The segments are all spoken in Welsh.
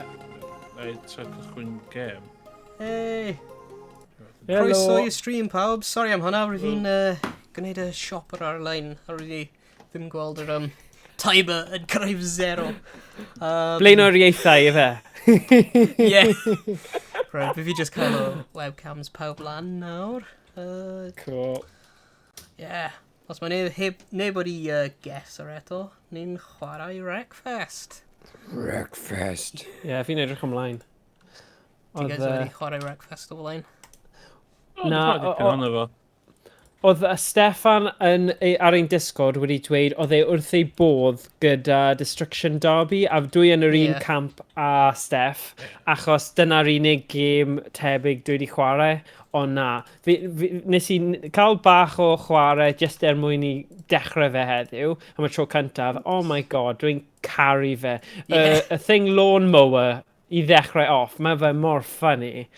Yeah. Na i trio cychwyn gêm. Hey! Hello. Croeso i stream pawb. Sorry am hwnna, rydw i'n gwneud y siop ar ar-lein a rydw i ddim gweld yr timer yn cyrraedd zero. Blaenoriaethau, ife? Yeah. Right, fi just cael o webcams pawb lan nawr. Cool. Yeah. Os mae neb, heb, neb wedi guess ar eto, ni'n chwarae Wreckfest. Wreckfest. Ie, yeah, fi'n edrych ymlaen. Ti Oedd, guys wedi chwarae Wreckfest o blaen? O, Na, na, dipyn ohono fo. Oedd y Steffan yn, ar ein Discord wedi dweud oedd e wrth ei bodd gyda Destruction Derby, a dwi yn yr un camp a Steff, achos dyna'r unig gêm tebyg dwi wedi chwarae, ond na. Fi, nes i cael bach o chwarae just er mwyn i dechrau fe heddiw, am y tro cyntaf. Oh my God, dwi'n caru fe. Y thing lawnmower i ddechrau off, mae fe mor funny.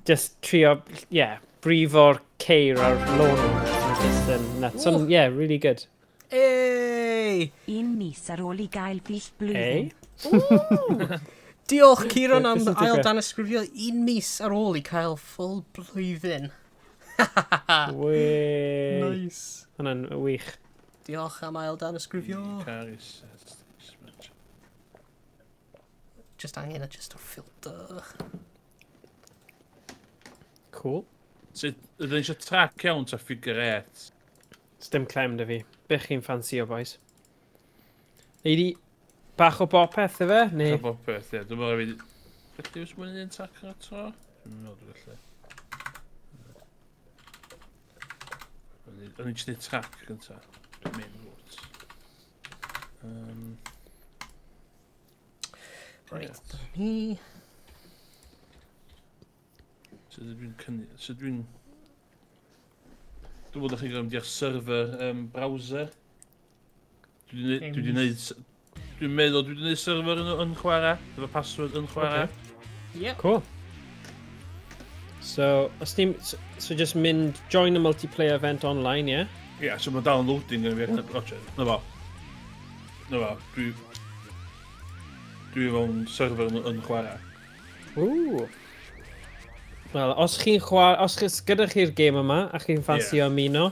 Just trio, yeah, brifo'r ceir ar lawnmower. Mae just yn nuts. So, yeah, really good. Hey! Un mis ar ôl i gael full Hey? blwyddyn. Diolch, Kieran, am Beth sy'n ail digwydd? danysgrifio un mis ar ôl i cael full blwyddyn. Wei. Nice. Hwna'n wych. Diolch am ail danysgrifio. Caru set. Just angen adjust o'r filter. Cool. Sut, ydyn ni eisiau track iawn ta figure eight? Sdim clem 'da fi. Be chi'n ffansio, boys? Nei di bach o bopeth, ife? Neu? Ta bopeth, ie. Dwi'n meddwl fi. Felly oes mwyn un track ar y tro? Dwi'n meddwl dwi'n gallu. O'n i jyst neud track gynta. Main route. Right, dyna ni. So dwi'n cynnu. So dwi'n... Dwi'n bod chi'n gwybod i'r server browser. Dwi wedi neud. Dwi'n meddwl dwi wedi neud server yn chwarae. Efo password yn chwarae. Okay. Yep. Cool. So, os ti'n. So just mynd, join a multiplayer event online, yeah? Ie, yeah, so mae downloading yn fi. O, na fo. Na fo, dwi fewn server yn chwarae. Ooh. Wel, os chi'n chwarae, os chi, gyda chi'r gêm yma a chi'n ffansio ymuno,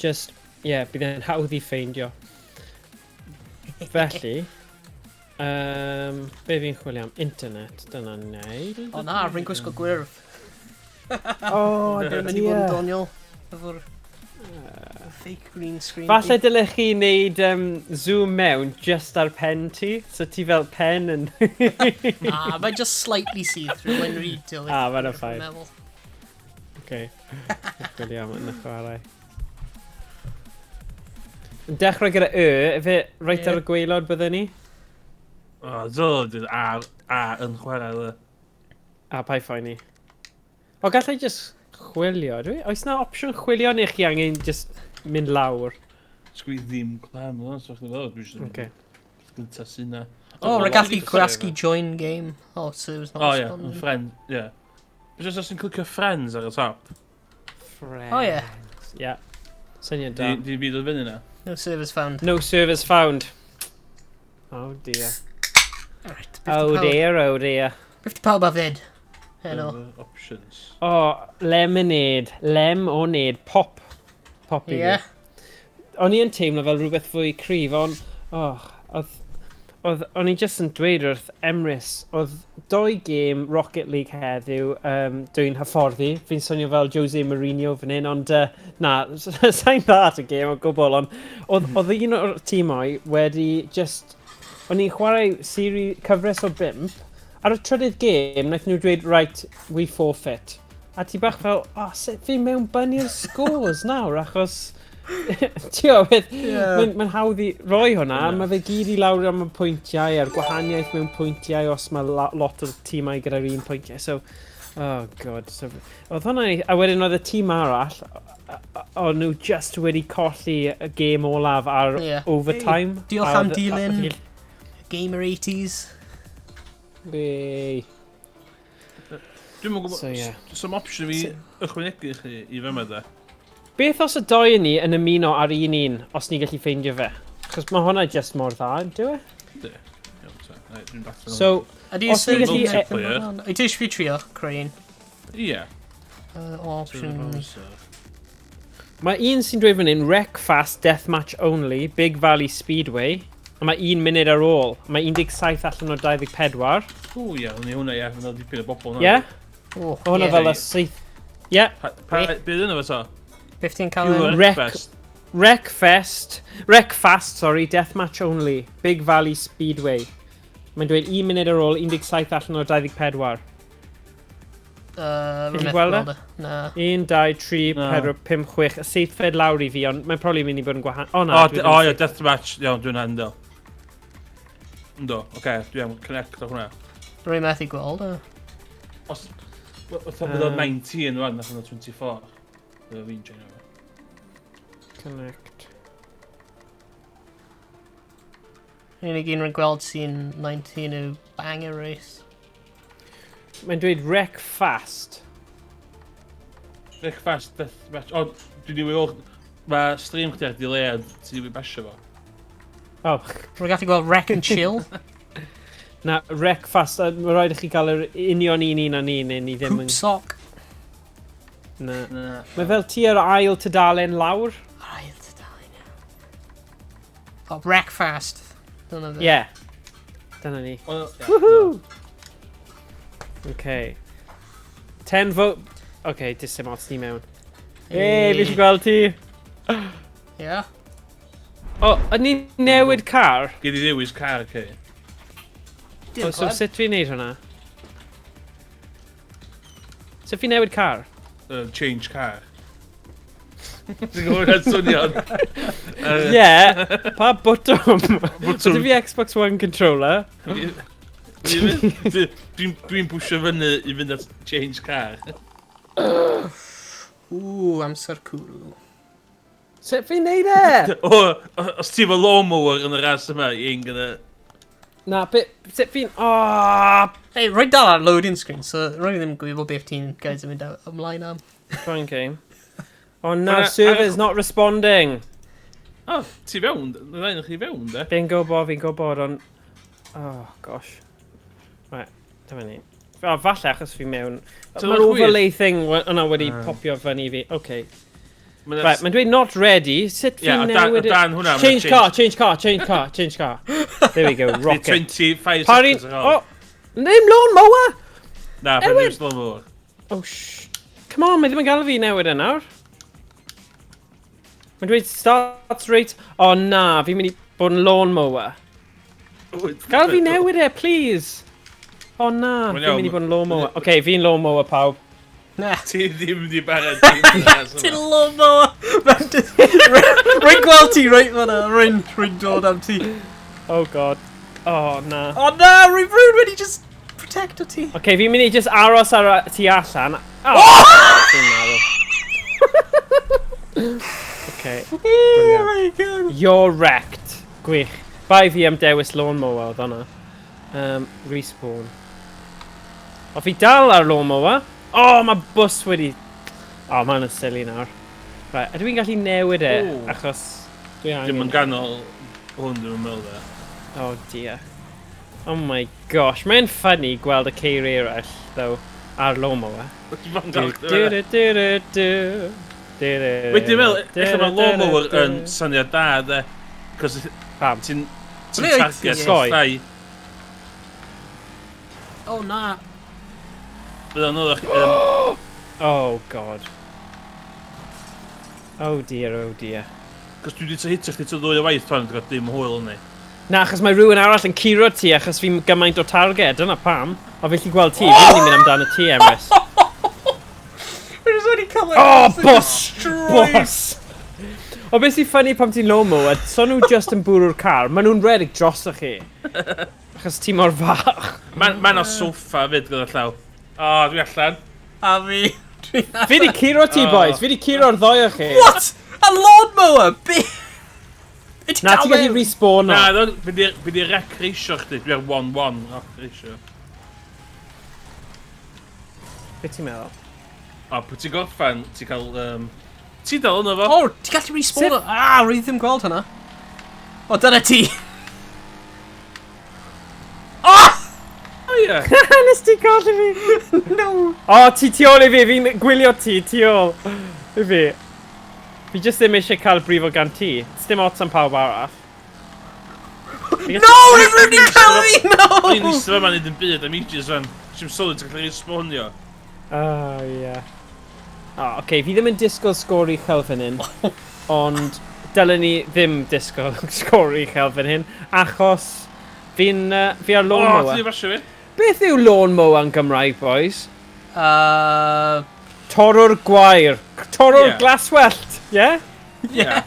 just, yeah, bydd e'n hawdd i ffeindio. Felly, be fi'n chwilio am? Internet, dyna neud. O na, rwy'n gwisgo gwyrdd. O, Mae'n mynd i fod yn doniol. Efo'r fake green screen. Falle dylech chi wneud zoom mewn just ar pen ti, so ti fel pen yn. Ah, mae'n just slightly see-through. Mae'n retail. Ah, mae'n fine. Meddwl. Okay. Chwilio am yn y chwarae. Yn dechrau gyda Y, efe reit ar y gwaelod byddwn ni? O, do, dwi'n a yn chwarae. Le. A paid phoeni. O, gallai just chwilio, dwi? Oes na opsiwn chwilio neu chi angen just mynd lawr? Sgwi ddim clam, no, so chdi'n feddwl, dwi eisiau gynta sy'n na. Oh, rwy'n gallu gwasgu join game. Oh, so it was not O, ie, responding. yn friend, ie. Beth os ti'n clicio friends ar y top? Friends. Oh, yeah. Yeah. Syniad da. Di byd o fyny na? No servers found. No servers found. Oh dear. Alright. Oh dear, oh dear. Beth di pawb a fyd? Heno. Server Options. Oh, lemonade. Lem-o-nade. Pop. Pop i fi. O'n i yn teimlo fel rhywbeth fwy cryf, ond, oh, o'n i jyst yn dweud wrth Emrys, oedd doi gêm Rocket League heddiw, dwi'n hyfforddi, fi'n swnio fel Jose Mourinho fan hyn, ond na, sa'n dda at y gêm o gwbl, ond oedd un o'r tîmau wedi just, o'n i'n chwarae seri, cyfres o bimp, ar y trydydd gêm, wnaethon nhw dweud, "Right, we forfeit." A ti bach fel, "Oh, sut fi mewn bynu'r scores nawr?" Achos, ti'n gwybod beth, mae'n hawdd i roi hwnna, a mae fe gyd i lawr am y pwyntiau a'r gwahaniaeth mewn pwyntiau os mae lot o'r tîmau gyda'r un pwyntiau. So, oh God. So, oedd hwnna'n, a wedyn oedd y tîm arall, o'n nhw just wedi colli y gêm olaf ar overtime. Hey, diolch A am dilyn. Gamer 80s. Wei. Dwi'm yn gwybod, So, ie. Some option i fi ychwanegu chi i fyma da. Beth os y doi yn ni yn ymuno ar un un, os ni gallu ffeindio fe? Achos mae hwnna just mor dda, yndw e? Yndi. Iawn ta. Right, dwi'n darllen. So, Ydy Os ni'n gallu- Multiplayer. Ydy ti eisiau fi trio creu un? Ie. Options. Mae un sy'n dweud fan hyn, Wreckfast Deathmatch Only, Big Valley Speedway. A mae un munud ar ôl. Mae 17 allan o 24. O ie, hwnna hwnna ie, hwnna dipyn o bobl. Ie? O, O hwnna ie. fel y saith... Ie. Beth yna fe to? 15 cael Wreck- Wreckfest. Wreckfest. Wreckfast, sorry, Deathmatch Only, Big Valley Speedway. Mae'n dweud 1 munud ar ôl, 17 allan o 24. Rwy'n methu gweld e? gweld e. Na. 1, 2, 3, Na. 4, 5, 6, y seithfed lawr i fi, ond mae'n probably mynd i bod yn gwahanol. O na, O, dwi o ddim ie, yn Deathmatch, iawn, dwi'n handel. Ynddo, oce, dwi am connect o hwnna. Rwy'n methu gweld e. Os, fatha bydd o'n 19 rwan, nath o'n 24. Bydd fi'n joinio fo. Connect. Yr unig un rwy'n gweld sy'n 19 yw Banger Race. Mae'n dweud wreck fast. Wreckfast, Deathmatch, o, dwi wedi weld, mae stream chdi ar delay a ti wedi basio fo. Oh, Rwy'n gallu gweld Wreck and Chill. na, wreck fast. Mae rhaid i chi gael yr union un un a'n un, neu ni ddim Hoop yn... Sock. Na. Na. Mae fel ti ar ail tudalen lawr. Ail tudalen, ie. O, Wreck Fast. Dyna fe. Ie. Yeah. Dyna ni. Wel, ie, Woohoo! Okay. 10 vote... Okay, dis dim ots ni mewn. Hey, fi eisiau gweld ti. Ie. O, oh, ydyn ni newid car? Gei di ddewis car, ce. O, so sut fi'n neud hwnna? Sut fi'n newid car? Change car. Ti'n gwybod hwnna'n swnio? Ie, yeah, pa bwtwm? Bwtwm. Ydy fi Xbox One controller? Dwi'n dwi pwysio fyny i fynd at change car. Ww, amser cwrw. Sut fi'n neud e? O, os ti efo lawnmower yn y ras yma, you ain't gonna... Na, bit, sut fi'n... Oh, Hey, rwy'n dal ar loading screen, so rwy'n ddim yn gwybod beth ti'n guys yn mynd ymlaen am. Fine game. Oh no, Hwnna- server's not responding. O, ti fewn, na un chi fewn, de. Fi'n gwybod, fi'n gwybod, ond... Oh, gosh. Right, dyma ni. O, falle achos fi mewn... Ti'n Mae'r chwith? overlay thing yna wedi popio fyny fi. Okay. Right, mae'n dweud not ready. Sut Ie, fi'n o dan- newid... o dan hwnna, ma'n Change change. car, change car, change car, change car. There we go, rocket. 25 Parin... seconds ar ôl. Oh, ddim lawnmower! Na, fe Ewan! ddim lawnmower. Oh, sh... Come on, mae ddim yn gael fi newid e nawr. Mae'n dweud starts rate... Oh na, fi'n mynd i bod yn lawnmower. Gael fi newid e, please! Oh na, Mae'n fi'n iawn. mynd i bod yn lawnmower. Oce, okay, fi'n lawnmower pawb. Na. Ti ddim di barod dim yn y ras Ti'n yma. lawnmower! Rwy'n gweld ti reit fan'na, rwy'n rwy'n dod am ti. Oh god. Oh na. O na, rwy'n rwy'n wedi just protecto ti. Oce, okay, fi'n mynd i just aros ar y tu allan. Oh! Fi'n marw. Okay. Oh my god. You're wrecked. Gwych. Bai fi am dewis lawnmower oedd hwnna. Respawn. O, fi dal ar lawnmower. Oh, mae bws wedi... Oh, mae'n silly nawr. Right, ydw i'n gallu newid e? Ooh. Achos dwi angen... Dim yn ganol hwn, dwi'n meddwl, de. Oh dear. Oh my gosh. Mae'n funny gweld y ceir eraill, though, ar lawnmower. Dwi'n Du, du, du, du, du, du. Du, du, Wedyn fel, du, ella mae du, lawnmower du, yn du. syniad da, de. Cos Pam? ti'n ti'n Ble wyt ti? target Sgoi. llai. Oh na. Bydd o'n oddach... Oh god. Oh dear, oh dear. Cos dwi wedi hitio chdi ty ddwy o waith tan, dwi'n dim hwyl yn ni. Na, achos mae rhywun arall yn curo ti achos fi'n gymaint o targed, dyna pam. O fi'n gallu gweld ti, fi'n mynd i mynd amdano ti, Emrys. Rwy'n just wedi cael Oh, bus! Bus! O beth sy'n funny pam ti'n lawnmower, so nhw just yn bwrw'r car, maen nhw'n redeg drosoch chi. Achos ti mor fach. Mae'n ma 'na soffa fyd gyda llaw. O, dwi allan. A fi. Fi di curo ti, Oh. boys. Fi di curo'r ddoi o chi. What? A lawnmower? Be? Ydy Na, dal ti'n gallu mewn? respawn Na, o. no, fi di rec ratio chdi. Dwi ar 1-1 rec ratio. Be ti'n meddwl? O, pwy ti'n gorffan, ti'n cael... Ti dal yno fo? O, ti'n gallu respawn o? Ah, rwy ddim gweld hwnna. O, dyna ti. O, ie! Nes ti colli fi? No! O, ti tu ôl i fi, fi'n gwylio ti tu ôl i fi. Fi jyst ddim eisiau cael brifo gan ti. Dim ots am pawb arall. Fi No! Rwy'n wedi cael fi! No! O'n i'n eistedd yma neud yn byd am ages fan. Ti'n sylwi ti'n gallu respawnio. Oh, ie. O, oce, fi ddim yn disgwyl sgôr uchel fan hyn, ond dylen ni ddim disgwyl sgôr uchel fan hyn, achos fi'n fi ar O, lawnmower. ti wedi basio fi? Beth yw lawnmower yn Gymraeg, boys? Torrwr gwair. Torrwr Ie. glaswellt, ie? Yeah? Ie.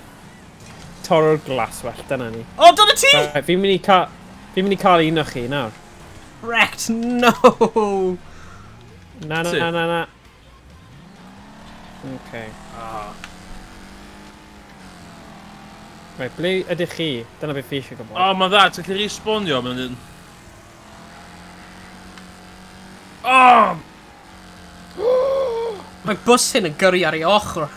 Torrwr glaswellt, dyna ni. O, dyna ti! Right, fi'n mynd i cael... Fi'n mynd i cael un o chi nawr. Wrecked, no! Na, na, Ti? na, na, na. Okay. Ah. Right, ble ydych chi? Dyna beth fi eisiau gwybod. O, mae'n dda, ti'n gallu respawnio, mae'n un. O! Mae bws hyn yn gyrru ar ei ochr.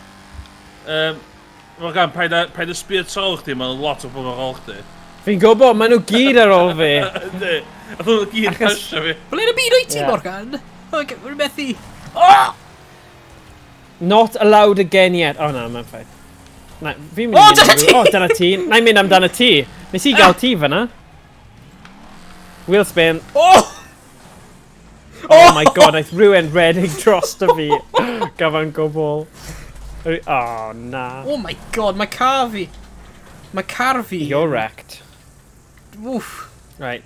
Mae'n gan, paid a, paid a sbio tu ôl chdi, mae'n lot o bobl ar ôl chdi. Fi'n gwybod, maen nhw gyd ar ôl fi. Yndi. A nhw gyd Achos- pasio fi. Ble yn y byd wyt ti, Ie. Morgan? Ok, Rwy'n methu. Oh! Not allowed again yet. Oh na, mae'n fine. Na, fi'n mynd O, i mynd dyna am- ti! O, dyna ti. Na i'n mynd amdano ti. Nes i gael ti fyna. Wheel spin. Oh! Oh my god, aeth rhywun redeg dros y fi. Gyfan gwbl. Oh, na. Oh my god, mae car fi. Mae car fi. You're wrecked. Woof. Right.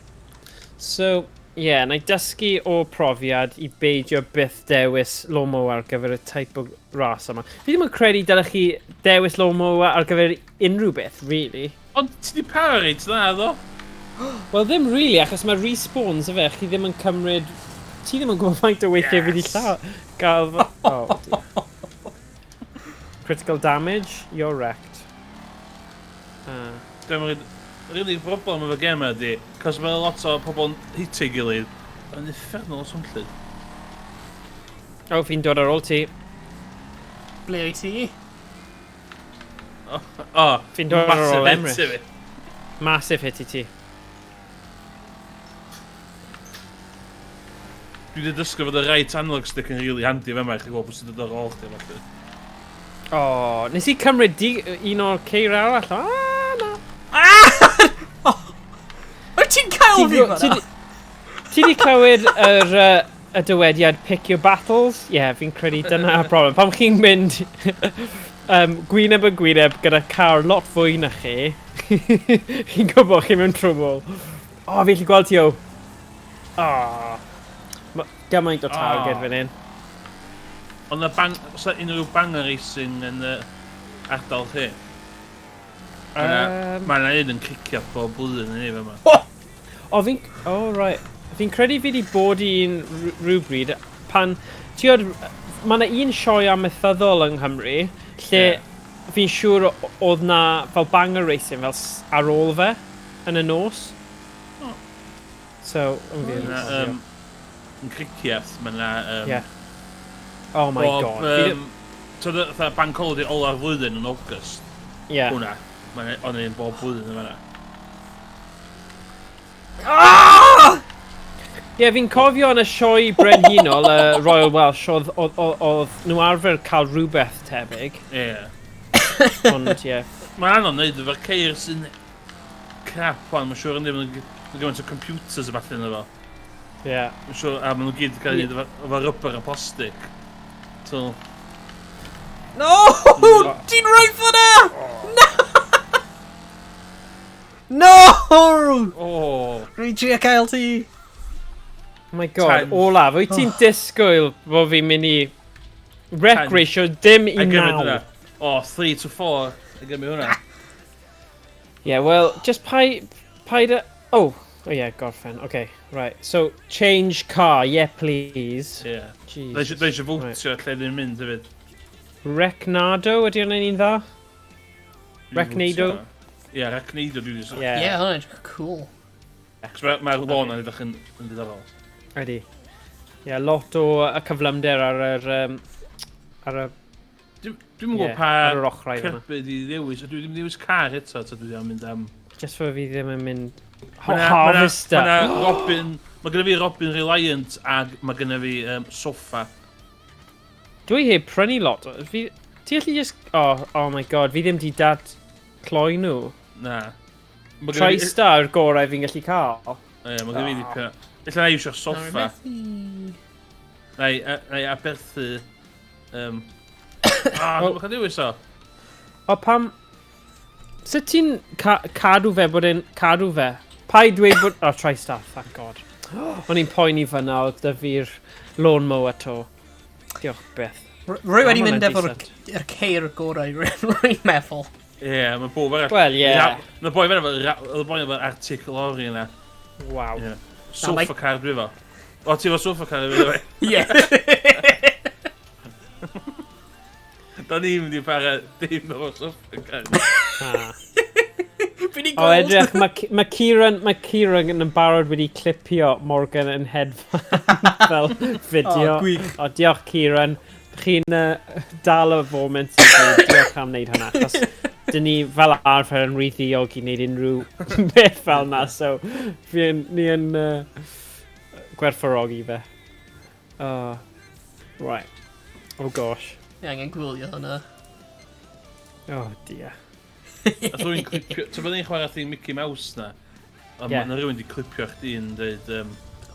So, yeah, na i dysgu o profiad i beidio byth dewis lawnmower ar gyfer y type o ras yma. Fi ddim yn credu dylech chi dewis lawnmower ar gyfer unrhyw beth, really. Ond ti di para reit dda, ddo? Wel, ddim really, achos mae respawns y fe, chi ddim yn cymryd... Ti ddim yn gwybod faint o weithiau fi wedi Yes. gael... Oh, dear. Critical damage, you're wrecked. Dwi'n Yr unig broblem efo gem ydi, cos mae lot o pobl yn hitio ei gilydd, yn uffernol o swnllyd. Oh, fi'n dod ar ôl ti. Ble wyt ti? O, Fi'n dod ar massive ôl hit Emrys. i fi. Massive hit i ti. Dwi wedi dysgu fod y right analog stick yn really handy fe yma i chi gweld pwy sy'n dod ar ôl chdi. felly. O, oh, nes i cymryd un o'r ceir arall. Ah, na. Ah! Wyt ti'n cael fi Ti fan'na? di clywed yr, y dywediad pick your battles? Ie, yeah, fi'n credu dyna'r problem. Pam chi'n mynd gwyneb yn gwyneb gyda car lot fwy na chi, chi'n gwybod chi mewn trwbl. O, oh, fi allu gweld ti o. Oh. Gymaint o targed Oh. fan hyn. Ond na bang, oes 'na unrhyw banger racing yn y ardal chi? Mae yna un yn cicio bob blwyddyn yn ei fe yma. O, fi'n... Oh, right. Fi'n credu fi wedi bod un rhywbryd pan... Ti oed, mae yna un sioe amaethyddol yng Nghymru lle Ie. fi'n siŵr oedd na fel banger racing fel ar ôl fe yn y nos. O. So, yn fi. Mae yna, yn Cricieth, mae yna... Ie. Oh my bob, god. Fi T'od fatha bank holiday ola'r flwyddyn yn August. Ie. Hwna. Mae'n o'n un bob blwyddyn yn fan'na. Ah! Ie, fi'n cofio yn y sioe brenhinol, y Royal Welsh, oedd, oedd, oedd, oedd nhw arfer cael rhywbeth tebyg, Ie. ond ie. Mae'n anodd neud efo'r ceir sy'n crap wan, mae'n siŵr yn ddim yn gymaint o computers a ballu ynddo fo. Ie. Mae'n siŵr, a maen nhw gyd yn cael ei wneud efo rubber a plastic. So, No! Ti'n rhoi fyna! No! No! oh, Rwy'n trio cael ti. Oh my god, 10. Olaf, wyt ti'n disgwyl bod fi'n mynd i wreck 10. ratio dim i I gymryd 9? hwnna. O, 3 to 4. I gymryd hwnna. Yeah, well, just paid a... Oh, oh yeah, gorffen. Okay, right. So, change car, yeah, please. Ie. Jesus. Dwi eisiau fwtio lle dwi'n mynd hefyd. Wrecknado, ydy hwnna'n un dda? Dwi Wrecknado? fwtio. Ie, Wrecknado dwi wedi Yeah. Ie, hwnna'n edrych cool. Cos mae'r lôn yn edrych yn ddiddorol. Ydy. Yeah, lot o y cyflymder ar yr... ar y... Dwi'm yn gwybod Yeah, pa ar yr ochrau fyna. cerbyd i ddewis. Dwi ddim dewis car eto, ta dwi ddim mynd am... Just for fi ddim yn mynd... Harvester. Mae 'na Robin... Mae gynna fi Robin Reliant ag mae gynna fi sofa. Dwi heb prynu lot. Fi... Ti allu just... Oh, oh my god, fi ddim di dad cloi nhw. Na. TriStar yw'r gorau fi'n gallu cael. Ie, mae gynna fi dipyn. Ella na i iwsio'r soffa. Na i aberthu... Dwi'n cael dewis o. O, pam... Sut ti'n cadw fe bod e'n cadw fe? Paid dweud bod... Oh, TriStar, thank god. O'n i'n poeni fyna, oedd 'da fi'r lawnmower to. Diolch byth. Rwy wedi mynd efo'r ceir gorau, rwy'n meddwl. Ie, mae bob arall. Wel, ie. Mae boi efo Arctic lorry yna. Waw. Sofa car dwi efo. O, ti efo sofa car efo fi? Ie. Da ni'n mynd i para dim efo sofa car. O, edrych, mae Kieran yn barod wedi clipio Morgan yn hedfan fel fideo. O, gwych. O, diolch Kieran. Chi'n dal y foment i gyd. Diolch am wneud hwnna, achos dyn ni fel arfer yn rhy ddiog i wneud unrhyw beth fel na, so ni yn gwerthfawrogi fe. Oh, right. Oh gosh. Ni angen gwylio hwnna. Oh dear. A rwy'n clipio... Ti'n byddai'n chwarae thing Mickey Mouse na? A yeah. Mae rhywun wedi clipio chdi yn dweud...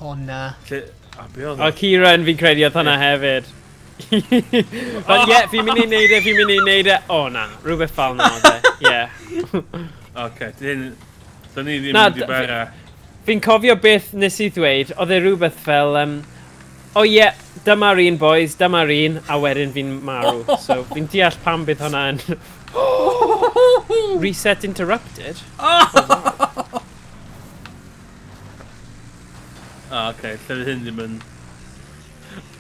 O na. Lle, a be oedd o? O, Kieran fi'n credu oedd hwnna hefyd. But yeah, fi'n mynd i neud e, fi'n mynd i neud e. O na, rhywbeth fel na oedd e, yeah. Oce, dyn ni ddim mynd i bara. Fi'n cofio beth nes i ddweud, oedd e rhywbeth fel, o ie, yeah, dyma'r un boys, dyma'r un, a wedyn fi'n marw. So fi'n deall pam bydd hwnna yn... Reset interrupted? Oh, wow. O, oce, lle fydd hyn ddim yn...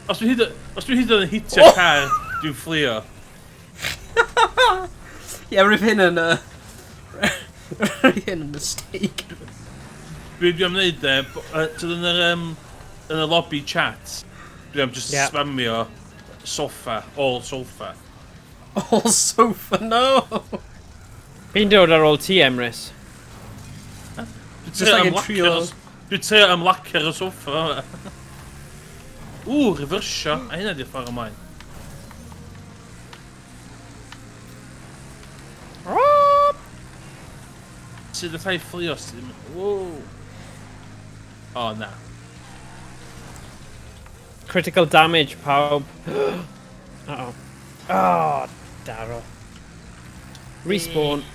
Os dwi'n hyd yn hitio car, dwi'n fflio. Ie, rwyf hyn yn... Rwyf hyn yn mistake. Dwi am wneud e, ti'n yn y lobby chat, dwi am just spamio sofa, all sofa. All sofa, no! Fi'n dod ar ôl ti, Emrys. Dwi'n trio ymlacio'r y soffa. Ww, reversio. A hynna di'r ffordd ymlaen. Sydd y rhai fflio sydd ddim... Wow. O, na. Critical damage, pawb. Uh-oh. Oh, daro. Respawn.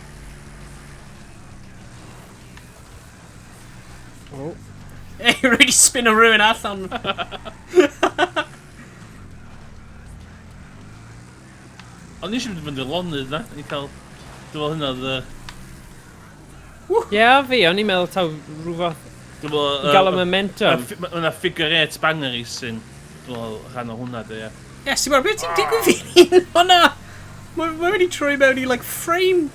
Oh. Hey, really spin a ruin allan. O'n i eisiau mynd i'r lonydd na, i cael... Dwi'n meddwl hynna oedd... Ie, fi, o'n i'n meddwl taw rhywbeth... Dwi'n meddwl... Gael y momentum. Mae yna figure eight banger racing. Dwi'n meddwl rhan o hwnna, dy, ie. Ie, ti'n meddwl, beth ti'n digwydd fi'n hwnna? Mae wedi troi mewn i, like, frame.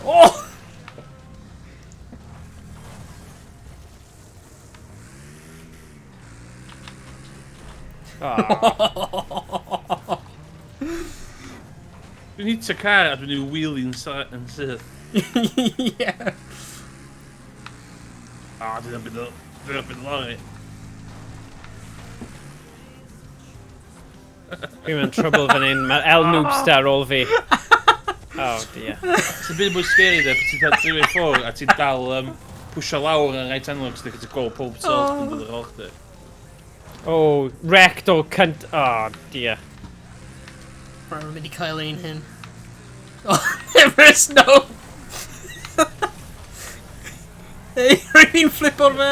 Oh! Oh. Dwi'n hitio car a dwi'n ei wheelie yn syth. Ie. O, dwi'n byd lorry. Dwi'n mewn trouble fan hyn. Mae El Noobster ar ôl fi. Oh dear. Sy'n byd mwy scary de, ti'n cael drwy ffwrdd a ti'n dal pwysio lawr yn right analog stick a ti'n gweld pob sort yn dod ar ôl chdi. Oh, wrecked o cunt. Oh dear. Right, rwy'n mynd i cael un hyn. Oh, Emrys, no! Hey, rwy'n flip o'r fe!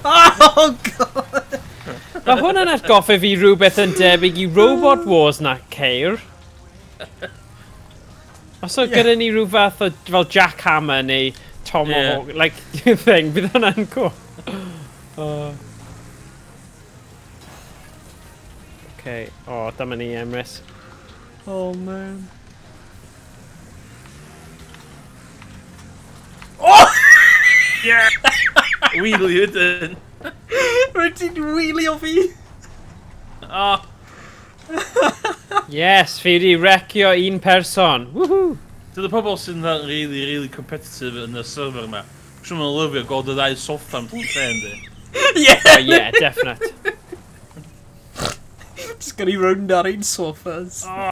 Oh, god! Mae hwn yn atgoffa fi rhywbeth yn debyg i Robot Wars na ceir. Os oedd gyda ni rhyw fath o fel Jackhammer neu Tomahawk, like, thing, bydd hwnna'n cool. Okay, oh, dyma ni, Emrys. Oh, man. Oh! Yeah! Wheelie ydyn! Rwy'n ti'n wheelio fi! Oh! Yes, fi wedi wrecio un person. Woohoo! Dyna pobl sy'n dda really, really competitive yn y server yma. Siwr ma'n lyfio gweld y ddau soffa yn lle, yndi. Yeah! Oh, yeah, definite. Just gyrru rownd ar ein sofas. Oh.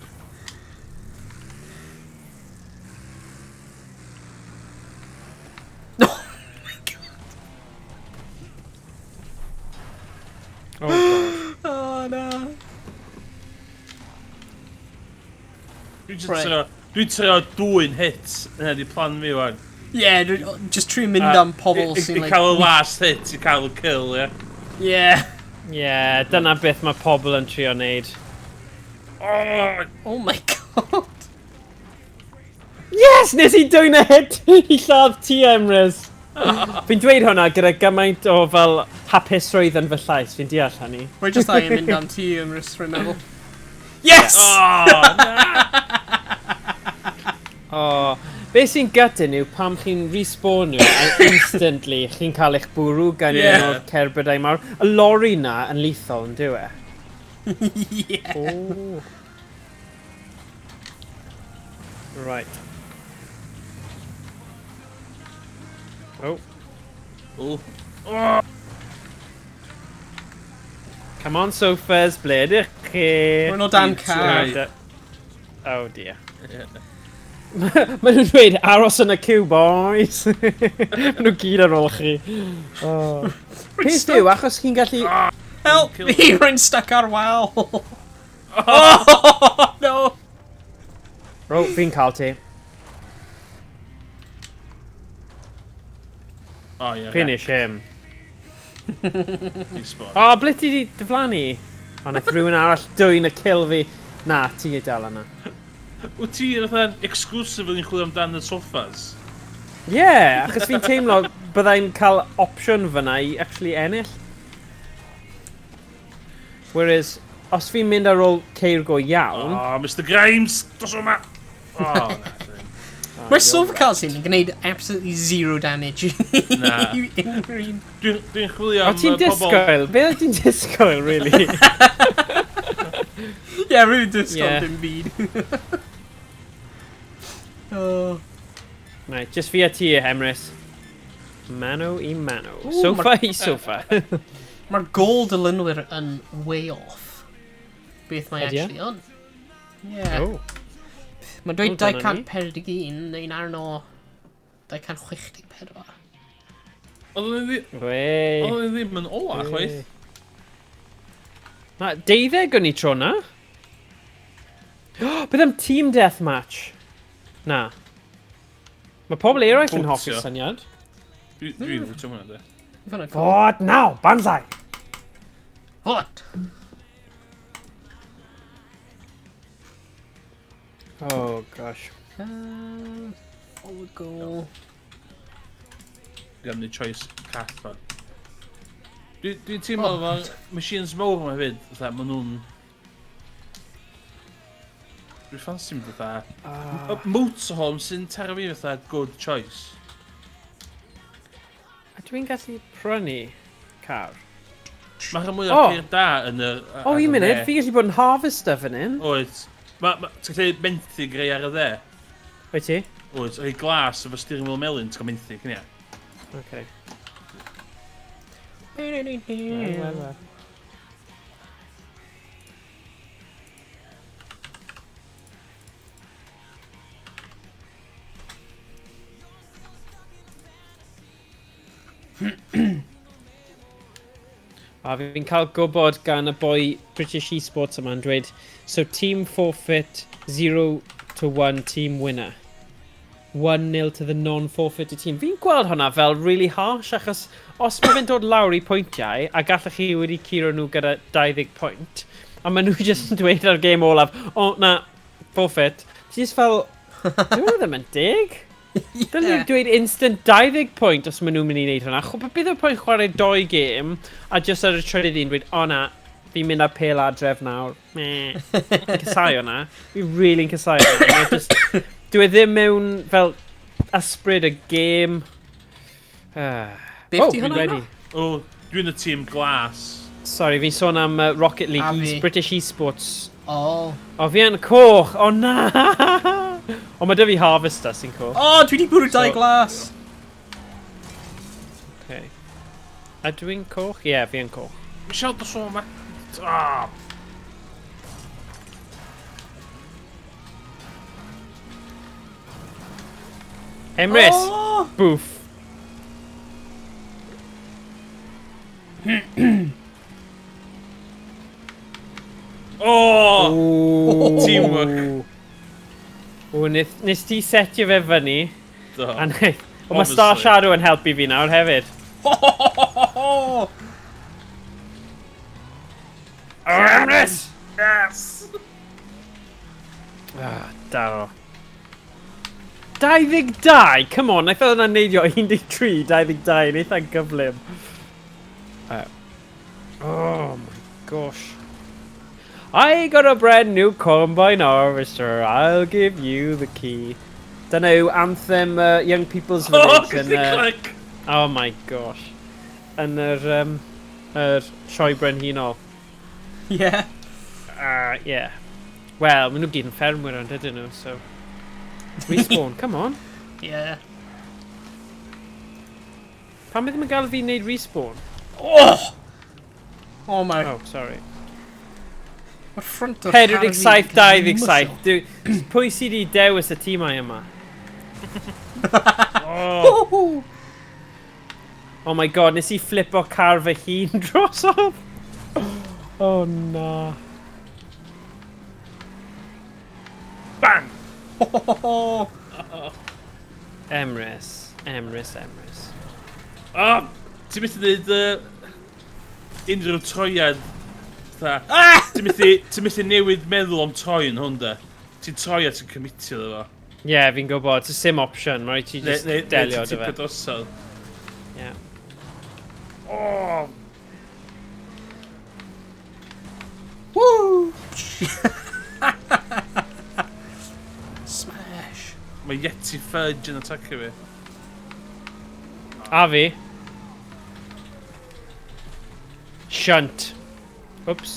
Oh my god. Oh, God. Oh no. Dwi'n just Right. trio... Dwi'n trio dwy'n hit. Hynna di plan fi wan. Yeah, just trio mynd am pobl sy'n I like... cael y last hit, i cael y kill, ie. Yeah. Yeah, dyna beth mae pobl yn trio wneud. Oh, Oh my god. Yes! Nes i dwyn y hit i lladd ti, Emrys. Fi'n dweud hwnna gyda gymaint o fel hapusrwydd yn fy llais. Fi'n deall hynny. Rwy just angen mynd am ti, Emrys, rwy'n meddwl. Yes! oh na! Oh, be sy'n gutting yw pam chi'n respawn nhw a instantly chi'n cael eich bwrw gan Yeah. un o'r cerbydau mawr. Y lori na yn lethal yn dyw e? Yeah. Oh. Right. Oh, Oh. come on sofas, ble ydych chi? Rwy'n o dan car. Right. Oh dear. Yeah. Maen nhw'n dweud aros yn y queue, boys. Maen nhw gyd ar ôl chi. Oh. Peth yw, achos chi'n gallu... Help Kill me, rwy'n stuck ar wal. Oh, no. Ro, fi'n cael ti. Oh, yeah. Finish him. Respawn. O, oh, ble ti di diflannu? O, nath rhywun arall dwyn y kill fi. Na, ti i dal yna. Wyt ti fatha exclusively yn chwilio amdan y sofas? Yeah, achos fi'n teimlo byddai'n cael opsiwn fyna i actually ennill. Whereas, os fi'n mynd ar ôl ceir go iawn... Oh, Mr Grimes! Dos o'ma! Oh, na. Oh, Mae'r sofa cars hyn yn gwneud absolutely zero damage Na. i unrhyw un. Dwi'n dwi chwilio O, am ti'n yy, pobl... disgwyl? Be oedd ti'n disgwyl, really? Yeah, rwy'n disgwyl Yeah. dim byd. Oh. Right, just fi a ti, Emrys. Mano i mano. Ooh, Sofa i sofa. Mae'r gol dilynwyr yn way off. Beth mae Ydi e? actually on. Yeah. Oh. Mae'n dweud O, dyna ni. 241 neu'n arno 264. Oedden ni Wei. oedden ni ddim yn ola, chwaith. Na, 12 o'n i tro na. Beth am team deathmatch? Na. Mae pobl eraill yn hoffi'r Bwtio. syniad. Dwi'n fwtio hwnna, de. Fyna cool. Fod now, banzai! What? Oh, gosh. Forward goal. Dwi'n gwneud choice cath fan. Dwi'n dwi teimlo Oh. oh. machines mawr yma hefyd, fatha, maen nhw'n... Dwi'n ffansi mynd fatha... Ah. Uh. Motorhome sy'n taro fi fatha good choice. A dwi'n gallu prynu car. Mae rhan mwy Oh. o ceir da yn yr... O, ar y un munud, dde. fi gallu bod yn harvester fan hyn. Oed. Ma, ma, ti'n gallu benthyg rei ar y dde? Wyt ti? Oed, rei glas efo steering wheel melyn, ti'n cael benthyg, hynny. Okay. Wel, wel, wel. A fi'n cael gwybod gan y boi British Esports yma'n dweud, so team forfeit 0-1 team winner. 1-0 to the non-forfeited team. Fi'n gweld hwnna fel really harsh, achos os mae fe'n dod lawr i pwyntiau, a gallech chi wedi curo nhw gyda 20 pwynt, a maen nhw jyst yn dweud ar gêm olaf, o, oh, na, forfeit. Ti jyst fel, dwi'n hwnna ddim yn dig. Dylen nhw dweud instant 20 pwynt os maen nhw'n mynd i wneud hwnna. Beth yw'r pwynt chwarae doi gêm, a jyst ar y trydydd un dweud, o na, fi'n mynd â pêl adref nawr. Meh. Fi'n casau hwnna. Fi'n really'n casau hwnna. Mae jyst- Dyw e ddim mewn fel ysbryd y gêm. Beth oh, di fi'n hwnna ready. yma? O, dwi'n y tîm glas. Sorry, fi'n sôn am Rocket A League, fi. British Esports Oh. O, fi yn coch! O na! O, mae dy fi harvester sy'n coch. Oh, dwi wedi bwrw dau So- glas. Okay. Ydw i'n coch? Ie, yeah, fi yn coch. Michelle, dos o yma. Ah! Emrys! Oh! Boof. Oh! Teamwork. O, nes, nes ti setio fe fyny. Do. A ne, o, mae Star Obviously. Shadow yn helpu fi nawr hefyd. Ho, ho, ho, ho, ho, ho. Oh, Emrys! Yes! Ah, daro. 22? Come on, I thought hwnna'n neidio 13, 22, yn eitha gyflym. Oh my gosh. I got a brand new combine harvester, I'll give you the key. Dyna yw anthem Young People's Oh, Village yn... click! Oh my gosh. Yn yr, yr sioe brenhinol. Yeah. Yeah. Wel, maen nhw gyd yn ffermwyr ond ydyn nhw, so... Respawn, come on. Yeah. Pam ddim yn gael fi wneud respawn? Oh! Oh my. Oh, sorry. Mae'r front o'r car fi 47, yn 27. Pwy sydd wedi dewis y tîmau yma? Oh! Woohoo! Oh my god, nes i flipo car fy hun drosodd. Oh na. Bang! Ho, ho, ho. Emrys, Emrys, Emrys. Oh! Ti'n methu dweud unrhyw troiad? Fatha, Ah! Ti'n methu newid meddwl am troi yn hwn, de? Ti'n troi a ti'n commitio iddo fo. Ie, yeah, fi'n gwybod, it's sim option, mae rhaid ti just Neu delio ti'n dy fe. tipio drosodd. Yeah. Oh! Woo! Smash. Mae Yeti Fudge yn atacio fi. A fi. Shunt. Oops.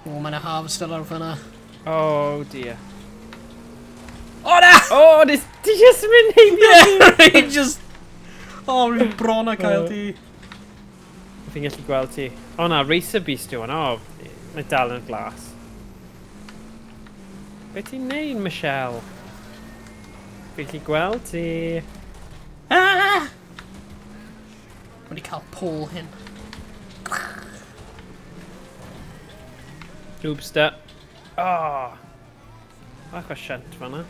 Oh, mae'n a harvester lawr fyna. Oh dear. Oh na! Oh, nes ti just mynd heibio fi! He just... Oh, rwy'n bron a cael ti. Fi'n gallu gweld ti. O na, Racer Beast yw hwnna. O, mae dal yn glas. Be ti'n neud, Michelle? Fi'n gallu gweld ti. Ah! Wedi cael pole hyn. Noobster. Oh. Bach o shunt fan'na.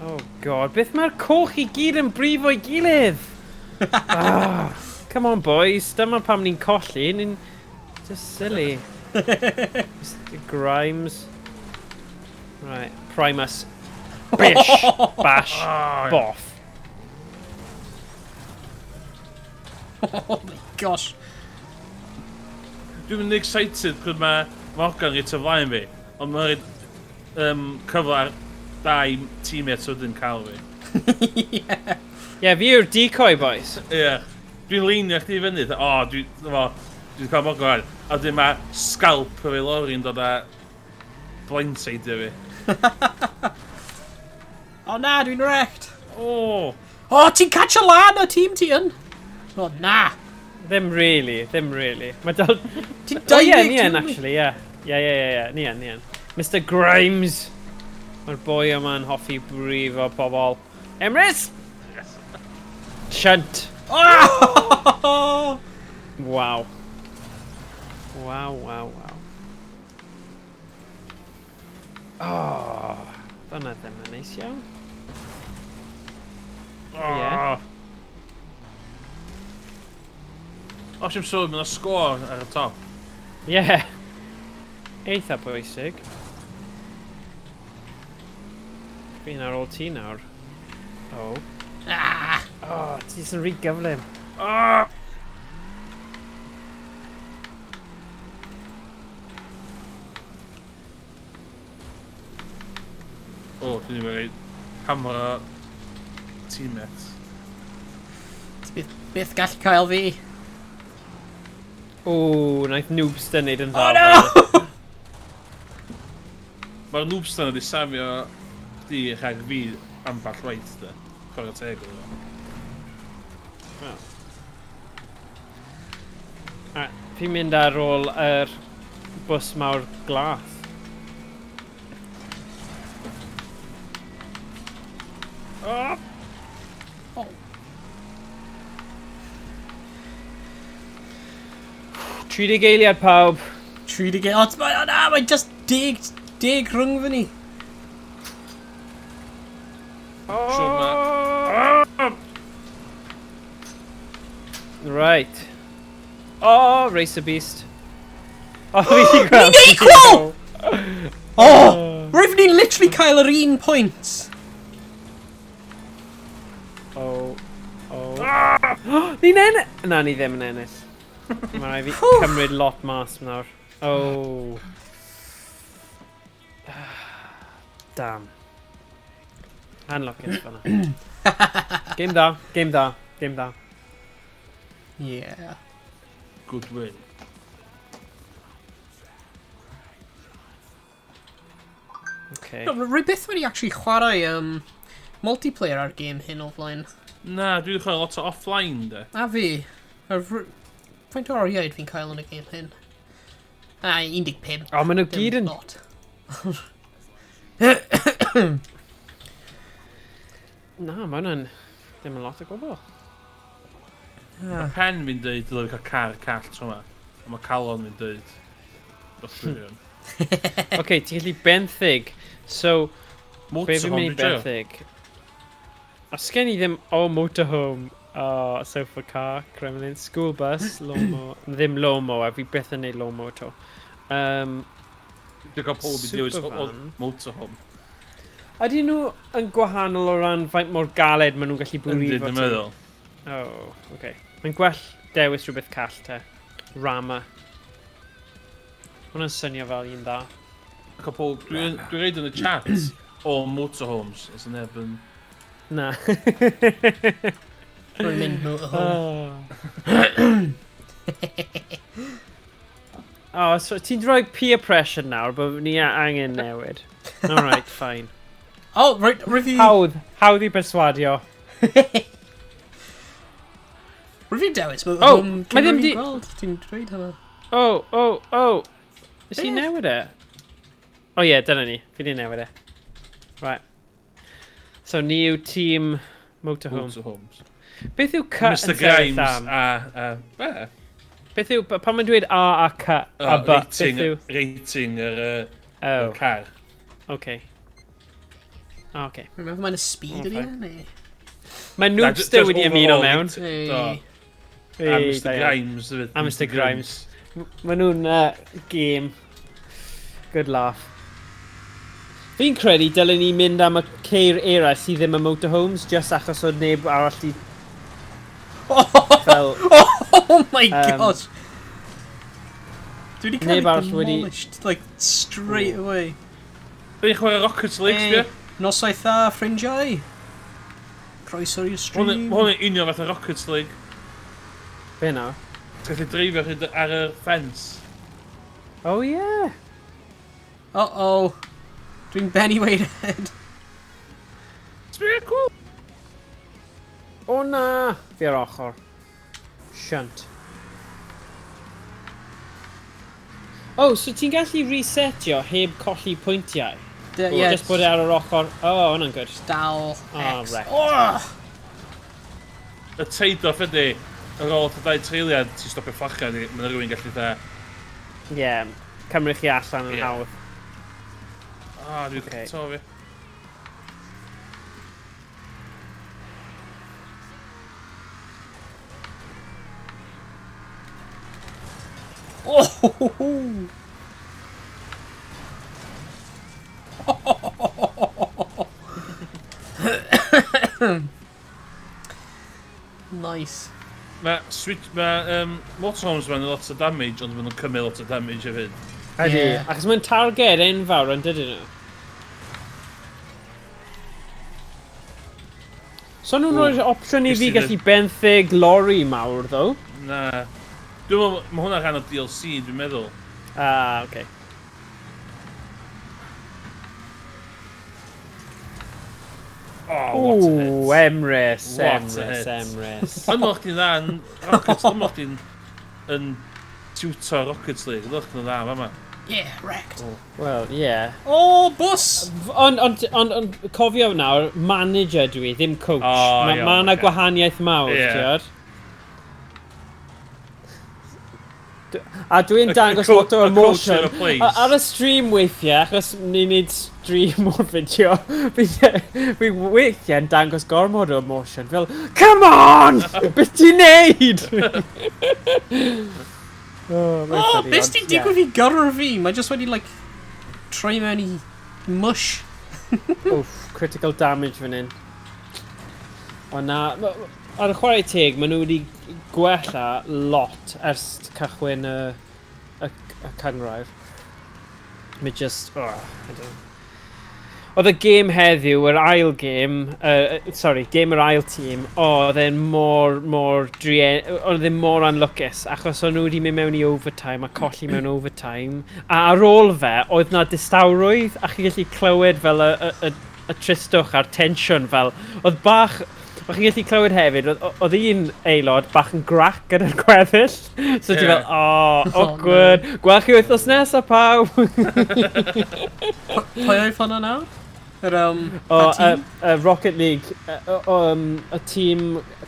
Oh god, beth mae'r coch i gyd yn brifo i gilydd? Ah, come on boys, dyma pam ni'n colli, ni'n just silly. Mr Grimes. Right, Primus. Bish, bash, Oh, boff. Oh my gosh. Dwi'n mynd excited pryd mae Morgan reit o flaen fi, ond mae'n rhaid cyfle ar dau teammates wedyn cael fi. Ie, yeah, fi yw'r decoy boys. Ie. Yeah. Dwi'n leinio chdi fyny, o, oh, dwi'n cael Morgan, a wedyn mae scalp o fi lori'n dod a blindsideio fi. Oh na, dwi'n wrecked. O! Oh, ti'n catch a lan o tîm ti yn? Oh na. Ddim really, ddim really. Mae dal... Ti'n Oh ie, 22 ni yn actually, ie. Ie, ie, ie, ie, ni yn, ni yn. Mr Grimes! Mae'r boi yma'n hoffi brifo pobl. Emrys! Yes. Shunt! Oh! Wow. Wow, wow, wow. Oh, dyna ddim yn neis iawn. Oh. O, si'n sôn, mae'n sgôr ar y top. Ie. Yeah. Eitha bwysig. Fi'n ar ôl ti nawr. Oh. Ah! Oh, ti jyst yn rhy gyflym. Oh! O, dwi'n mynd i hammer teammates. Ti byth gallu cael fi. O, naeth Noobster neud yn dda. Oh no! Mae'r noobstan wedi safio chdi rhag fi ambell waith, de. Chwarae teg iddo fo. Well. A fi'n mynd ar ôl yr bws mawr glas. Oh! Oh. 30 eiliad pawb. 30 O, oh, na, mae just deg rhwng fy ni. Oh! Right. Oh, Racer Beast. Oh, fi 'di gweld. Ni'n equal! Oh! Rwyf ni'n literally cael yr un pwynt. Oh. Oh. Ni'n ennill! Na, ni ddim yn ennill. Mae rhaid fi cymryd lot mas nawr. Oh. Damn. Anlwcus fan'na. Game da, game da, game da. Yeah. Good win. Okay. No, rwy byth wedi actually chwarae multiplayer ar game hyn o flaen. Na, dwi wedi chwarae lot o offline, de. A fi. Faint o oriau fi'n cael yn y game hyn? Ah, 15. O, maen nhw Dim gyd yn... lot. Na, mae hwnna'n... Ddim yn lot o gwbl. Mae pen fi'n dweud dylai fi cael car call tro yma. A mae calon fi'n dweud... Dos gwirion. Oce, ti'n gallu benthyg. So, be fi'n Motorhome mynd i dwi'n trio. benthyg? Os gen i ddim... Oh, motorhome. Oh, sofa car, Kremlin, school bus, Lomo. Ddim Lomo, a fi byth yn neud Lomo to. Dwi'n cael pob i dewis Supervan. motorhome. Ydy nhw yn gwahanol o ran faint mor galed maen nhw'n gallu Yndi, bwrifo dwi'n meddwl. Oh, okay. Mae'n gwell dewis rhywbeth call te. Rama. Hwna'n swnio fel un dda. Cael pob... Dwi'n reid yn y chat o motorhomes, os yna neb yn... Na. Rwy'n mynd motorhome. Oh. Oh, so ti'n rhoi peer pressure nawr, bod ni angen newid. Alright, fine. Oh, right, rwy fi... Hawdd, hawdd i perswadio. Rwy fi'n dewis motorhome. Oh, mae ddim di- Gweld, ti'n dweud hynna. Oh, oh, oh. Nes i Beth? newid e? Oh ie, yeah, dyna ni. Fi di newid e. Right. So ni yw tîm Motorhome. Motorhomes. Beth yw C yn Mr sefyll Grimes am? a... Be? Beth yw, pan mae'n dweud A a C a Oh, B, beth rating, yw... rating yr Oh, car. okay. Ah, okay. Rwy'n meddwl mae'n y speed Oh, ydi e, fine. neu? Mae Na, Noobster just wedi ymuno overall mewn. rating. Do. Hey. A Hey, Mr da iawn. Grimes hefyd. A Mr Grimes. Maen nhw'n game. Good laugh. Fi'n credu dylen ni mynd am y ceir eraill sydd ddim yn motorhomes, just achos oedd neb arall i... Fel, Oh my god! Dwi wedi cael Neb arall wedi- demolished, like, straight away. Dwi'n chwarae Rocket League, Hey, sbio? noswaith dda, ffrindiau. Croeso i'r stream. Mae hwn yn union fath o Rocket League. be nawr? Ti'n gallu dreifio hyd ar y ffens. Oh yeah! Uh-oh. Dwi'n Benny Wadehead. Sbio, cool! O na! Fi ar ochr. Shunt. Oh, so ti'n gallu resetio heb colli pwyntiau? Yeah, Just bod e ar yr ochr. Oh, hwnna'n good. Dal Oh, X. wrecked. Oh! Y trade-off ydy, ar ôl y dau treuliad, ti'n stopio fflachio ni, mae rhywun gallu dda, Yeah, cymryd chi allan yn Ie. hawdd. ah, dwi'n Ocê. okay. to fi. Oh! Ho, ho, ho. Nice. Mae switch, mae motorhomes ma'n lot o damage, ond maen nhw'n cymryd lot o damage hefyd. Ydy. Ie. Achos mae'n targed enfawr yn dydyn nhw. So nhw'n rhoi'r opsiwn i Nes fi i gallu benthyg lori mawr, ddo. Na. Dwi'n meddwl, mae hwnna rhan o DLC, dwi'n meddwl. Ah, oce. Oh, what a hit. Ooh, Emrys, What a Emrys, hit. Emrys. Yn meddwl chdi'n dda yn Rocket, yn meddwl chdi'n yn tutor Rocket League, yn meddwl chdi'n dda fama. Yeah, wrecked. Well, yeah. Oh, bus! Ond, ond, ond, ond, cofio nawr, manager dwi, ddim coach. O, Ma, iawn, ma 'na ocê. gwahaniaeth mawr, Ie. yeah. A dwi'n Y- dangos y co- lot o y coach emotion. ar y plays. Ar y stream weithiau, achos ni'n neud stream o'r fideo, fi, fi weithiau'n dangos gormod o emotion. Fel, come on! Beth ti'n neud? Oh, mae'n Oh, funny, beth ond, sy'n ie. digwydd i gyrru fi? Mae just wedi, like, troi mewn i mush. Oof, critical damage fan hyn. O na, ar y chwarae teg, maen nhw wedi gwella lot ers cychwyn y cynghrair. Mae just, oh, I don't know. Oedd y gêm heddiw, yr ail gêm, sorry, gêm yr ail tîm, o, oedd e'n mor, mor drien, oedd e'n mor anlwcus, achos o'n nhw wedi mynd mewn i overtime a colli mewn overtime. A ar ôl fe, oedd na distawrwydd, a chi gallu clywed fel y tristwch a'r tensiwn fel, oedd bach, o'ch chi'n gallu clywed hefyd, oedd un aelod bach yn grac gyda'r gweddill. So ti fel, oh, awkward. Gweld chi wythnos nesaf pawb. Pwy oedd hwnna nawr? Yr, O, pa tîm? Rocket League, y tîm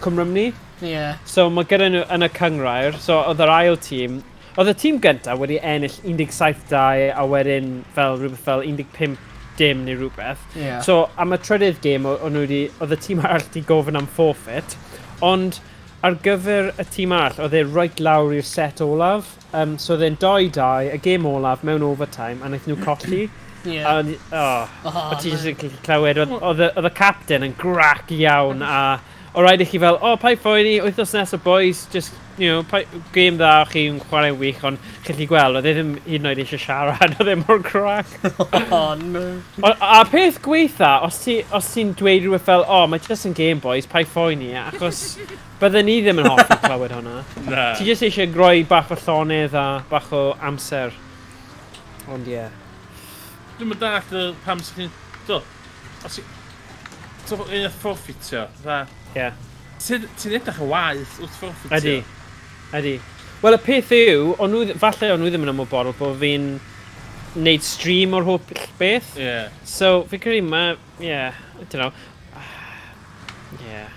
Cymrymni. Ie. So mae gyda nhw yn y cynghrair, so oedd yr ail tîm, oedd y tîm gyntaf wedi ennill 17-2 a wedyn fel rhywbeth fel 15 dim neu rhywbeth. Ie. So am y trydydd gêm, o'n nhw wedi, oedd y tîm arall wedi gofyn am forfeit, ond ar gyfer y tîm arall, oedd e right lawr i'r set olaf. So oedd e'n 2-2, y gêm olaf mewn overtime, a wnaethon nhw colli. Ie. A, oh, Oh, o ti no. jyst yn gallu clywed, oedd y captain yn grac iawn, a o rhaid i chi fel, o, oh, paid phoeni, wythnos nesaf boys, just, game dda, chi'n chwarae'n wych, ond chi'n gallu gweld, oedd e ddim hyd yn oed eisiau siarad, oedd e mor grac. Oh, no. A peth gweitha, os ti'n dweud rhywbeth fel, o, oh, mae just yn game boys, paid phoeni, achos bydden ni ddim yn hoffi clywed hwnna. Na. Ti jyst eisiau rhoi bach o llonydd a bach o amser. Ond ie. Yeah. Dwi'm yn dallt y pam sy'n chi'n... Do, os i... So, un o'r forfeitio, dda... Ie. Ti'n edrych yn waeth wrth forfeitio. Ydy. Ydy. Wel, y peth yw, o'n nhw, falle o'n nhw ddim yn ymwybodol bod fi'n neud stream o'r holl beth. Ie. So, fi'n credu ma, yeah, I don't know. Yeah.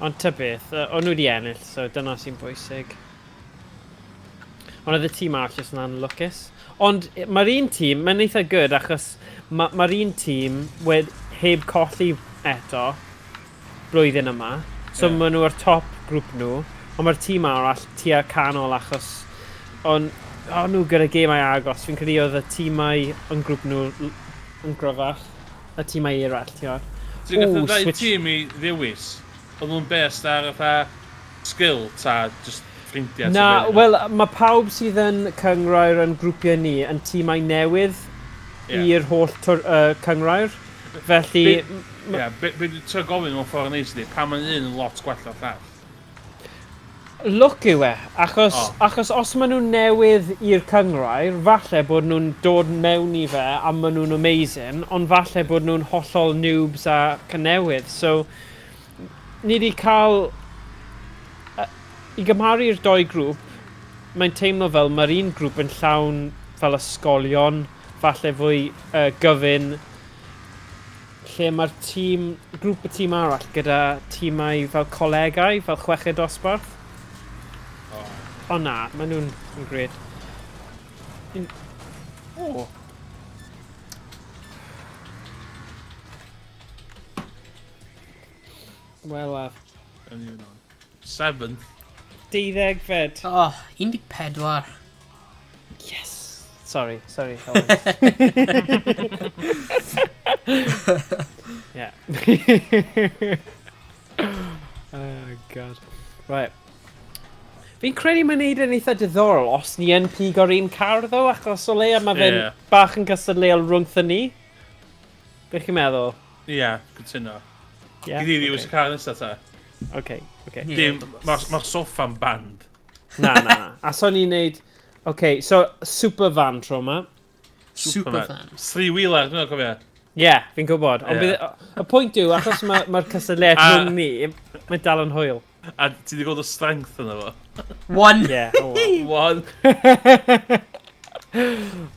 Ond ta beth, o'n nhw wedi ennill, so dyna sy'n bwysig. Ond oedd y tîm arall jyst yn anlwcus. Ond mae'r un tîm, mae'n eitha good achos mae'r un tîm heb colli eto blwyddyn yma. So yeah. Maen nhw ar top grŵp nhw, ond mae'r tîm arall tua canol achos o'n nhw gyda gemau agos. Fi'n credu oedd y tîmau yn grŵp nhw yn gryfach, y tîmau eraill, ti'n gwybod? Ti'n gallu Ooh, ddau switch. tîm i ddewis, oedd nhw'n based ar fatha skill ta just ffrindiau? Na, wel, mae pawb sydd yn cynghrair yn grwpiau ni yn tîmau newydd i'r holl cynghrair. Felly, Ie, be dwi'n trio gofyn mewn ffordd neis ydi, pam mae'n un yn lot gwell o'r llall? Lwc yw e, achos, O. achos os maen nhw'n newydd i'r cynghrair, falle bod nhw'n dod mewn i fe a maen nhw'n amazing, ond falle bod nhw'n hollol noobs a cynewydd. So, ni wedi cael... I gymharu'r doi grŵp, mae'n teimlo fel mae'r un grŵp yn llawn fel ysgolion, falle fwy gyfun, lle mae'r tîm, grŵp y tîm arall gyda tîmau fel colegau, fel chweched dosbarth. O na, maen nhw'n yn gret. O. Wel, 7. 12 fed. Oh, 14. Yes! Sorry, sorry. Owen. Yeah. Oh, God. Right. Fi'n credu mae'n neud yn eitha diddorol os ni yn pigo'r un car ddo, achos o leia mae fe'n bach yn cystadleuol rhwngthyn ni. Be chi'n meddwl? Ie, yeah, cytuno. Ie? Gyd i ddewis y car nesaf ta. Okay, okay. Ie. Dim, mae'r soffa'n band. Na, na, na. A so ni'n neud... Okay, so super van tro yma. Super van. Three-wheeler, dwi'n cofio. Ie, yeah, fi'n gwybod. Ond Ie. y pwynt yw, achos mae'r ma cystadleuaeth rhwng ni, mae'n dal yn hwyl. A ti wedi gweld y strength yna fo? One! Ie, oh, well. One.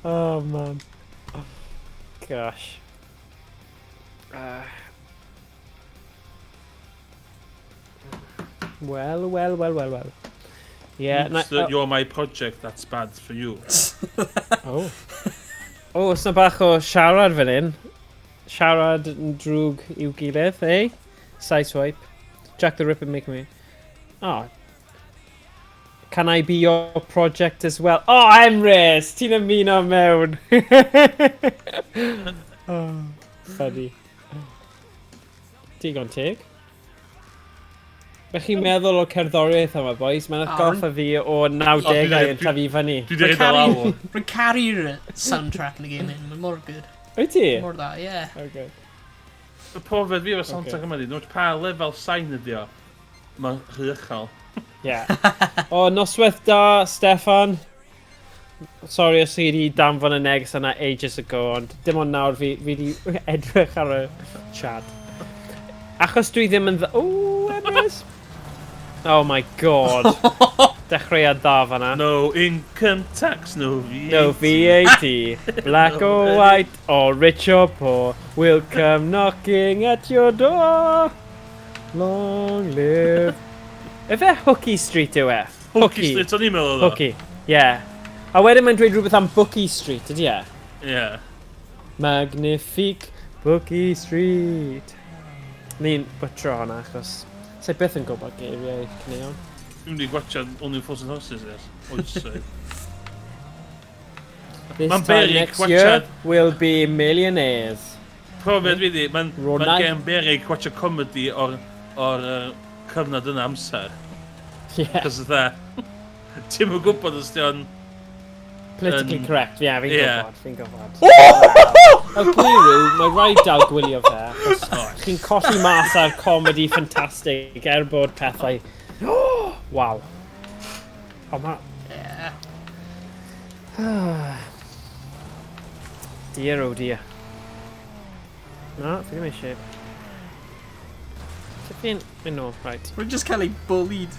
Oh, man. Gosh. Well, well, well, well, well. Yeah, Oops, you're my project, that's bad for you. Oh. Oh, oes na bach o siarad fan hyn. Siarad yn drwg i'w gilydd, eh? Side swipe. Jack the Ripper make me. Oh. Can I be your project as well? Oh, Emrys! Ti'n ymuno mewn! Oh, funny. Digon teg. Be chi'n meddwl o cerddoriaeth yma, boys? Mae'n atgoffa fi o 90au yn tyfu fyny. Dwi wedi rhaid o lawr. Rwy'n caru'r soundtrack yn y game hyn. Mae'n mor good. Wyt ti? Mor dda, ie. Yeah. Okay. Y profiad fi efo soundtrack yma di, nwch pa lefel sain ydi o, mae'n rhy uchel. Yeah. O, noswaith da, Steffan. Sorry os chi wedi danfon y neges yna ages ago, ond dim ond nawr fi wedi edrych ar y chat. Achos dwi ddim yn... O, Emrys! Oh my god. Dechreuad dda fan'na. No income tax, no VAT. No VAT, black or white, or rich or poor, will come knocking at your door. Long live... Ife Hooky Street yw e? Hooky Street, o'n i'n meddwl oedd o. Hooky, yeah. A wedyn mae'n dweud rhywbeth am Bookie Street, ydy e? Ie. Magnifique Bookie Street. Ni'n butcher hwnna achos sa'i byth yn gwybod geiriau caneuon. Dwi'n mynd i gwachio Only Fools and Horses, yes. Oesoedd. This Ma'n time beryg next gwatsiad- year, we'll be millionaires. Profiad fi di, mae'n ma Ronald. gen beryg gwachio comedy o'r or, cyfnod yna amser. Yeah, Cos fatha, ti'm yn gwybod os di o'n... politically correct. Yeah, fi'n yeah. gwybod, fi'n gwybod. Y gwir yw, mae rhaid dal gwylio fe, achos chi'n colli mas ar comedy ffantastig er bod pethau... Waw. O, ma... Yeah. Dear oh dear. Na, fi ddim eisiau. Sut fi'n mynd nôl? Right. Rwy'n just cael ei bullied.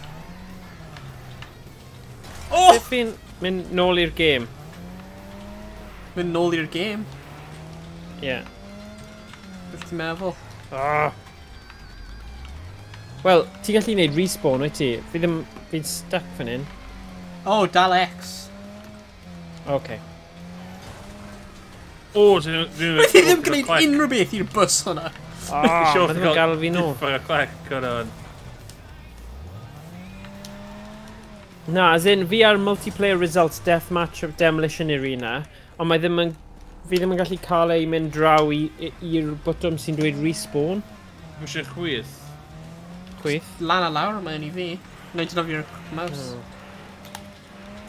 Oh! Sut fi'n mynd nôl i'r gêm? Mynd nôl i'r game. Yeah. Beth ti'n meddwl? Ah. Wel, ti'n gallu gwneud respawn, wyt ti? Fi ddim... Fi'n stuck fan hyn. Oh, dal X. Okay. O, ti'n... Fi ddim gwneud unrhyw beth i'r bws hwnna. Ah, ma' ddim yn gael fi nôl. Uffar y clec o'r o'n. Na, as in, fi ar multiplayer results deathmatch of Demolition Arena, ond mae ddim yn... Fi ddim yn gallu cael ei mynd draw i'r botwm sy'n dweud respawn. Dwi'n eisiau chwith. Chwith. Lan a lawr mae'n i fi. Neu defnyddio'r mouse. Oh.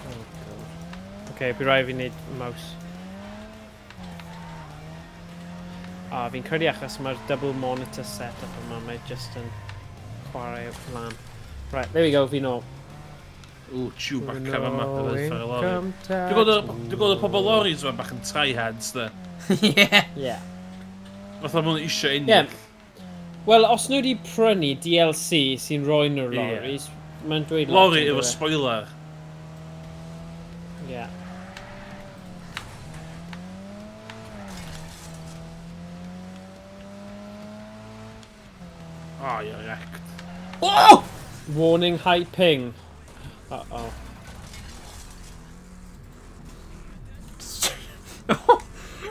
Oh, God. Okay, bydd rhaid fi wneud mouse. A fi'n credu achos mae'r double monitor setup yma, mae just yn chwarae lan. Right, there we go, fi nôl. Ww, Chewbacca fa ma. No Uffar y lori. income tax. Dwi'n gweld y pobl loris fa bach yn tryhards, de. Yeah. Yeah. Fatha ma' nhw eisiau ennill. Yeah. Wel, os nhw wedi prynu DLC sy'n rhoi nhw'r Ie. loris, mae'n dweud lot. Lori on'd efo yw e? spoiler. Yeah. Oh, you're wrecked. Oh! Warning high ping. Uh-oh.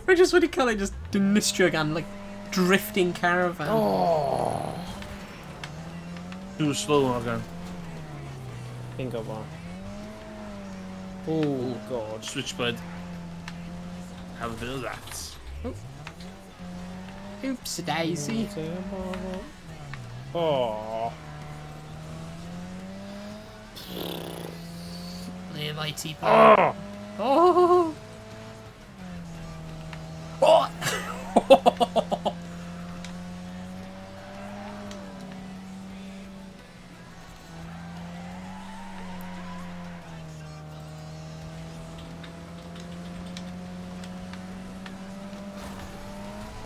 Rwy just wedi cael ei just dinistrio gan, like, drifting caravan. Oh. Too slow, Morgan. Fi'n gwybod. Oh, God. Switchblade. Have a bit of that. Oops, daisy. Oh. Live IT power. Oh! Oh! Oh!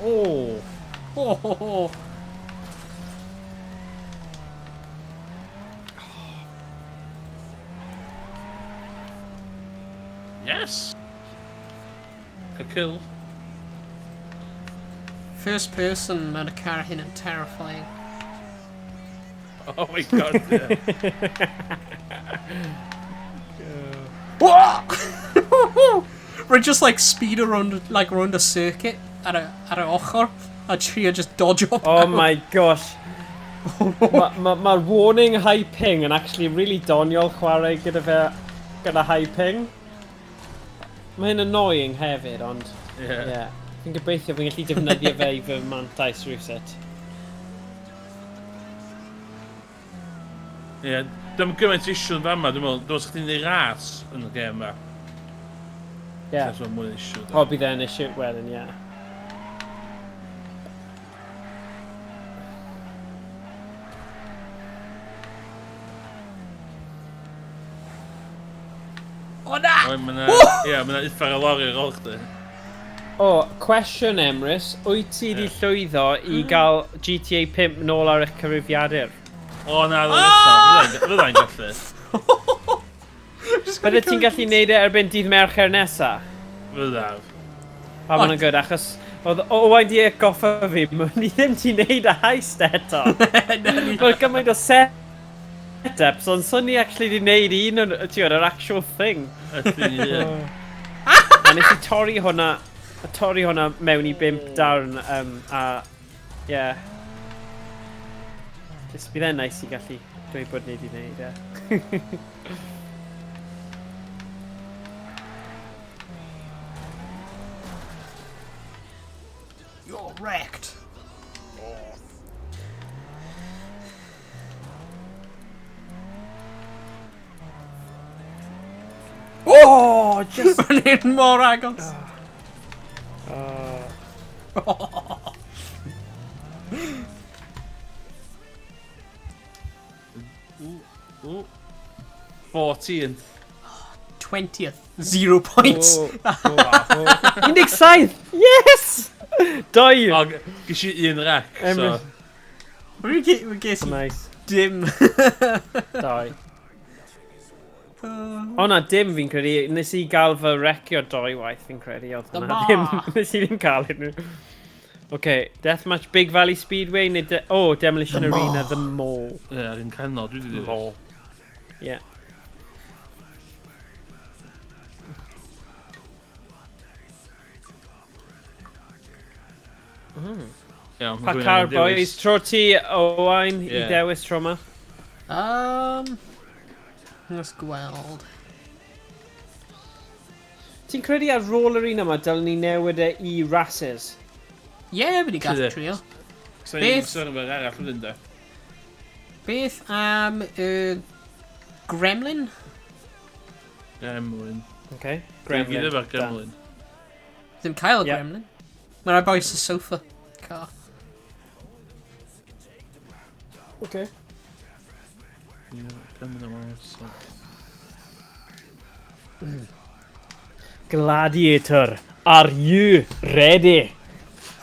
Oh! Ho, ho, ho. Yes! A kill. First person mewn y car hyn yn terrifying. Oh my god, yeah. We're just like speed around, like around a circuit ar y ochr, a trio just dodge up. Oh my gosh. Mae'r ma warning high ping yn actually really doniol chwarae gyda fe, gyda high ping. Mae'n annoying hefyd, ond... Yeah. Yeah. Fi'n gobeithio fi'n gallu defnyddio fe i fy mantais rhywsut. Ie, yeah, dim gymaint issue yn fama, dwi'n meddwl, dwi'n meddwl chdi'n neud ras yn y gêm yma. Ie. Yeah. So, mwy issue. O, bydd e'n issue wedyn, ie. Yeah. O na! O, ma' 'na, ie, ma' 'na uffar o lori ar ôl chdi. O, cwestiwn Emrys, wyt ti di llwyddo i gael GTA 5 nôl ar eich cyfrifiadur? O na, eto. Fyddai'n gallu. Bydde ti'n gallu neud e erbyn dydd Mercher nesa? Fyddaf. A ma' hwnna'n good, achos oedd Owain di atgoffa fi, ni ddim di neud y heist eto. Mae'n gymaint o setups, ond swn ni actually di neud un o'n, ti'n gwybod, yr actual thing. Ydyn, ie. A nes i torri hwnna mewn i 5 darn, a, yeah. Just bydd e'n nice i gallu dweud bod ni di neud e. You're wrecked. Oh, just... Mae'n un mor agos. Ooh, 14th. 20th. 0 points. Oh, oh, 17! Yes! Dau! O, ges i un rac, so... Ges i Nice. dim. Dau. O na, dim fi'n credu. Nes i gael fy recio doi waith fi'n credu. Oedd hwnna ddim. Nes i ddim cael unrhyw. OK, Deathmatch Big Valley Speedway neu... Oh, Demolition Arena, The Mall. Ie, ar un canol, dwi wedi Mall. Ie. Iawn, Pa car, boys? Tro ti, Owain, i dewis tro yma. Let's gweld. Ti'n credu ar rôl yr un yma, dylen ni newid e i rases? Ie, yeah, bydd i gallu trio. Beth? Server arall wedyn de. Beth am y Gremlin? Gremlin. Okay. Gremlin. Dwi'n efo'r Gremlin. Ddim cael y Gremlin. Mae'n rhaid boes y sofa car. Okay. Yeah, Gremlin am so. Gladiator, are you ready?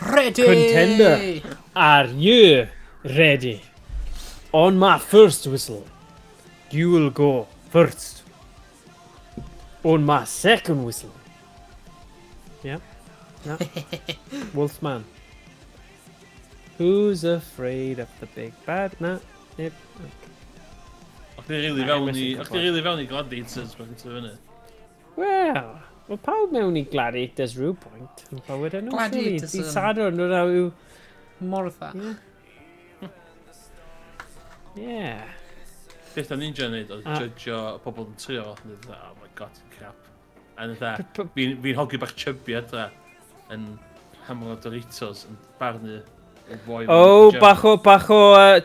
Ready! Contender, are you ready? On my first whistle, you will go first. On my second whistle. Yeah. Yeah. Wolfman. Who's afraid of the big bad? Na. Nip. O'ch di rili fewn i Gladiators pan ti'n fyny. Wel, mae pawb mewn i Gladiators rhyw pwynt yn bywyd nhw. Gladiators yn... Sadwrn nhw yw... Mor dda. Yeah. Beth o'n ninja wneud oedd judgeio pobl yn trio. Oh my god, crap. A fi'n hogi bach chubby adra yn hamro Doritos yn barnu. Oh, bach o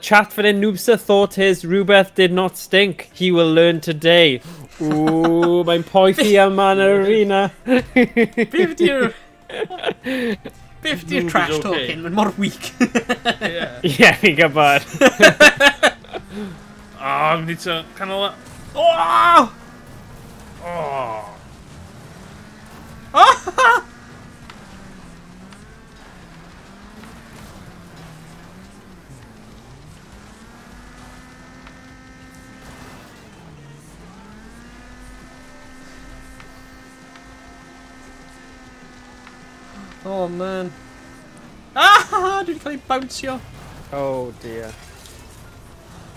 chat fan hyn. Noobsa thought his rhywbeth did not stink. He will learn today. Ooh, mae'n poethi am man yr arena. Beth di'r trash talking? Mae'n mor weak. Yeah, fi'n gwybod. Oh, I'm need to canol... Oh! Oh! Oh! Oh, man. Ah! Dwi wedi cael ei bouncio. Oh, dear.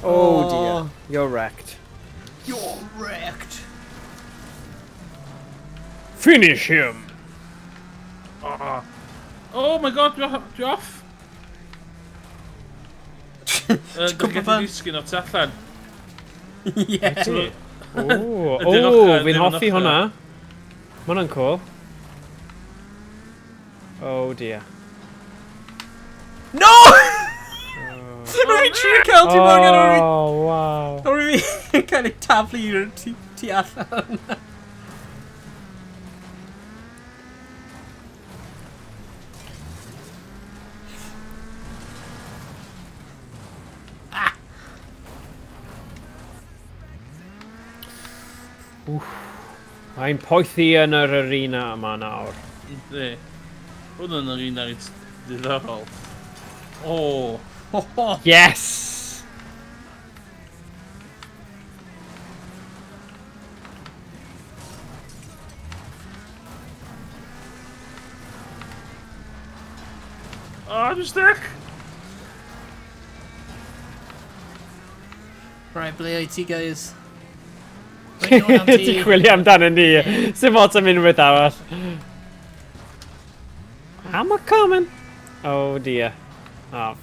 Oh, dear. You're wrecked. You're wrecked. Finish him! Oh, oh my god, dwi off. Dwi'n Gwbod gallu pan- disgyn o'r tu allan. Yeah. Oh, Ydy'r oh, ochr, fi'n ddim yn hoffi ochr. hwnna. Ma' hwnna'n cool. Oh dear. No! Rwy'n trio cael ti mewn gan Oh, wow. Rwy'n fi cael ei taflu i'r tu allan. Mae'n poethi yn yr arena yma nawr. Yndi. Hwn yn yr un reit diddorol. Oh. Ho, ho. Yes! Oh, I'm stuck! Right, ble wyt ti, guys? Rwy'n dod am ti. Ti'n chwilio amdano ni. Sim ots am unrhyw beth arall. I'm a coming. Oh dear. Oh.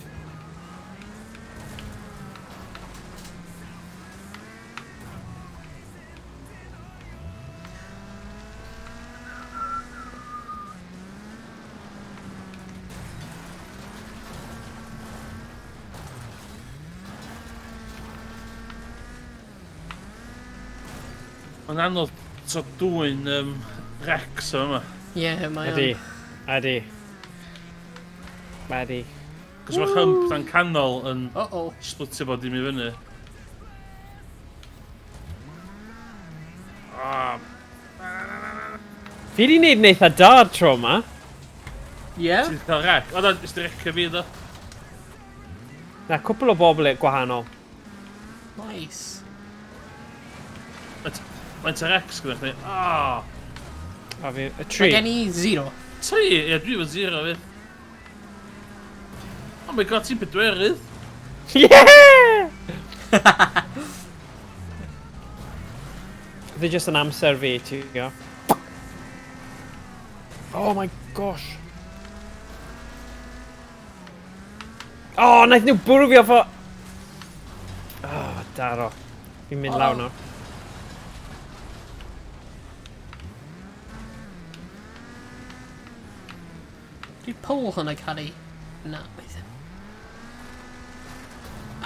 Mae'n anodd so dwy'n Rex o yma. Ie, mae o'n. Ydy. Ydy. Ydy. Cos mae hump dan canol yn Uh-oh. splitio bod dim i fyny. Ah, Fi di wneud yn eitha da tro yma. Ie? Ti'n cael rec? O na, jyst recio fi ddo. Na, cwpl o bobl gwahanol. Nice. Mae'n ta Rex gyda chdi. Ah, A fi, y Mae tri. gen i 0. 3? Ie, dwi efo 0 fi. Oh my god, ti'n pedwerydd. Yeah! Fi jyst yn amser fi, ti'n gwybod. Oh my gosh. Oh, naeth nhw bwrw fi off o... Oh, daro. Fi'n mynd Oh. lawr nawr. Dwi pole hwnna cael ei... Na, mae ddim.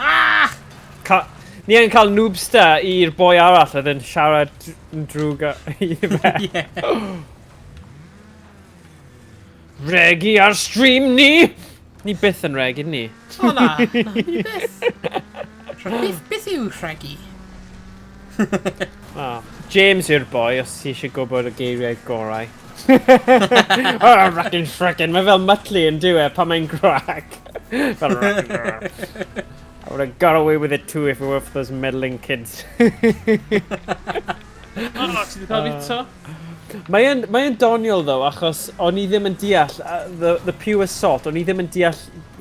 Ah! Ni yn cael noobster i'r boi arall oedd yn siarad yn drwg i fe. Ie. Regi ar stream ni! Ni byth yn regi, ni. O na, na, ni byth. Beth yw rhegi? Oh, James yw'r boi, os ti eisiau gwybod y geiriau gorau. Oh, rackin' frackin'. Mae fel Muttley yn dyw e pan mae'n grac. Fel rackin' frack. I would have got away with it too if it were for those meddling kids. Oh, ti wedi cael fito? Mae yn doniol ddo, achos o'n i ddim yn deall, the pure salt, o'n i ddim yn deall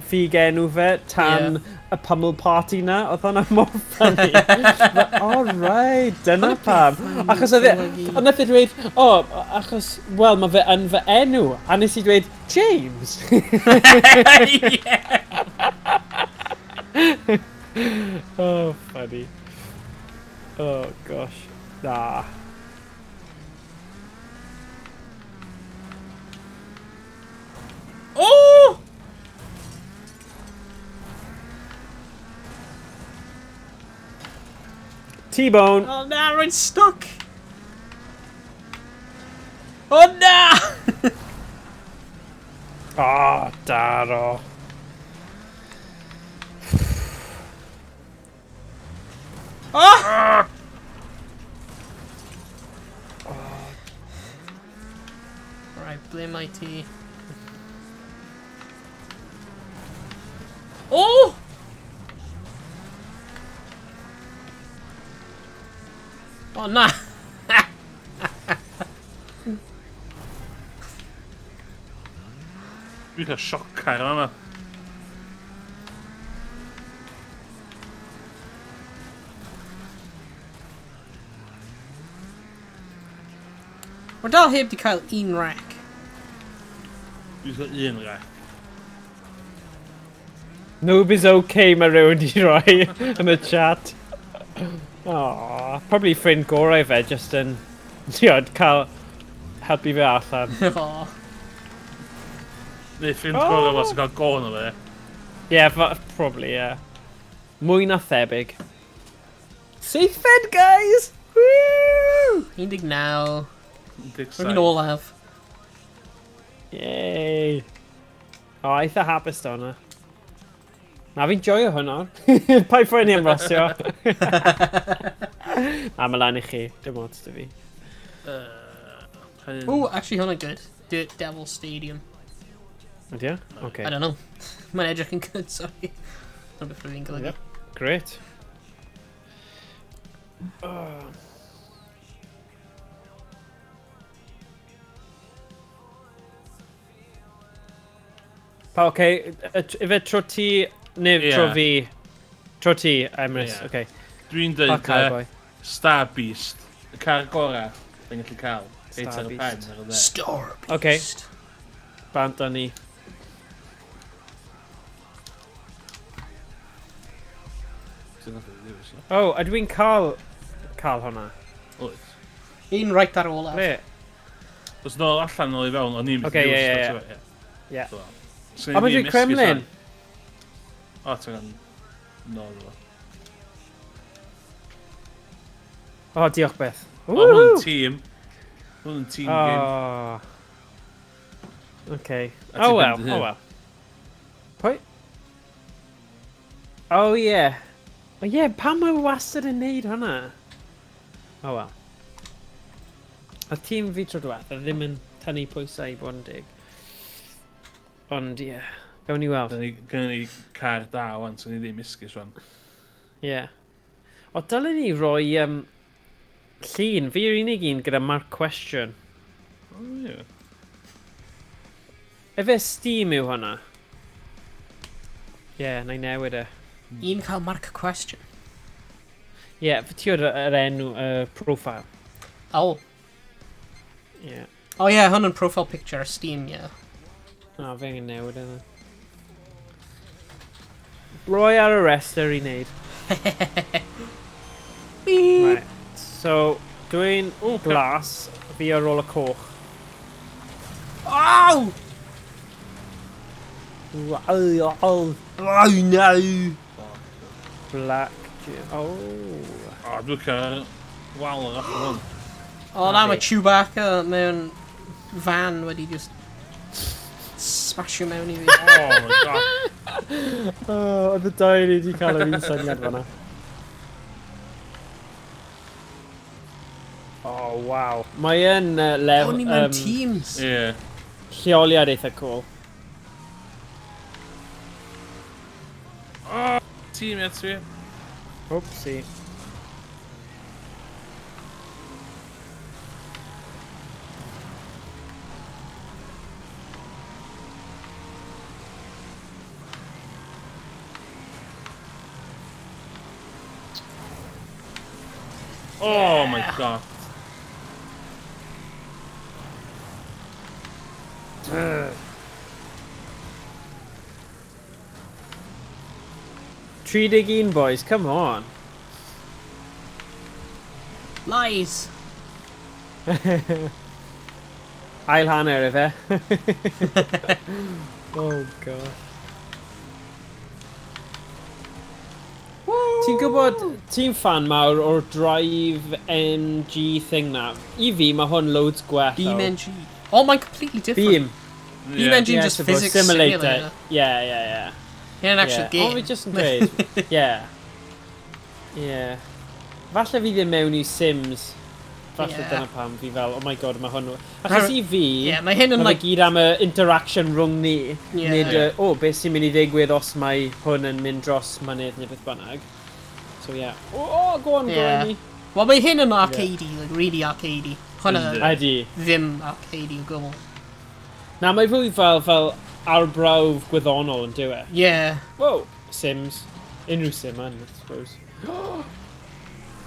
ffug enw fe tan y pummel party na, oedd hwnna mor funny. All right, dyna pam. Achos oedd e, ond nath e dweud, o, achos, wel, mae fe yn fy enw. A nes i dweud, James. Oh, funny. Oh, gosh. Na. Oh! T-bone. Oh na, rwy'n stuck! Oh na! Oh, daro. Oh! Right, ble mae ti? Oh! Oh na! Dwi'n cael siocar yma. Mae dal heb di cael un rack. Dwi'n cael un rack. Noob is okay, mae rhywun di roi yn y chat. Aww, probably ffrind gorau fe, just yn, tiod, cael helpu fe allan. Aw. Neu ffrind gorau fo sy'n cael go yno fe. Yeah, probably, yeah. Mwy na thebyg. Seithfed, guys! Woo! 19. 17. Rwy'n olaf. Yay! O, oh, eitha hapus da hwnna. Na, fi'n joio hwnna. Pa'i phoeni am rosio. Na, mae lan i chi. Dim ots dy fi. Oh, actually, hwnna'n good. Dirt Devil Stadium. Ydy o? Okay. I don't know. Mae'n edrych yn good, sorry. Dyna beth rwy'n golygu. Yep. Great. Oh. Pa, oce, ife tro ti, neu Ie. tro fi? Tro ti, Emrys, Ie. oce. Dwi'n Pa dweud, cowboy? Star Beast. Y car gorau dwi'n gallu cael. Star Reit ar y Beast. pen ar y dde. Star Ocê. Beast. Bant â ni. Sy'n nath i ddewis, no? Oh, ydw i'n cael hwnna? Oes. Un right ar olaf. Ble? Os nôl allan nôl i fewn, o'n i'n Ocê, mynd i ie, ddewis, ie, t'bo, ie. So, O, mae'n dweud Kremlin. O, ti'n gan... Nôl iddo fo. O, diolch beth. O, hwn yn tîm. Hwn yn team game. Oh. Okay. A Oh ti well, ben dy oh hun. well. Pwy? Oh yeah. Oh yeah, pam mae wastad yn neud hwnna? Oh well. Oedd tîm fi tro diwetha ddim yn tynnu pwysau i fod yn dig. Ond ie, yeah, gawn ni weld. Gynna ni car da wan, so ni ddim esgus wan. Ie. Yeah. O, dylen ni roi llun. Fi yw'r unig un gyda mark question. O, ie. Efe Steam yw hwnna? Ie, yeah, na i newid e. Un cael mark question. Ie, yeah, ti o'r yr enw, profile. Oh. Ie. Yeah. Oh yeah, hwn yn profile picture ar Steam, yeah. Na, fi angen newid e. Roi ar y rester i wneud. Beep. Right. So, dwi'n glas, fi ar ôl y coch. Ow! Oh, Oh no! Black. Oh. O, dwi'n cael wal ar ochr hwn. O na, Na mae fi. Chewbacca mewn van wedi just smasho mewn i fi. Oh my god. Oh, oedd y dau ni wedi cael yr un syniad fanna. Oh, waw. Mae yn lef, O, ni mewn teams. Ie. lleoliad eitha cool. O, tîm ie ti. Oopsie. Oh my god. Ugh. 31 boys, come on. Lies! Ail hanner ife. Oh god. Ti'n gwybod, ti'n fan mawr o'r Drive NG thing na. I fi, mae hwn loads gwell. Beam though. NG. Oh, mae'n completely different. Beam. Beam Engine Yeah, just I suppose. physics Simulator. simulator. Yeah. In an actual yeah. game. Ond fi just yn dweud. Yeah. Yeah. Falle fi ddim mewn i Sims. Falle Yeah. dyna pam fi fel, oh my god, mae hwn... Achos i fi, Yeah, mae hyn yn mae like... gyd am y interaction rhwng ni. Yeah. Nid, o, beth sy'n mynd i ddigwydd os mae hwn yn mynd dros mynydd neu beth bynnag. So yeah. Oh, go on, Yeah. go on. Wel, mae hyn yn arcadey, like really arcadey. Hwna Yndi. Ydy. ddim arcadey o gwbl. Na, mae fwy fel arbrawf gwyddonol yn dyw e. Yeah. Whoa, Sims. Unrhyw sim yn, I suppose.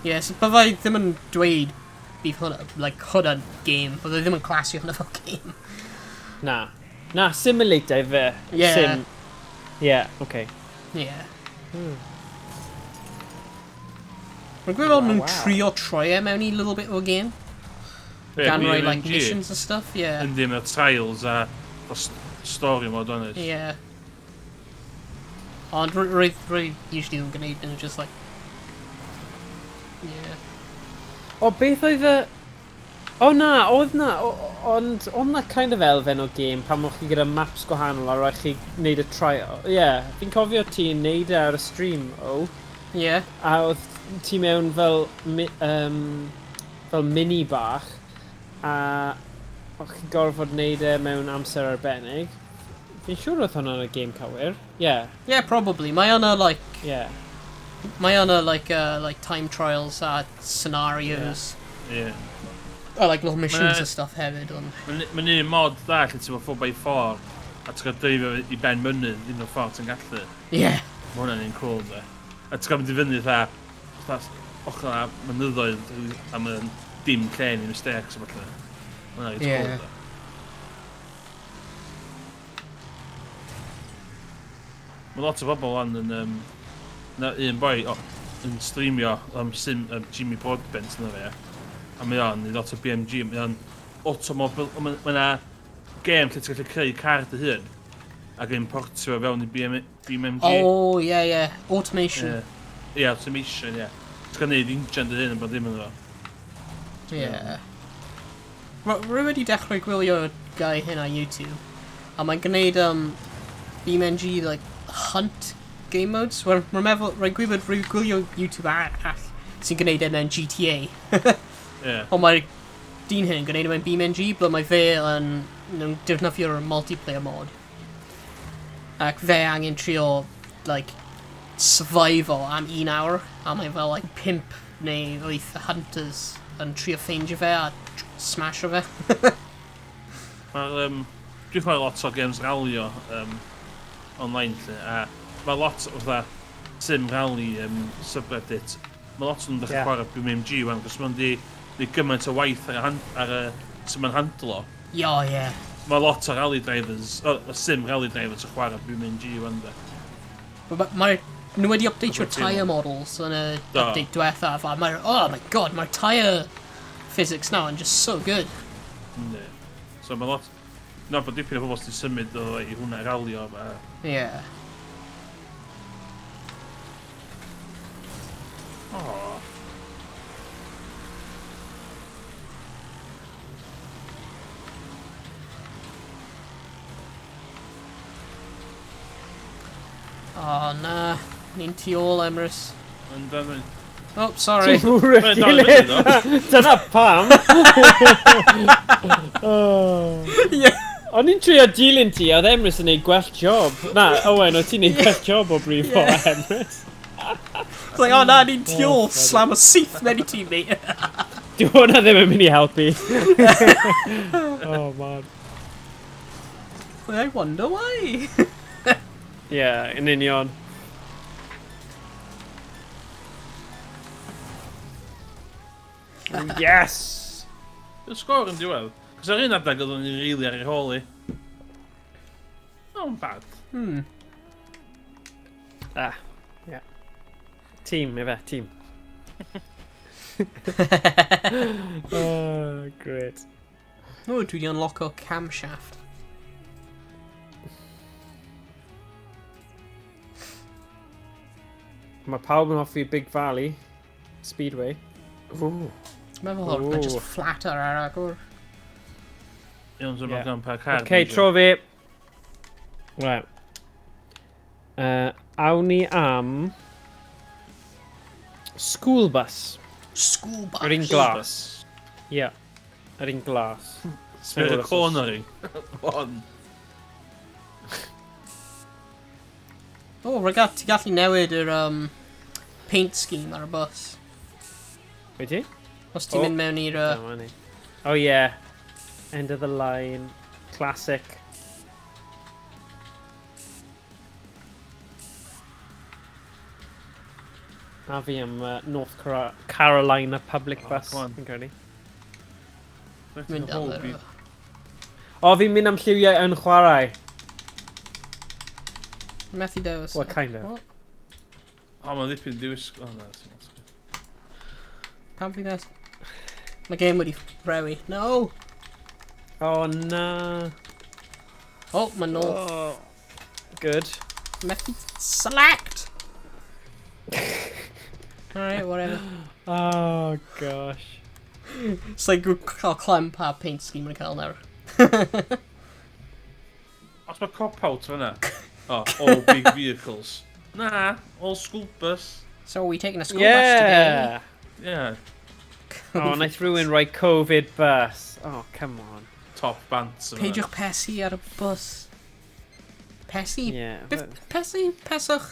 Yeah, so byddai ddim yn dweud bydd hwnna, like, hwnna'n game. Byddai ddim yn clasu hwnna fel game. Na. Na, simulator fe. Yeah. Sim. Yeah, okay. Yeah. Rwy'n gwybod fel nhw'n trio troi e mewn i little bit o game. Be, Gan roi, like, BMG? missions and stuff, yeah. Yndi, mae'r trials a story mode on it. Yeah. Ond rwy usually ddim yn gwneud yn just like... Yeah. O, beth oedd y... O na, oedd na, ond oedd na kind of elfen o game pan o'ch chi gyda maps gwahanol a rhaid chi wneud y trial. Ie, yeah, fi'n cofio ti'n neud e ar y stream, o. Yeah. A oedd ti mewn fel, fel mini bach, a o'ch chi gorfod wneud e mewn amser arbennig. Fi'n siŵr oedd hwnna'n y game cywir. Yeah. Yeah, probably. Mae yna, like... Yeah. Mae yna, like, time trials a scenarios. Yeah. Or, like, little missions and stuff hefyd, ond... Mae'n un mod dda lle ti'n fod 4x4 a ti'n cael dreifio i ben mynydd un o'r ffordd ti'n gallu. Yeah. Mae hwnna'n un cool, de. A ti'n cael mynd i fyny fatha ochr a mynyddoedd a mae'n dim lle ni mistakes a falle. Mae hwnna'n reit cool, de. Mae lot o bobl lan yn... na un boi yn streamio sim Jimmy Broadbent yna fe. A mae o'n neud lot o BMG, mae o'n automobil... Mae yna game lle ti'n gallu creu car dy hun ac importio fo fewn i BMG. Oh, yeah, yeah. Automation. Ie, yeah, automation, ie. Yeah. Ti'n gallu neud injan dy hun yn bod ddim yn efo. Yeah. Rwy wedi dechrau gwylio guy hyn ar YouTube, a mae'n gwneud BeamNG, like, hunt game modes. Rwy'n meddwl, rwy'n gwybod, rwy'n gwylio YouTube arall sy'n gwneud e mewn GTA. Yeah. Ond mae'r dyn hyn yn gwneud e mewn BeamNG, ble mae fe yn defnyddio'r multiplayer mod. Ac fe angen trio, like, survival am 1 awr, a mae fel, like, 5 neu 8 hunters yn trio ffeindio fe a smasho fe. Mae'r, dwi'n chwarae lot o games ralio online, lle, a mae lot o fatha sim rally subreddit. Mae lot o'n dechrau chwarae BeamNG wan, cos mae'n di gymaint o waith ar y sut mae'n handlo. Yo, yeah. Mae lot o rally drivers, o sim rally drivers yn chwarae BeamNG wan, de. Mae nhw wedi updateio'r tyre models yn y update diwethaf, a mae'r, oh my god, mae'r tyre physics now yn just so good. Yndi. So mae lot, na bod dipyn o bobl sy'n symud o i hwnna ralio. Yeah. Oh. Oh, na. Ni'n tu ôl, Emrys. Yn Oh, sorry. Dyna pam. Oh. Yeah. O'n i'n trio dilyn ti, oedd Emrys yn neud gwell job. Na, Owen, oedd ti'n neud gwell job o brifo, Emrys. It's like, oh na, ni'n tu ôl, slam o syth mewn i ti, mate. Dyw hwnna ddim yn mynd i helpu. Oh, man. I wonder why. Yeah, yn union. Yes! Y sgôr yn diwedd. Cos ar un adeg oeddwn ni'n rili ar ei hôl i. Not bad. Hmm. Ah, yeah. Team, efe, team. Oh, great. Oh, dwi wedi unlocko camshaft. Mae pawb yn hoffi Big Valley Speedway. Ooh. Meddwl hwn, mae just flat ar agor. Iawn, so mae'n gan pa car. OK, tro fi. Right. Awn ni am... School bus. School bus? Yr un glas. Ie. Yr un glas. Sme'r y cornering. On. Oh, rhaid ti gallu newid yr paint scheme ar y bus. Wyt ti? Os ti'n mynd mewn i'r... Oh yeah. End of the line. Classic. A fi am North Carolina public Oh, bus, come on. fi'n credu. Mynd am yr... O, fi'n mynd am lliwiau yn chwarae. Methu dewis. Well, kind of. What? O, mae'n ddipyn diwisg. O, na, ti'n lot. Pam fi nes? Mae game wedi rewi. No! Oh, na. Oh, mae nôl. Oh. Good. Methu select! Alright, whatever. Oh, gosh. It's like cael clem pa paint scheme yn cael nawr. Os mae cop-out fyna. Oh, all big vehicles. Na, all school bus. So are we taking a school bus today? Yeah! Yeah, Oh, naeth rhywun rhoi Covid bus. Oh, come on. top bants yma. Peidiwch pesu ar y bus. Pesu? Yeah. Beth- Pesu? Peswch?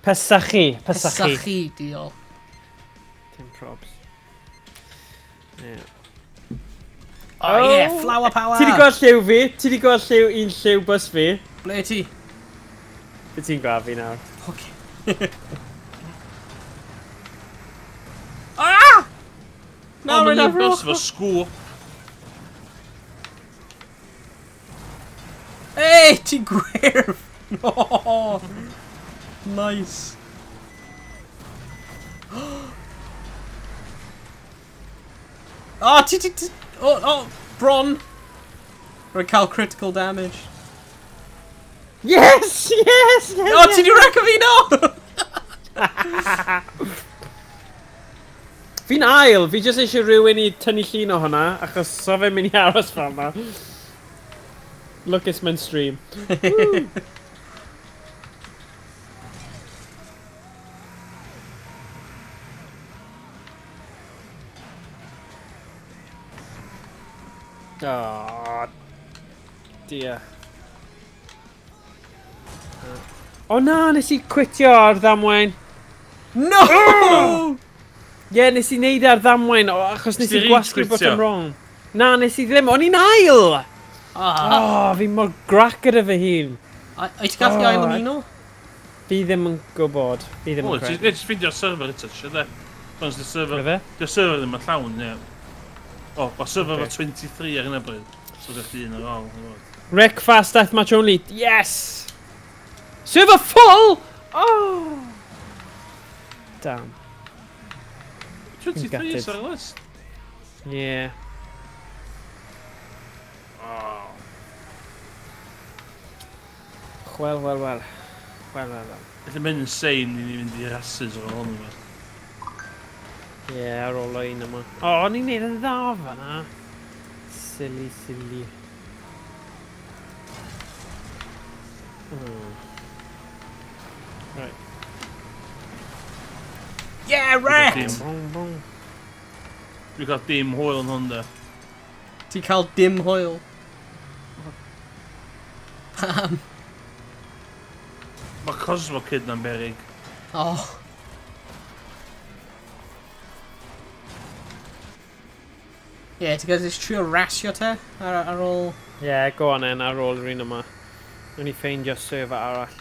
Pesychu. Pesychu. Pesychu, diolch. Dim probs. Yeah. Oh, yeah, flower power! Ti di gweld lliw fi? Ti di gweld lliw un lliw bus fi? Ble ti? Be ti'n gweld fi nawr? Okay. Ah! Na, Nawr mae'n yn un bus ar efo sgŵp. Hey, ti'n gwyrdd! Oh, nice. Oh, ti, oh, bron! Rwy'n cael critical damage. Yes! Yes! Yes! Oh, ti di wreco fi, no! Fi'n ail, fi jyst eisiau rhywun i tynnu llun o hwnna, achos so fe'n mynd i aros fel yna. Lwcus mewn stream. Oh, dear. O na, nes i quitio ar ddamwain. No! Ie, yeah, nes i neud e ar ddamwain, o, achos nes Nes i ti gwasgu'r rage botwm quitio? wrong. Na, nes i ddim, o'n i'n ail! Ah. Oh, fi mor grac gyda fy hun. A ti'n gallu Oh, ail ymuno? Fi ddim yn gwybod. Fi ddim O, yn ti'n credu. ti ffeindio'r server eto, ti de? Ond y server... Ife? Di'r server ddim yn llawn, ie. O, mae server Ocê. efo 23 ar hyn o bryd. So ddech chi un ar ôl. ti'n gwbod. Wreck fast deathmatch only. Yes! Server full! Oh! Damn. 23 Gutted. is ar y list. Yeah. Oh. Wel, wel, wel. Wel, wel, wel. Felly mae'n insane i ni fynd i rases o'r hwn yma. Ie, yeah, ar ôl o un yma. O, o'n i'n neud yn dda fan'na. Silly, silly. Right. Yeah, wrecked! Dim. Boom, boom. Dwi'n cael dim hwyl yn hwn, de. Ti'n cael dim hwyl. Pam? Mae Cosmo Kid na'n berig. Oh. Ie, yeah, ti'n gael trio rasio te ar ôl... Ie, yeah, go on then, ar ôl yr un yma. Wnawn ni ffeindio server arall.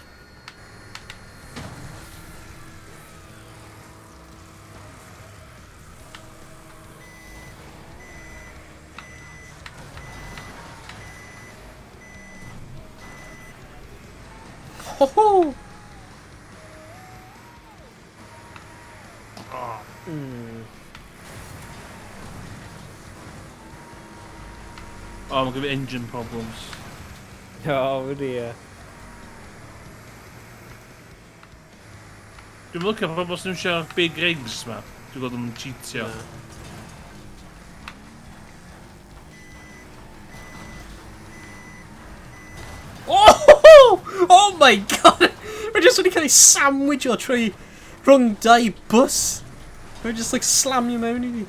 Ho ho! Oh, mae gen fi engine problems. Oh dear. Dwi'n licio pobl sy'n iwsio big rigs ma. Dwi'n gweld nhw'n cheatio. Na. Oh! Oh my god! We're just wedi cael ei sandwicho trwy rhwng dau bws. We're just like slamio mewn i fi.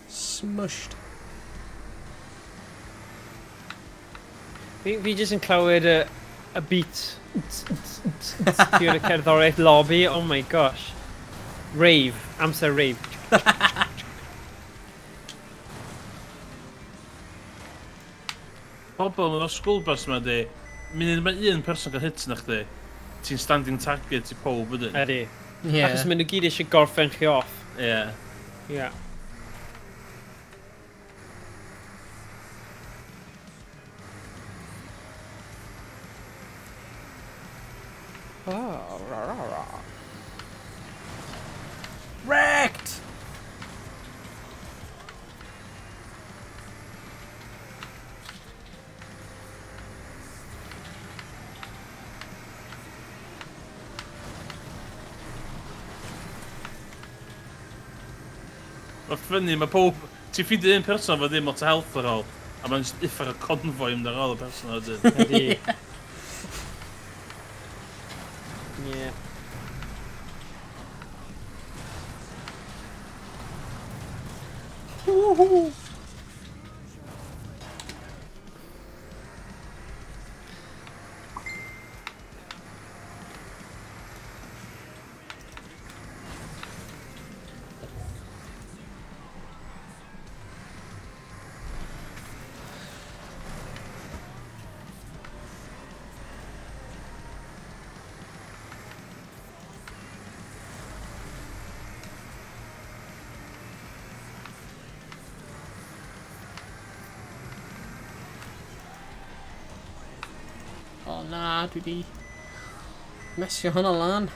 Smushed. Fi jyst yn clywed y beat. Ti yn y cerddoriaeth lobby. Oh my gosh. Rave. Amser rave. Pobl yn o'r school bus yma di, munud mae un person gael hit na chdi, ti'n standing target i pob ydyn. Ydy. Yeah. Achos maen nhw gyd eisiau gorffen chi off. Ie. Yeah. Oh, ra, ra, ra. Wrecked! Mae ffynnu, mae pob... Ti'n ffeindio un person fo ddim lot o health ar ôl, a mae'n just uffar o convoy mynd ar ôl y person wedyn. Ydy. Yeah. Woohoo! O na, dwi di mesio hwnna lan.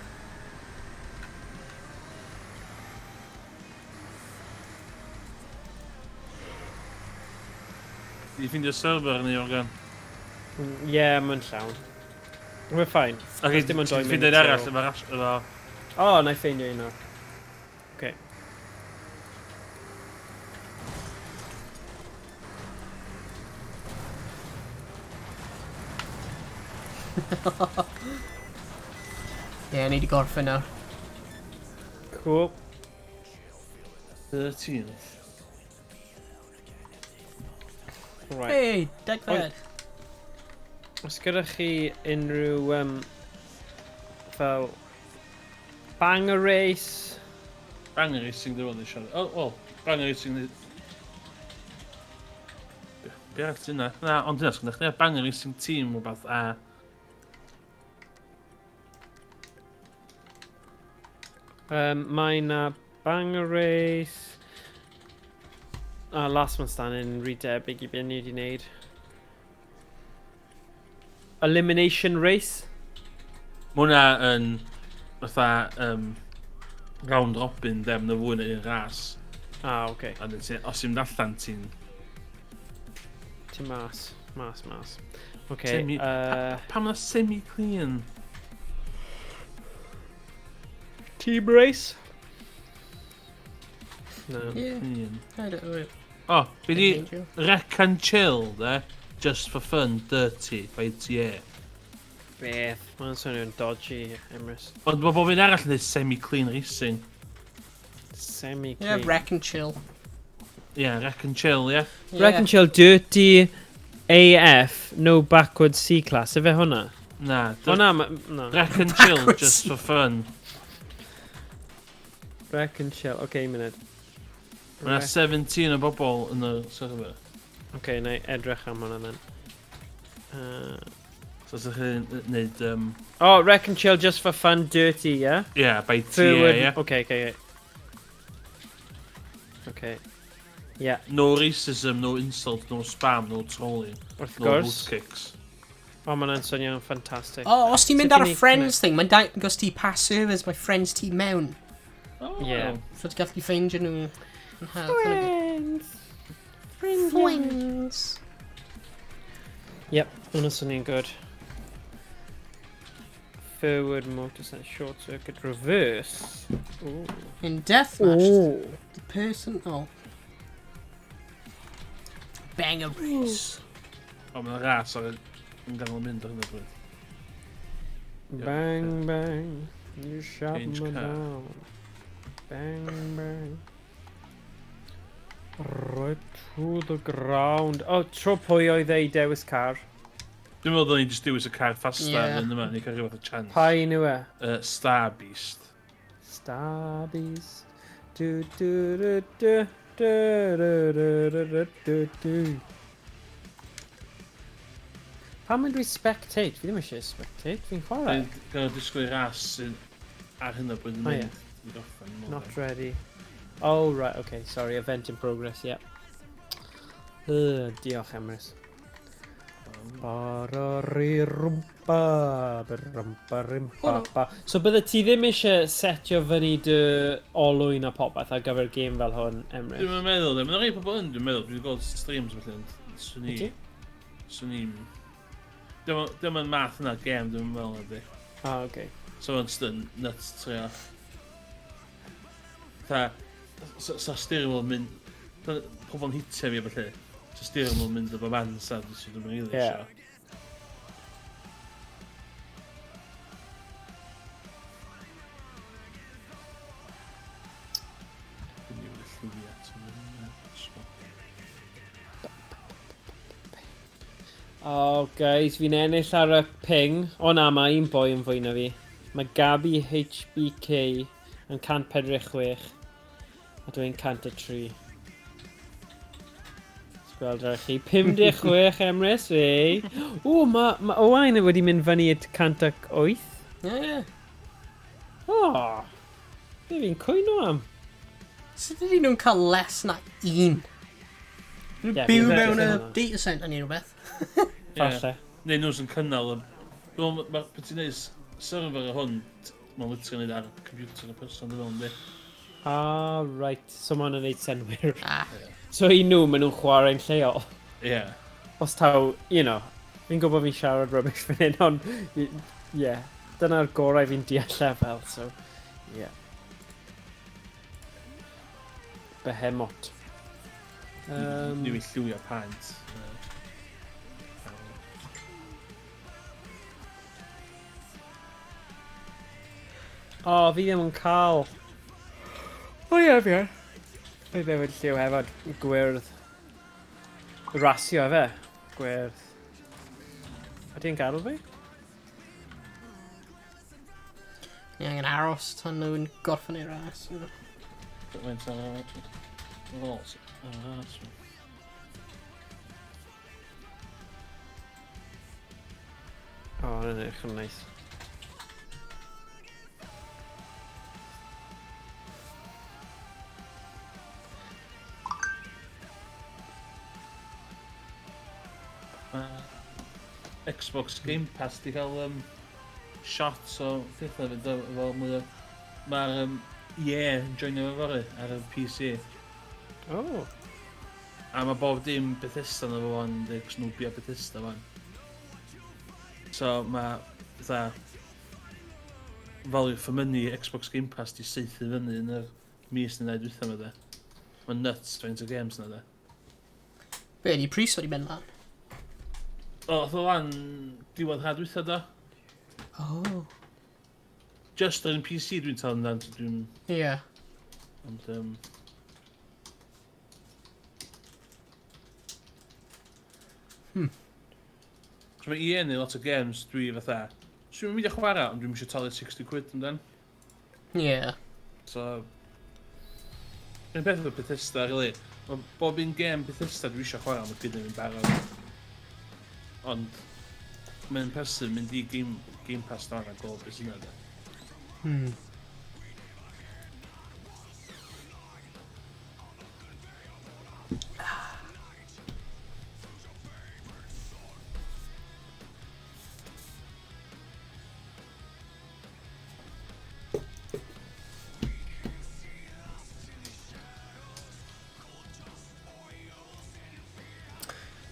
Di ffeindio server ni, Morgan? Yeah, mae'n llawn. We're fine. Ac Dim ond doi ti'n ffeindio munud un arall ar ôl. efo efo... O, na i ffeindio un o'r. Okay. Ie, yeah, ni di gorffen nawr. Cool. 13th. Right. Hey, degfed. Os gyda chi unrhyw fel banger race? Banger racing dwi'n meddwl siarad. Oh, well, banger racing... Be arall ti yna? Na, ond dyna sgynna chdi, banger racing team rhywbeth a... Mae na banger race... A last one standing rhy debyg i beth ni wedi wneud. Elimination race? Mae hwnna yn fatha round robin dem na fwy na un ras. Ah, oce. Okay. A dyn ti, os ti'n mynd allan ti'n... Ti'n mas, mas, mas. Oce, Semi... Pam na semi-clean? Team race? No. Yeah, Clean. I don't know. O, fi di Wreck and Chill, de? Just for fun, dirty, by TA. Beth? Mae'n swnio'n dodgy, Emrys. Ond mae bob un arall yn dweud semi-clean racing. Semi-clean. Yeah, wreck and chill. Yeah, Wreck and Chill, yeah. Yeah. Wreck and Chill, dirty AF, no backward C-class. Ife hwnna? Na. O na, na. Wreck and Chill, Backwards just C. for fun. Wreck and Chill, oce, okay, munud. Mae yna 17 o bobl yn y server. Oce, okay, na i edrych am hwnna then. So os ydych chi'n neud... Oh, Wreck and Chill just for fun, dirty, yeah? Yeah, by TA, Forward- yeah. Okay, okay, okay. Okay. Yeah. No racism, no insult, no spam, no trolling. Wrth No gwrs. boot kicks. O, oh, mae'n swnio'n ffantastig. O, os ti'n mynd Sut ar i y ni friends thing, mae'n dangos ti pa servers mae friends ti mewn. Oh. Yeah. So ti'n gallu ffeindio nhw yn hawdd. Friends. Friends. Friends. Yep, hwnna'n swnio'n good. Forward motorcycle short circuit reverse. Ooh. In deathmatch, Ooh. the person... Oh. Banger race. O, mae'n ras ar yn ganol mynd ar hyn o bryd. Bang, bang, you shot Change me car. down. Bang, bang. Right to the ground. Oh, tro pwy oedd ei dewis car? Dwi'n meddwl ddylen ni just dewis y car fasta Yeah. yn yma, ni cael rhyw fath o chance. Pa un yw e? Star Beast. Star Beast. Du, du, du, du, du, du, du, du, du, du, du. Pam mae'n dweud spectate? Fi ddim eisiau spectate, fi'n chwarae. Dwi'n disgwyl ras sydd ar hyn o bryd yn Oh, mynd i gorffen. dwi'n meddwl. Not ready. Oh, right, okay, sorry, event in progress, yeah. Diolch, Emrys. Bararирumpa, barumpa-rimpa-pa. So bydde ti ddim eisiau setio fyny dy olwyn a popeth ar gyfer gêm fel hwn, Emrys? Dwi'n meddwl, ddim. Mae'n rhai pobl yn, dwi'n meddwl. Dwi'n gweld streams felly, ond swn i... Wyt ti? Swn i'n... Dim yn math yna gêm, dwi'n meddwl ydy. Ah, okay. So mae'n just yn nuts trio. Tha, sa steering wheel yn mynd... Pobl yn hitio fi felly. Sa steering wheel yn mynd efo man, sa dwi'n rili Ie. isio. Dwi'n mynd i llywio ato fi, so. Oh, guys, fi'n ennill ar y ping. O na, mae un boi yn fwy na fi. Mae Gabi HBK yn 146 a dwi'n 103. Gweld ar chi. 56 Emrys, ei. O, mae ma Owain wedi mynd fyny at 108. Ie, ie. O, be fi'n cwyno am? Sut ydyn nhw'n cael less na un? Ie, Byw fi'n mewn y meddwl hwnna. data centre neu rhywbeth. Falle. Neu nhw sy'n cynnal y... Dwi'n meddwl, beth ti'n neud server hwn, mae'n literally neud ar computer y person, dwi'n meddwl, yndi? Ah, right. So mae hwnna'n neud senwyr. Ah, So i nhw, maen nhw'n chwarae'n lleol. Ie. Os taw, you know, fi'n gwybod fi'n siarad rubbish fan hyn, ond, yeah, dyna'r gorau fi'n deall e fel, so, yeah. Behemoth. Newid lliwio paent. O, oh, fi ddim yn cael. O ie, fi yn. Fi ddim yn lliw hefyd. Gwyrdd. Rasio efe. Gwyrdd. Ydy'n gadw fi? Ni angen aros tan nhw'n gorffen eu ras. Faint ar ôl? Ar ras. O, oh, hwnna'n edrych yn neis. Mae Xbox Game Pass di cael shots o pethau fynd efo mwy o... Mae'r EA yn joinio fo fory ar y PC. Oh. A mae bob dim Bethesda na fo fan, dweud, cos nhw bia Bethesda fan. So mae, fatha, value for money Xbox Game Pass di saethu fyny yn yr mis neu ddau dwytha yma de. Mae'n nuts faint o games na de. Be, di pris wedi mynd lan? O, oedd o lan diwedd ha dwytha da. Oh. Just ar un PC dwi'n talu amdan, so dwi'n... Ie. Yeah. Ond, So mae EA yn neud lot o games dwi fatha... Dwi'n mynd i chwarae, ond dwi'n eisiau talu 60 quid amdan. Ie. Yeah. So... Un peth efo Bethesda, really. Mae bob un game Bethesda dwi eisiau chwarae, mae gyda fi'n barod. Ond... Mae'n person mynd i Game Pass dan a gweld beth sy'n yna. de.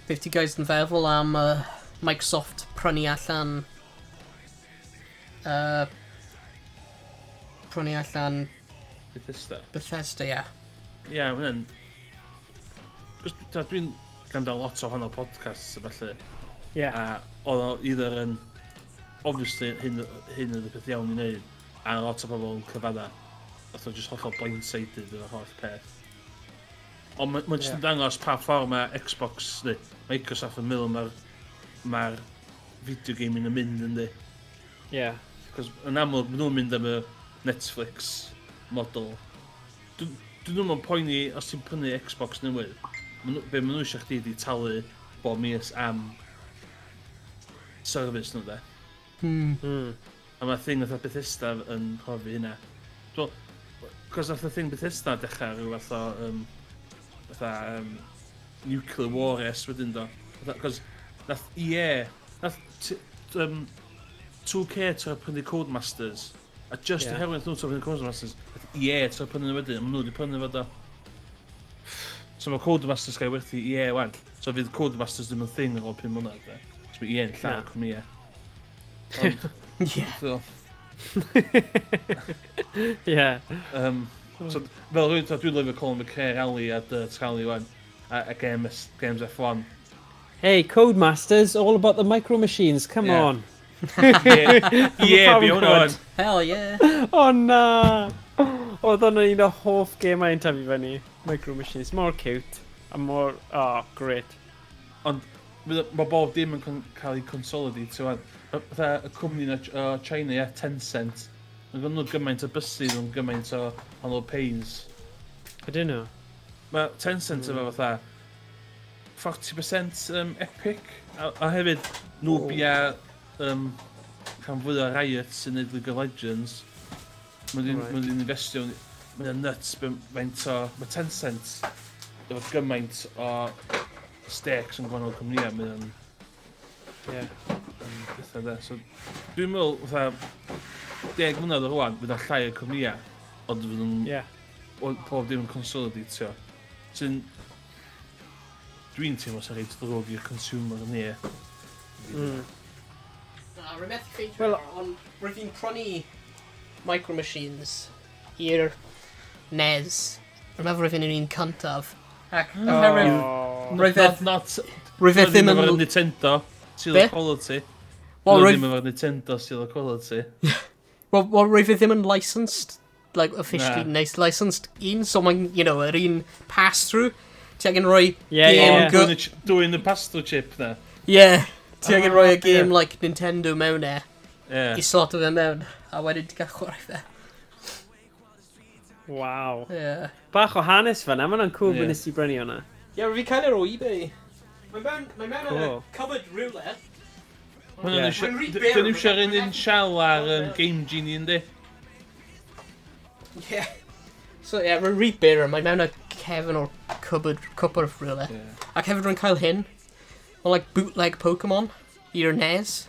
Beth ti guys yn feddwl am Microsoft prynu allan Bethesda. Bethesda, ie. Yeah. Ie, yeah, mae hwnna'n... Cos dwi'n gwrando lot o wahanol podcasts a falle. Yeah. A oedd o either yn... Obviously, hyn oedd y peth iawn i wneud. A lot o bobl yn cyfadda. Oedd o just hollol blindsided efo'r holl peth. Ond mae'n ma jyst yn dangos pa ffordd mae Xbox, neu Microsoft yn meddwl mae'r video gaming yn mynd yndi. Yeah. Cos yn amlwg, maen nhw'n mynd am y Netflix model. Dyn nhw'n poeni os ti'n prynu Xbox newydd. Be maen nhw eisiau chdi ydi talu bob mis am service nhw, de. A mae thing fatha Bethesda yn profi hynna. Dwi'n cos nath y thing Bethesda dechrau rhyw fath o fatha nuclear war es wedyn do. Fatha, cos nath EA, nath 2K trio prynu Codemasters, a just oherwydd nhw trio prynu Codemasters, nath EA trio prynu nhw wedyn, a maen nhw wedi prynu fo do. So mae Codemasters gael ei werthu i EA wan. So fydd Codemasters ddim yn thing ar ôl 5 mlynedd, de. So mae EA yn lladd Na. cwmnïau. Ond, so, so, fel rwy'n dweud, dwi'n lyfio Colin McRae Rally a Dirt Rally wan, a Games F1. Hey, Codemasters, all about the micro machines, come on. Ie, Pawb be yn hwnna gwbod. wan. Hell yeah. O na! Oedd hwnna'n un o hoff gemau yn tyfu fyny. Micro Machines. Mor cute. A mor... Oh, great. Ond mae bob dim yn cael ei consolidate, wan. Fatha y cwmni na o China, ie, Tencent. Mae gen nhw gymaint o buses, nhw'n gymaint o wahanol pains. Ydyn nhw? Mae Tencent efo fatha 40% Epic. A hefyd, nhw bia rhan fwy o Riot sy'n neud League of Legends. Mae nhw'n investio, mae'n nuts faint o... Mae Tencent efo gymaint o stakes yn gwahanol cwmnïau, mae o'n yn bethau de. So, dwi'n meddwl, fatha, 10 mlynedd o rwan, fydd o llai o cwmnïau, ond fydd nhw'n pob dim yn consolidate-io. Sy'n... Dwi'n teimlo sy'n reit ddrwg i'r consumer ni. Na, rwy'n methu ffeindio Wel- ond rwy'n fi'n prynu Micro Machines i'r NES. Rwy'n meddwl rwy'n fi'n yr un cyntaf. Ac oherwydd Oh. Roedd Not, roedd e ddim yn efo'r Nintendo Seal Be? of Quality. Wel, Wel, roedd ddim efo'r Nintendo Seal of Quality. Wel, roedd e ddim yn licensed, like, officially Na. nice licensed un, so mae'n, yr un pass-through. Ti angen rhoi game Dwi'n y pass-through chip na. Yeah, ti angen rhoi y game, like, Nintendo mewn e, i slot o fe mewn, a wedyn ti'n cael chwarae fe. Wow. Yeah. Bach o hanes fyna, mae hwnna'n cool bod nes i brynu hwnna. Yeah, fi cael e o eBay. Mae mewn yn y Cool. cupboard rhywle. Mae'n Mae'n rhy byr, Dyn iwsio'r un mae'n un shell ar Game Genie, yndi? Yeah. So, yeah, mae'n rhy byr, mae mewn y cefn o'r cupboard rhywle. Ac hefyd rwy'n cael hyn. Mae'n like bootleg Pokemon i'r NES.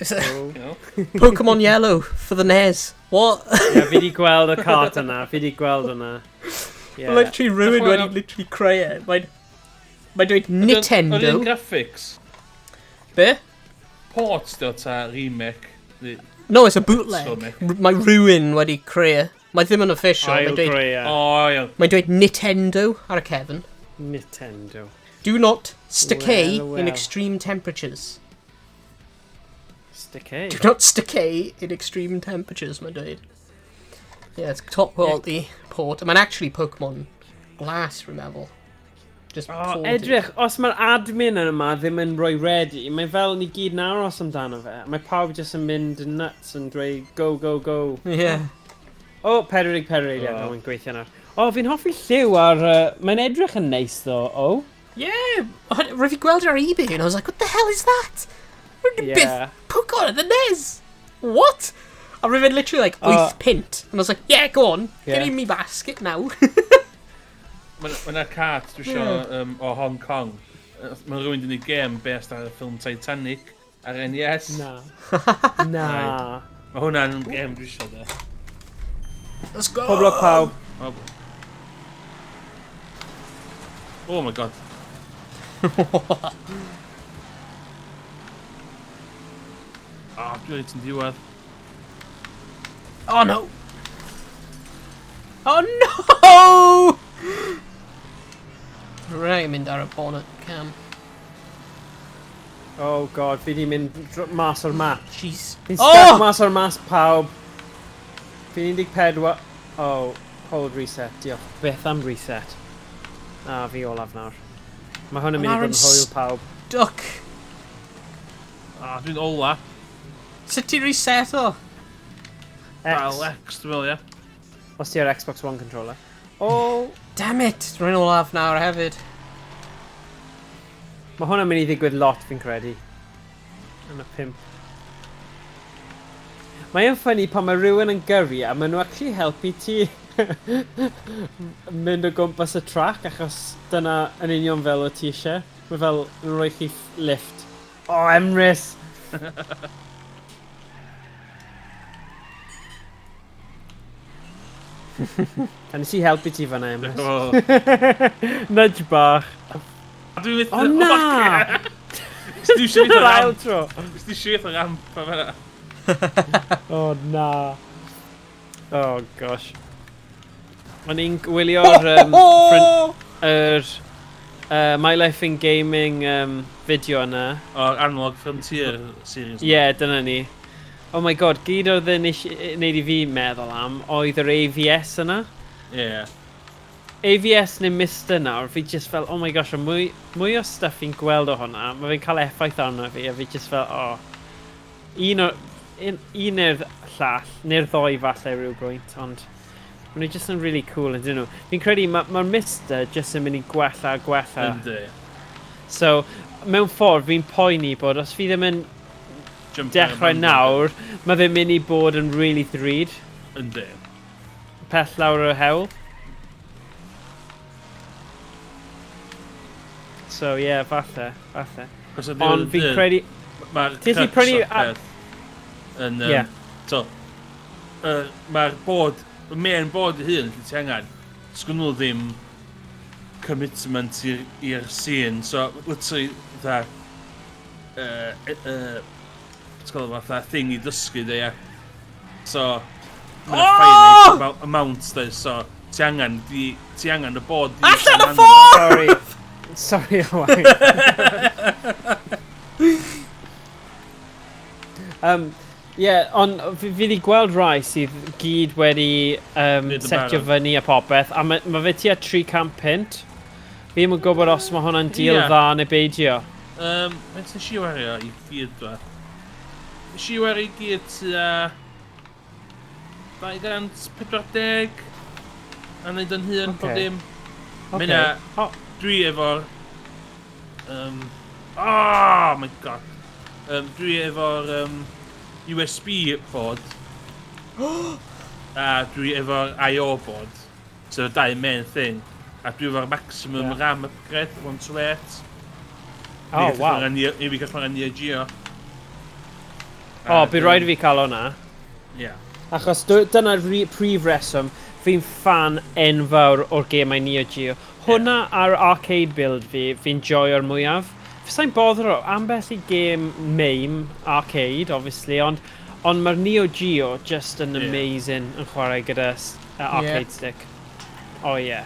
It's a Oh. You know? Pokemon Yellow for the NES. What? Yeah, fi di gweld y cart yna, fi di gweld yna. Yeah. Literally ruined Chwarae- wedi literally creu e. Mae'n dweud Yr un Nintendo. graphics. Be? Port di o ta remake. No, it's a bootleg. Stomach. Mae rhywun wedi creu e. Mae ddim yn official. Ail Mae'n dweud, greu e. O, iawn. mae'n dweud Nintendo ar y cefn. Nintendo. Do not stickay Well, in well. extreme temperatures. Stickay. Do not stickay in extreme temperatures, mae'n dweud. Yeah, it's top quality port. Mae'n actually Pokemon Glass, rwy'n meddwl. Just O, ported. edrych, os mae'r admin yn yma ddim yn rhoi ready, mae fel ni gyd yn aros amdano fe. Mae pawb jyst yn mynd yn nuts yn dweud go, go, go. Yeah. O, 44 eiliad, O. oh, mae'n gweithio nawr. O, fi'n hoffi lliw ar... Mae'n edrych yn neis, ddo, o. Yeah, rwy'n fi gweld ar eBay and I was like, what the hell is that? Rwy'n byth Pokemon at the NES! What? A rwy'n fe'n literally like 8 pint. And I was like, yeah, go on, get in me basket now. Mae yna cart dwi isio o Hong Kong. Mae rhywun wedi gwneud game based ar y ffilm Titanic ar NES. Na. Na. Mae hwnna'n game dwi isio de. Let's go! Pob lwc pawb. Oh my God. Ah, oh, dwi'n reit yn diwedd. Oh no! Oh no! Rhaid mynd ar y bonnet cam. Oh God, fi di mynd mas o'r map. Jeez. Fi'n stuck Oh! mas o'r mas pawb. Fi'n 14. Oh, hold reset. Diolch. Beth am reset? Ah, fi olaf nawr. Mae hwn yn mynd i Aaron fod yn hwyl pawb. Duck. Ah, dwi'n ola. Sut ti reset o? X. Dal X, dwi'n meddwl, ie. Os ti ar Xbox One controller. Oh, Damn it! Rwy'n olaf nawr hefyd. Mae hwn yn mynd i ddigwydd lot fi'n credu. Yn y 5. Mae yn funny pan mae rhywun yn gyrru a maen nhw actually helpu ti mynd o gwmpas y track achos dyna yn union fel o ti eisiau. Mae fel yn rhoi chi lift. Oh, Emrys! A nes i helpu ti fan'na, Emrys. Oh. Nudge bach. Dwi'n methu... O na! Dwi eisiau Yr ail tro. Dwi eisiau eitha ramp a fan'na. O na. Oh gosh. O'n i'n gwylio'r yr My Life in Gaming fideo yna. O'r Analog Frontier series. Ie, yeah, dyna ni. Oh my god, gyd oedd yn neud i fi meddwl am oedd yr AVS yna. Ie. Yeah. AVS neu Mister nawr, fi just fel, oh my gosh, mwy, mwy o stuff fi'n gweld o hwnna, mae fe'n cael effaith arno fi, a fi just fel, oh. Un, o, un, un neu'r llall, neu'r ddoi falle rhyw bwynt, ond maen nhw just yn really cool yn dyn nhw. Fi'n credu mae'r ma Mister just yn mynd i gwella a gwella. Yndi. So, mewn ffordd, fi'n poeni bod os fi ddim yn Jump dechrau nawr, mae fe'n mynd i bod yn really ddrud, Yndi. pell lawr y hewl. So, ie, yeah, falle, falle. Cos ar ddiwedd Ond y fi'n dydd, credu... Mae'r Ti'n gallu crux prynu o'r peth yn... Ie. So, mae'r bod, y main board ei hun, lle ti angen, sgwn nhw ddim commitment i'r scene, so literally, fatha, ti'n gwybod, fatha thing i ddysgu, de, ie. So, mae'n Oh! finite amount, de, so, ti angen, ti angen y board... Allan y ffordd! Sorry. Sorry, Owain. Yeah, ond fi wedi gweld rai sydd gyd wedi Neud yn setio barod. fyny a popeth, a mae ma fe tua 300 punt. Fi ddim yn gwybod os mae hwnna'n deal Ie. dda neu beidio. Faint nes i wario i gyd, dwa? Nes i wario i gyd tua 240 a wneud yn hun, pob Ocê. dim. Ocê. Mae hynna- O, Dwi efo'r... Oh my god. Dwi efo'r USB board. A dwi efo'r I.O. board. So y dau main thing. A dwi efo'r maximum Ie. RAM upgrade, 128. oh, wow. I fi gallu chwarae Neo Geo. O, bydd rhaid i fi cael hwnna. Ie. Achos dyna'r prif reswm, fi'n fan enfawr o'r gemau Neo Geo. Hwna ar arcade build fi, fi'n joio'r mwyaf. Sa'n bothero, ambell i gêm MAME arcade, obviously, ond ond mae'r Neo Geo just yn Ie. amazing yn chwarae gyda arcade stick. Oh yeah.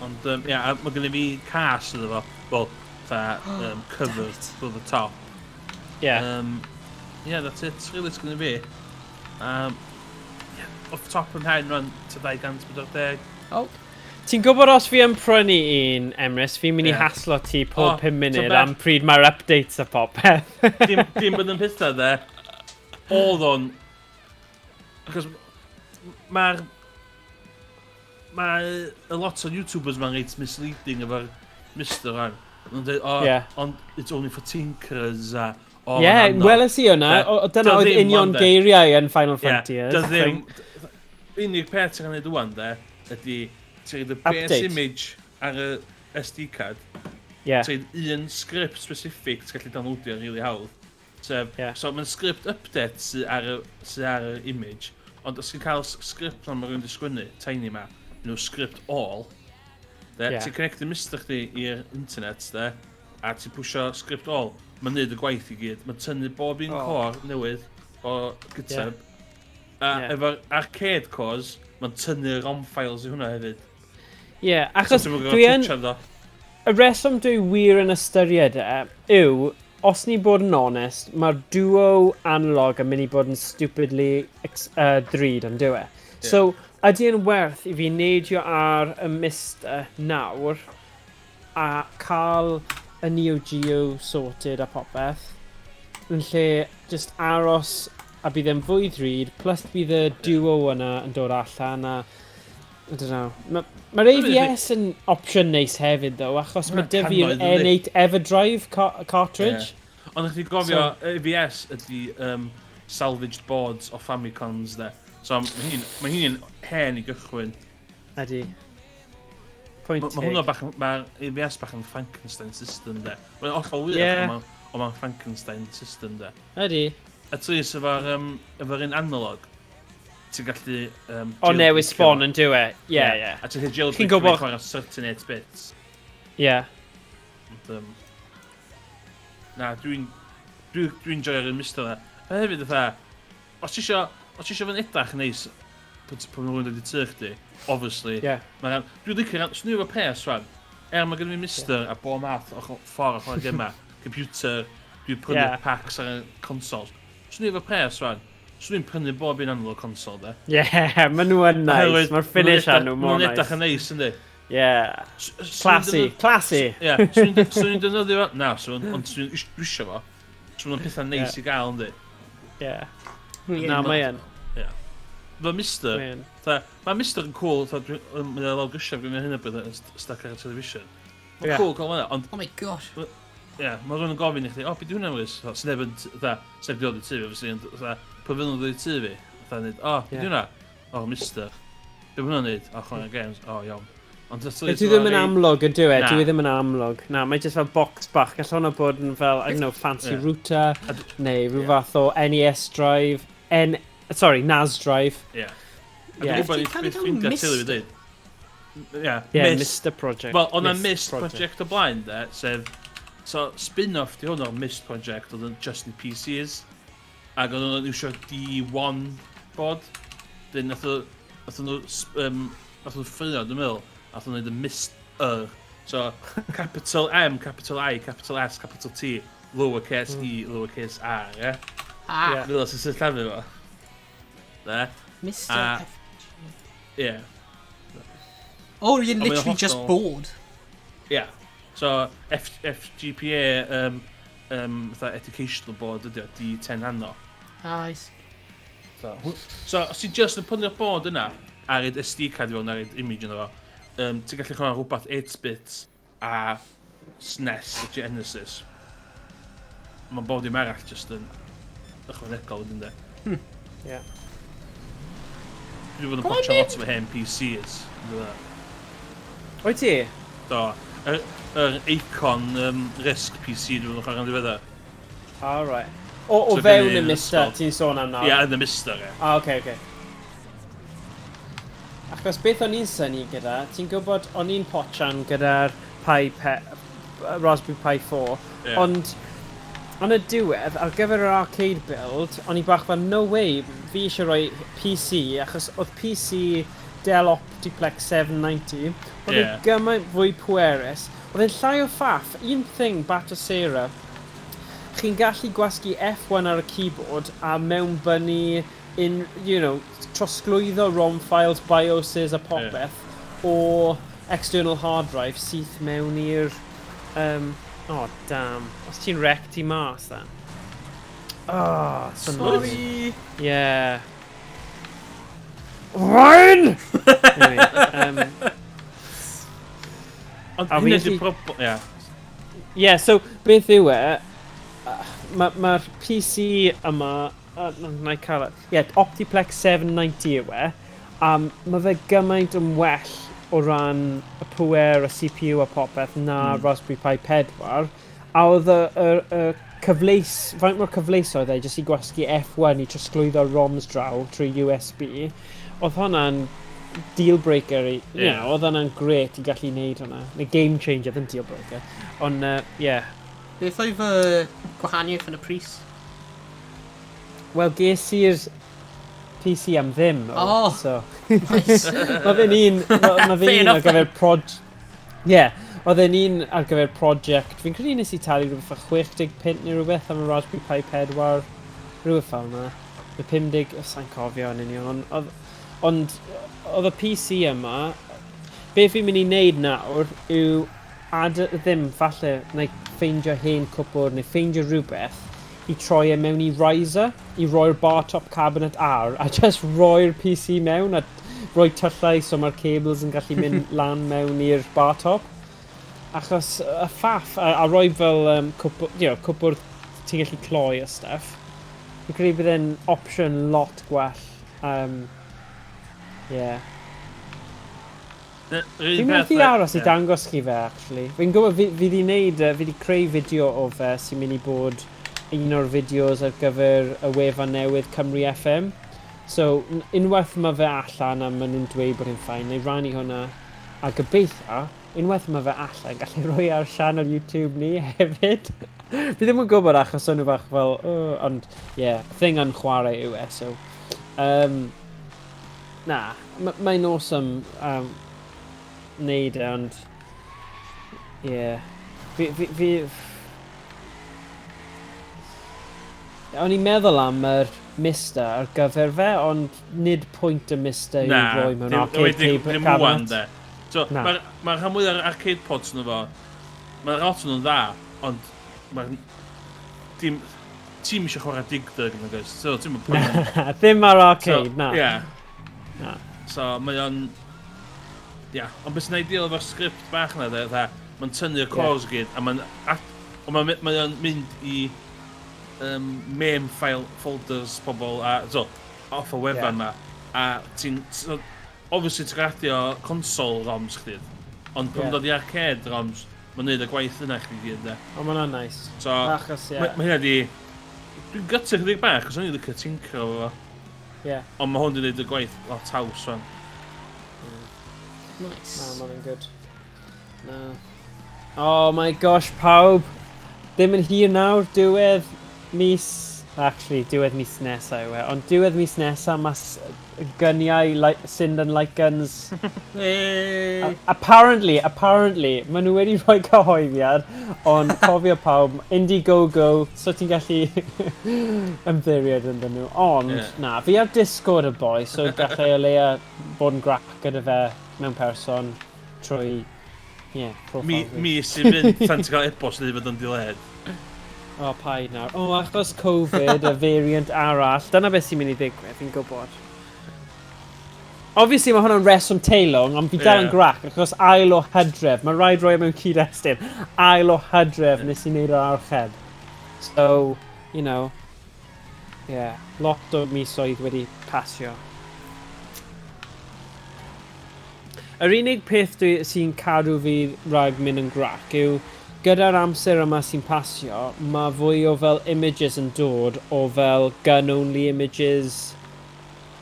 Ond, ie, a mae gennym fi cas iddo fo. Wel, fatha cover Damn it. for the top. Yeah. Yeah, that's it. Really, it's gonna be. Yeah, off top of my head, run to 240. Oh. Ti'n gwybod os fi yn prynu un, Emrys, fi'n mynd i Ie. haslo ti pob O, 5 munud so am pryd mae'r updates a popeth. Dim bod yn pethau, de. Oedd o'n... Achos mae'r... Mae a lot o YouTubers ma'n reit misleading efo'r Mister rhan. Nhw'n dweud, oh, Ie. ond it's only for tinkerers a... Oh, Ie, ma'n anodd." weles i hwnna. Ie. Dyna Dio oedd ddim union ond, de. geiriau yn Final Ie, Frontiers. dio ddim... Unig peth ti'n gwneud ŵan, de, ydy ti'n rhaid y base Update. image ar y SD card, Ie. ti'n rhaid un script specific ti'n gallu downloadio yn really hawdd. Sef, Ie. so mae'n script update sydd ar, sy ar y image, ond os ti'n cael script na mae rhywun wedi sgwennu, tiny ma, nhw script all, de, Ie. ti'n connectio mister chdi i'r internet, de, a ti'n pwysio script all, mae'n neud y gwaith i gyd, mae'n tynnu bob un Oh. core newydd o GitHub, a Ie. efo'r arcade cores, mae'n tynnu ROM files i hwnna hefyd. Ie, achos So, ti'm yn gorfod dwi yn... twtio fo. Y reswm dwi wir yn ystyried e yw, os ni bod yn onest, mae'r duo analog yn mynd i bod yn stupidly drud yn dyw e. So, ydy yn werth i fi neidio ar y Mister nawr a cael y Neo Geo sorted a popeth, yn lle just aros a bydd e'n fwy ddrud, plus bydd y duo yna yn dod allan a I don't know. Mae'r AVS yn opsiwn neis hefyd, though, achos mae Ma' dy fi'r cannoedd, yndi? N8 Everdrive cartridge. Ond ydych chi'n gofio, so, AVS ydy salvaged boards o Famicoms, de. So mae hi'n hen i gychwyn. Ydy. Pwynt Mae hwnna bach, mae'r AVS bach yn Frankenstein system, de. Mae'n hollol wych, ond mae'n Frankenstein system, de. Ydy. At least efo'r un analog, ti'n gallu O newydd sbon yn dyw e. Ie. A ti'n gallu jailbreak gwybod chwarae certain 8 bits. Ie. Ond, na, dwi'n joio'r un MiSTer na. A hefyd, fatha, os ti isio fo'n edrach yn neis, pan mae rhywun dod i tŷ chdi, obviously. Dwi'n licio, swn i efo pres rwan, er mae gen i fi MiSTer a bob math o ffordd o chwarae gema, computer, dwi'n prynu packs ar y consoles. Swn i efo pres rwan, swn i'n prynu bob un analog console, de. Ie, yeah, maen nhw yn nice. Mae'r finish ar nhw mor Maen nhw'n edrych nice. yn neis, yndi? Yeah. Classy, classy. Ie, swn i'n defnyddio fo? Na, swn, ond swn i'n dwi isio fo. Swn nhw'n pethau neis i gael, yndi? Yeah. Na, mae yn. Fy MiSTer, Mae yn. Mae MiSTer yn cool, mae o lawr grisiau gwneud hyn o bryd yn stuck ar y television. Mae'n cool cael hwnna, ond Oh my gosh. ie, yeah, mae rhywun yn gofyn i chdi, "O, be di hwnna, Rhys?" Sneb yn, fatha, sneb di dod i tŷ fi, obviously, ond fatha, pwy fydd nhw'n dod i tŷ fi? Fatha, neud, "O, be di hwnna?" "O, MiSTer." "Be ma hwnna'n neud?" "O, chwarae games." "O, iawn." Ond Dwi ddim yn amlwg yn dyw e, Na. dwi ddim yn amlwg. Na, mae jyst fel box bach. Gall hwnna bod yn fel, I don't know, fancy router, neu rhyw fath o NES drive, N, sorry, NAS drive. Ie. A Ie. dwi'n gwybod Ti'n cael ei beth gael ffrindiau MiSTer? teulu fi dweud. Ie, Yeah, Myst. MiSTer Project. Wel, o'na Myst Project o blaen, de, sef... So, spin-off di hwn o'r Myst Project, oedd yn just in PCs. Ac oedd nhw'n iwsio D1 board. Dyn, nath nhw ffrio, dwi'n meddwl, nath nhw wneud y MiSTer. So, capital M, capital I, capital S, capital T, lowercase e, lowercase r, ie? Ah, Ie. Fel sy'n sillafu fo. De? Mr. F. Ie. Oh, you're Ond mae o'n literally just bored. Ie. So, FPGA, fatha educational board ydi o, D10 nano. Ah, I see. So, os ti just yn prynu'r board yna, a roid SD card i fewn, a roid image yna fo, ti'n gallu chwarae rhywbeth 8-bit a SNES, a Genesis. Mae bob dim arall just yn ychwanegol wedyn de. Dwi wedi bod yn Go on, botio then. lot o hen PCs yn ddiweddar. Wyt ti? Do. Yr Acorn RISC PC dwi'n chwarae yn ddiweddar. All right. O So fewn gen y i MiSTer ysgol. ti'n sôn am nawr? Ie, yn y MiSTer, ie. Ah, oce. Achos beth o'n i'n synnu gyda, ti'n gwybod, o'n i'n pochan gyda'r Raspberry Pi 4, ond yn y diwedd, ar gyfer yr arcade build, o'n i bach fel, "No way, fi eisiau rhoi PC," achos oedd PC Dell Optiplex 790, oedd e'n gymaint fwy pwerus, oedd e'n llai o faff. Un thing, Batocera, chi'n gallu gwasgu F1 ar y keyboard a mewnbynnu in, trosglwyddo ROM files, BIOSes a popeth o external hard drive syth mewn i'r... Oh, damn. Os ti'n wreck ti mas, then. Oh, so Sorry. Yeah. Ryan! Anyway, Ond A hynny fi ydy'r problem, ie. Yeah, so beth yw e, mae'r ma PC yma, na i cael e, yeah, Optiplex 790 yw e, a mae fe gymaint yn well o ran y pwer, y CPU a popeth na Raspberry Pi 4, a oedd y cyfleus, faint mor cyfleus oedd e jyst i gwasgu F1 i trosglwyddo ROMs draw trwy USB, oedd hwnna'n deal breaker i, you oedd hwnna'n gret i gallu neud hwnna. Neu game changer, ddim deal breaker. Ond, yeah. Beth oedd y gwahaniaeth yn y pris? Wel, ges i'r PC am ddim. Oh. So. Nice. Mae fe'n un, ma fe'n Fair un enough ar gyfer proj... Yeah, oedd e'n un ar gyfer project. Fi'n credu nes i talu rhywbeth fel 60 punt neu rhywbeth am y Raspberry Pi 4. Rhywbeth fel yna. Neu 50, sa'n cofio yn union. Ond oedd y PC yma, beth fi'n mynd i wneud nawr yw ad, ddim falle, neu ffeindio hen cwpwrdd neu ffeindio rhywbeth i troi e mewn i riser, i roi'r bar top cabinet ar, a just roi'r PC mewn a rhoi tyllau so mae'r cables yn gallu mynd lan mewn i'r bar top. Achos y faff, a rhoi fel cwpwrdd ti'n gallu cloi a stuff. Fi'n credu bydd e'n opsiwn lot gwell. Yeah. Fi'n methu aros i dangos chi fe, actually. Fi'n gwybod, fi di wneud, fi di creu fideo o fe sy'n mynd i bod un o'r fideos ar gyfer y wefan newydd Cymru FM. So, unwaith mae fe allan a maen nhw'n dweud bod e'n fine, neu rannu hwnna. A gobeithio, unwaith mae fe allan, gallu rhoi ar sianel YouTube ni hefyd. Fi ddim yn gwybod achos o'n nhw bach fel, oh, ond, yeah, thing yn chwarae yw e, so. Na, mae'n awesome neud e, ond, yeah. Fi, o'n i'n meddwl am yr Mister ar gyfer fe, ond nid pwynt y Mister i roi mewn arcade cabinet. Na, dim de. So, mae'r ma rhan mwy o'r arcade pods nhw fo, mae'r lot nhw'n dda, ond mae'r... Dim... Ti'n eisiau chwarae Dig Dug yn oes? So, ti'n pwynt. Ddim ar arcade, so, na. Yeah. Na. So, mae o'n... Ia, ond beth sy'n ideal efo'r sgript bach yna, de, mae'n tynnu'r cores yeah. gyd, a mae'n... Ond mae'n mae o'n mynd i meme file folders pobl, a, so, off y wefan ma. A ti'n... So, obviously ti'n adio console ROMs chdi, ond pan yeah. dod i arcade ROMs, mae'n neud y gwaith yna chdi gyd, de. O, ma' hwnna'n nice. So, achos, yeah. Mae hynna di... Dwi'n gutted chydig bach, cos o'n i'n licio tinker efo fo. Yeah. Ond mae hwn di neud y gwaith lot haws, fan. Nice. Na, ma' hwnna'n good. Na. Oh my gosh, pawb. Ddim yn hir nawr, diwedd mis... Actually, diwedd mis nesa yw e. Ond diwedd mis nesa, mae gyniau like, Sinden Light Guns. Apparently, maen nhw wedi rhoi cyhoeddiad, ond cofio pawb, Indiegogo, so ti'n gallu ymddiried ynddyn nhw. Ond, yeah. Na, fi ar Discord y boi, so gallai o leia bod yn grac gyda fe mewn person trwy, yeah, profile. Mi sy'n mynd tan ti'n cael e-bost neu fod yn delayed. O, paid nawr. O, achos Covid, y variant arall. Dyna beth sy'n mynd i ddigwydd, fi'n gwybod. Obviously, mae hwnna'n reswm teilwng, ond fi dal yn grac, achos ail o hydref. Mae rhaid rhoi e mewn cyd-destun. Ail o hydref nes i wneud yr archeb. So, you know, yeah, lot o misoedd wedi pasio. Yr unig peth sy'n cadw fi rhag mynd yn grac yw, gyda'r amser yma sy'n pasio, mae fwy o fel images yn dod o fel gun-only images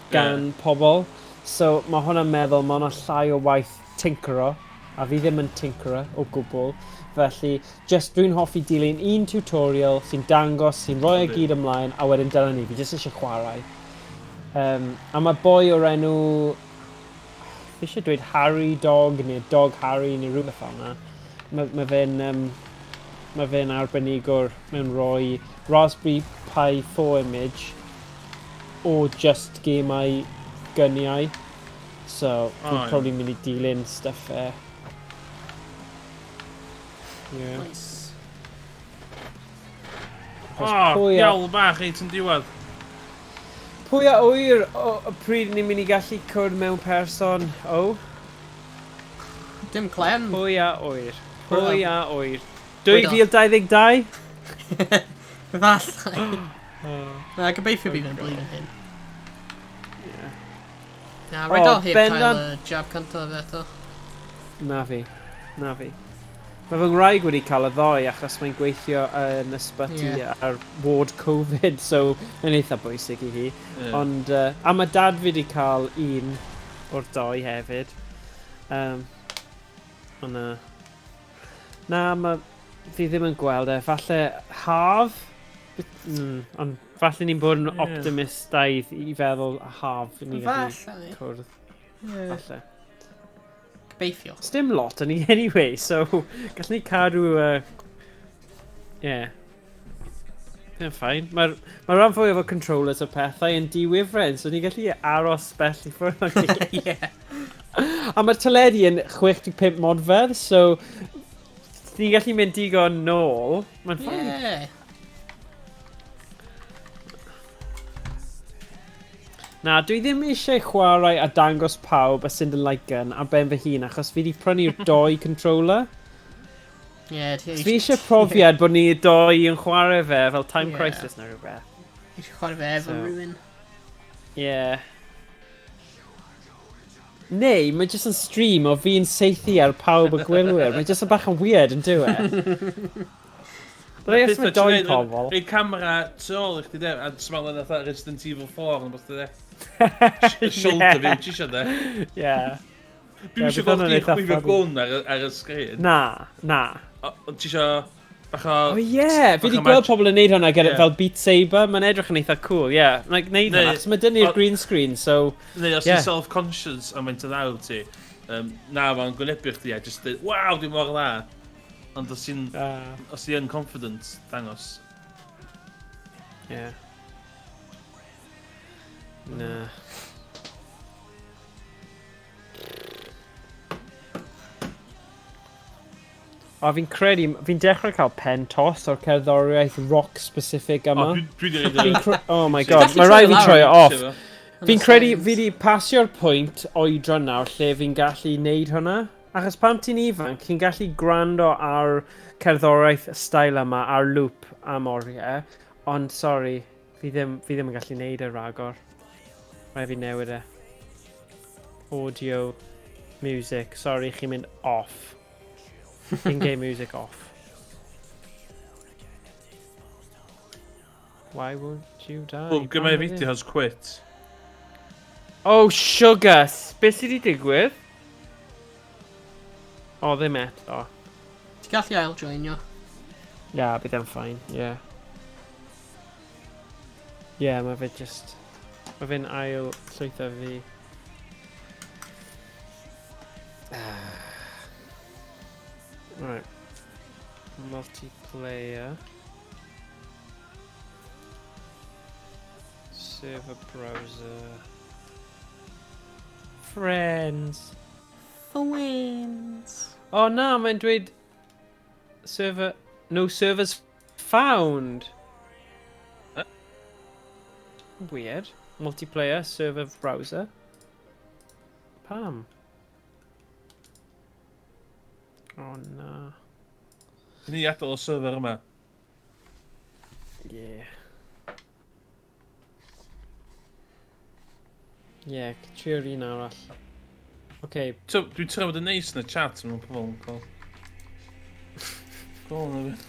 gan pobl. So mae hwnna'n meddwl, mae hwnna llai o waith tinkero, a fi ddim yn tinkerer o gwbl. Felly, just dwi'n hoffi dilyn un tutorial sy'n dangos, sy'n rhoi e gyd ymlaen, a wedyn dyna ni, fi just eisiau chwarae. A mae boi o'r enw... Fi eisiau dweud Harry Dog, neu Dog Harry, neu rhywbeth fel yna. Mae fe'n arbenigwr mewn rhoi Raspberry Pi 4 image o just gemau gyniau. So, fi'n probably mynd i dilyn stuff e. Yeah. Nice. O, iawl bach reit yn diwedd. Pwy a ŵyr o pryd ni'n mynd i gallu cwrdd mewn person? O? Dim clem. Pwy a ŵyr. Pwy a ŵyr. 2022? Falle. Na, gobeithio bydd yn blwyddyn hyn. Na, rhaid o heb cael y jab cyntaf eto. Na fi. Mae fy ngwraig wedi cael y ddoi achos mae'n gweithio yn ysbyty ar ward Covid, so mae'n eitha bwysig i hi. Yeah. Ond, a mae dad fi wedi cael un o'r doi hefyd. Ond na, mae, fi ddim yn gweld e. Falle haf? Ond falle ni'n bod yn optimistaidd i feddwl haf ni'n gallu cwrdd. Yeah. Falle. Gobeithio. Sdim lot yn ni anyway, so gallwn ni cadw... Yeah. Mae'n fine. Mae'r rhan fwyaf o controllers o pethau yn diwifren, so ni'n gallu aros bell i ffwrdd o'n gilydd. Yeah. A mae'r teledu yn 65 modfedd, so ni'n gallu mynd digon nôl. Mae'n fine. Yeah. Na, dwi ddim eisiau chwarae a dangos pawb a Sinden Light Gun ar ben fy hun, achos fi wedi prynu'r doi controller. Ie, ti Fi eisiau profiad bod ni doi yn chwarae fe fel Time Ie. Crisis neu rhywbeth. Eisiau chwarae fe efo So. rhywun. Ie. Neu, mae jyst yn stream o fi'n seithi ar pawb y gwylwyr. Mae jyst yn bach yn weird yn dyw e. Byddai os mae doi pobl. Ei camera tu ôl i chdi de, a smell yn fatha Resident Evil 4 yn beth de. Shoulder view, ti isio de. Ie. Dwi'n Ie, eisiau bydd gweld hwnna'n chdi eitha chwifio funny. gwn ar y sgrin. Na, na. Ond ti isio bach o... O ie, fi wedi Bach o gweld magic. pobl yn neud hwnna gyda Ie. fel Beat Saber, mae'n edrych yn eitha cool, ie. Yeah. Like, neud hwnna, Neu- achos mae dyn ni'r o- green screen, so... Neu os Ie. ti'n self-conscious am faint o ddaw ti, na fo'n gwynebu chdi a just dweud, waw, dwi'n mor dda. Ond os ti'n os ti'n confident, dangos. Ie. Na. O, fi'n credu, fi'n dechrau cael pen tost o'r cerddoriaeth rock specific O, yma. dwi wedi Fi'n rhaid oh my Ti'n god, gallu mae rhaid fi troi troi lawr. o off. Yn y Fi'n credu settings. fi wedi pasio'r pwynt oedran nawr lle fi'n gallu neud hwnna. Achos pan ti'n ifanc, ti'n gallu gwrando ar cerddoriaeth style yma ar loop am oriau. Ond sorry, fi ddim yn gallu neud e ragor. Rhaid fi newid e. Audio, music, sorry, chi'n mynd off. In-game music off. Why won't you die? Wel, gyma'i Pam video has quit. Oh, sugar! Beth sydd wedi digwydd? O, ddim eto. Ti'n gallu ail-joinio. Yeah, bydd e'n fine, yeah. Yeah, mae fe just... Mae fe'n ail llwytho fi. Right. Multiplayer. Server browser. Friends. Friends. Oh na, mae'n dweud server... No servers found. Huh? Weird. Multiplayer server browser. Pam. Oh na. Ni adael y server yma. Yeah. Yeah, trio'r un arall. Okay, So, dwi'n trio bod yn neis yn y chat, mae'n pobl yn cael... Go on, fi.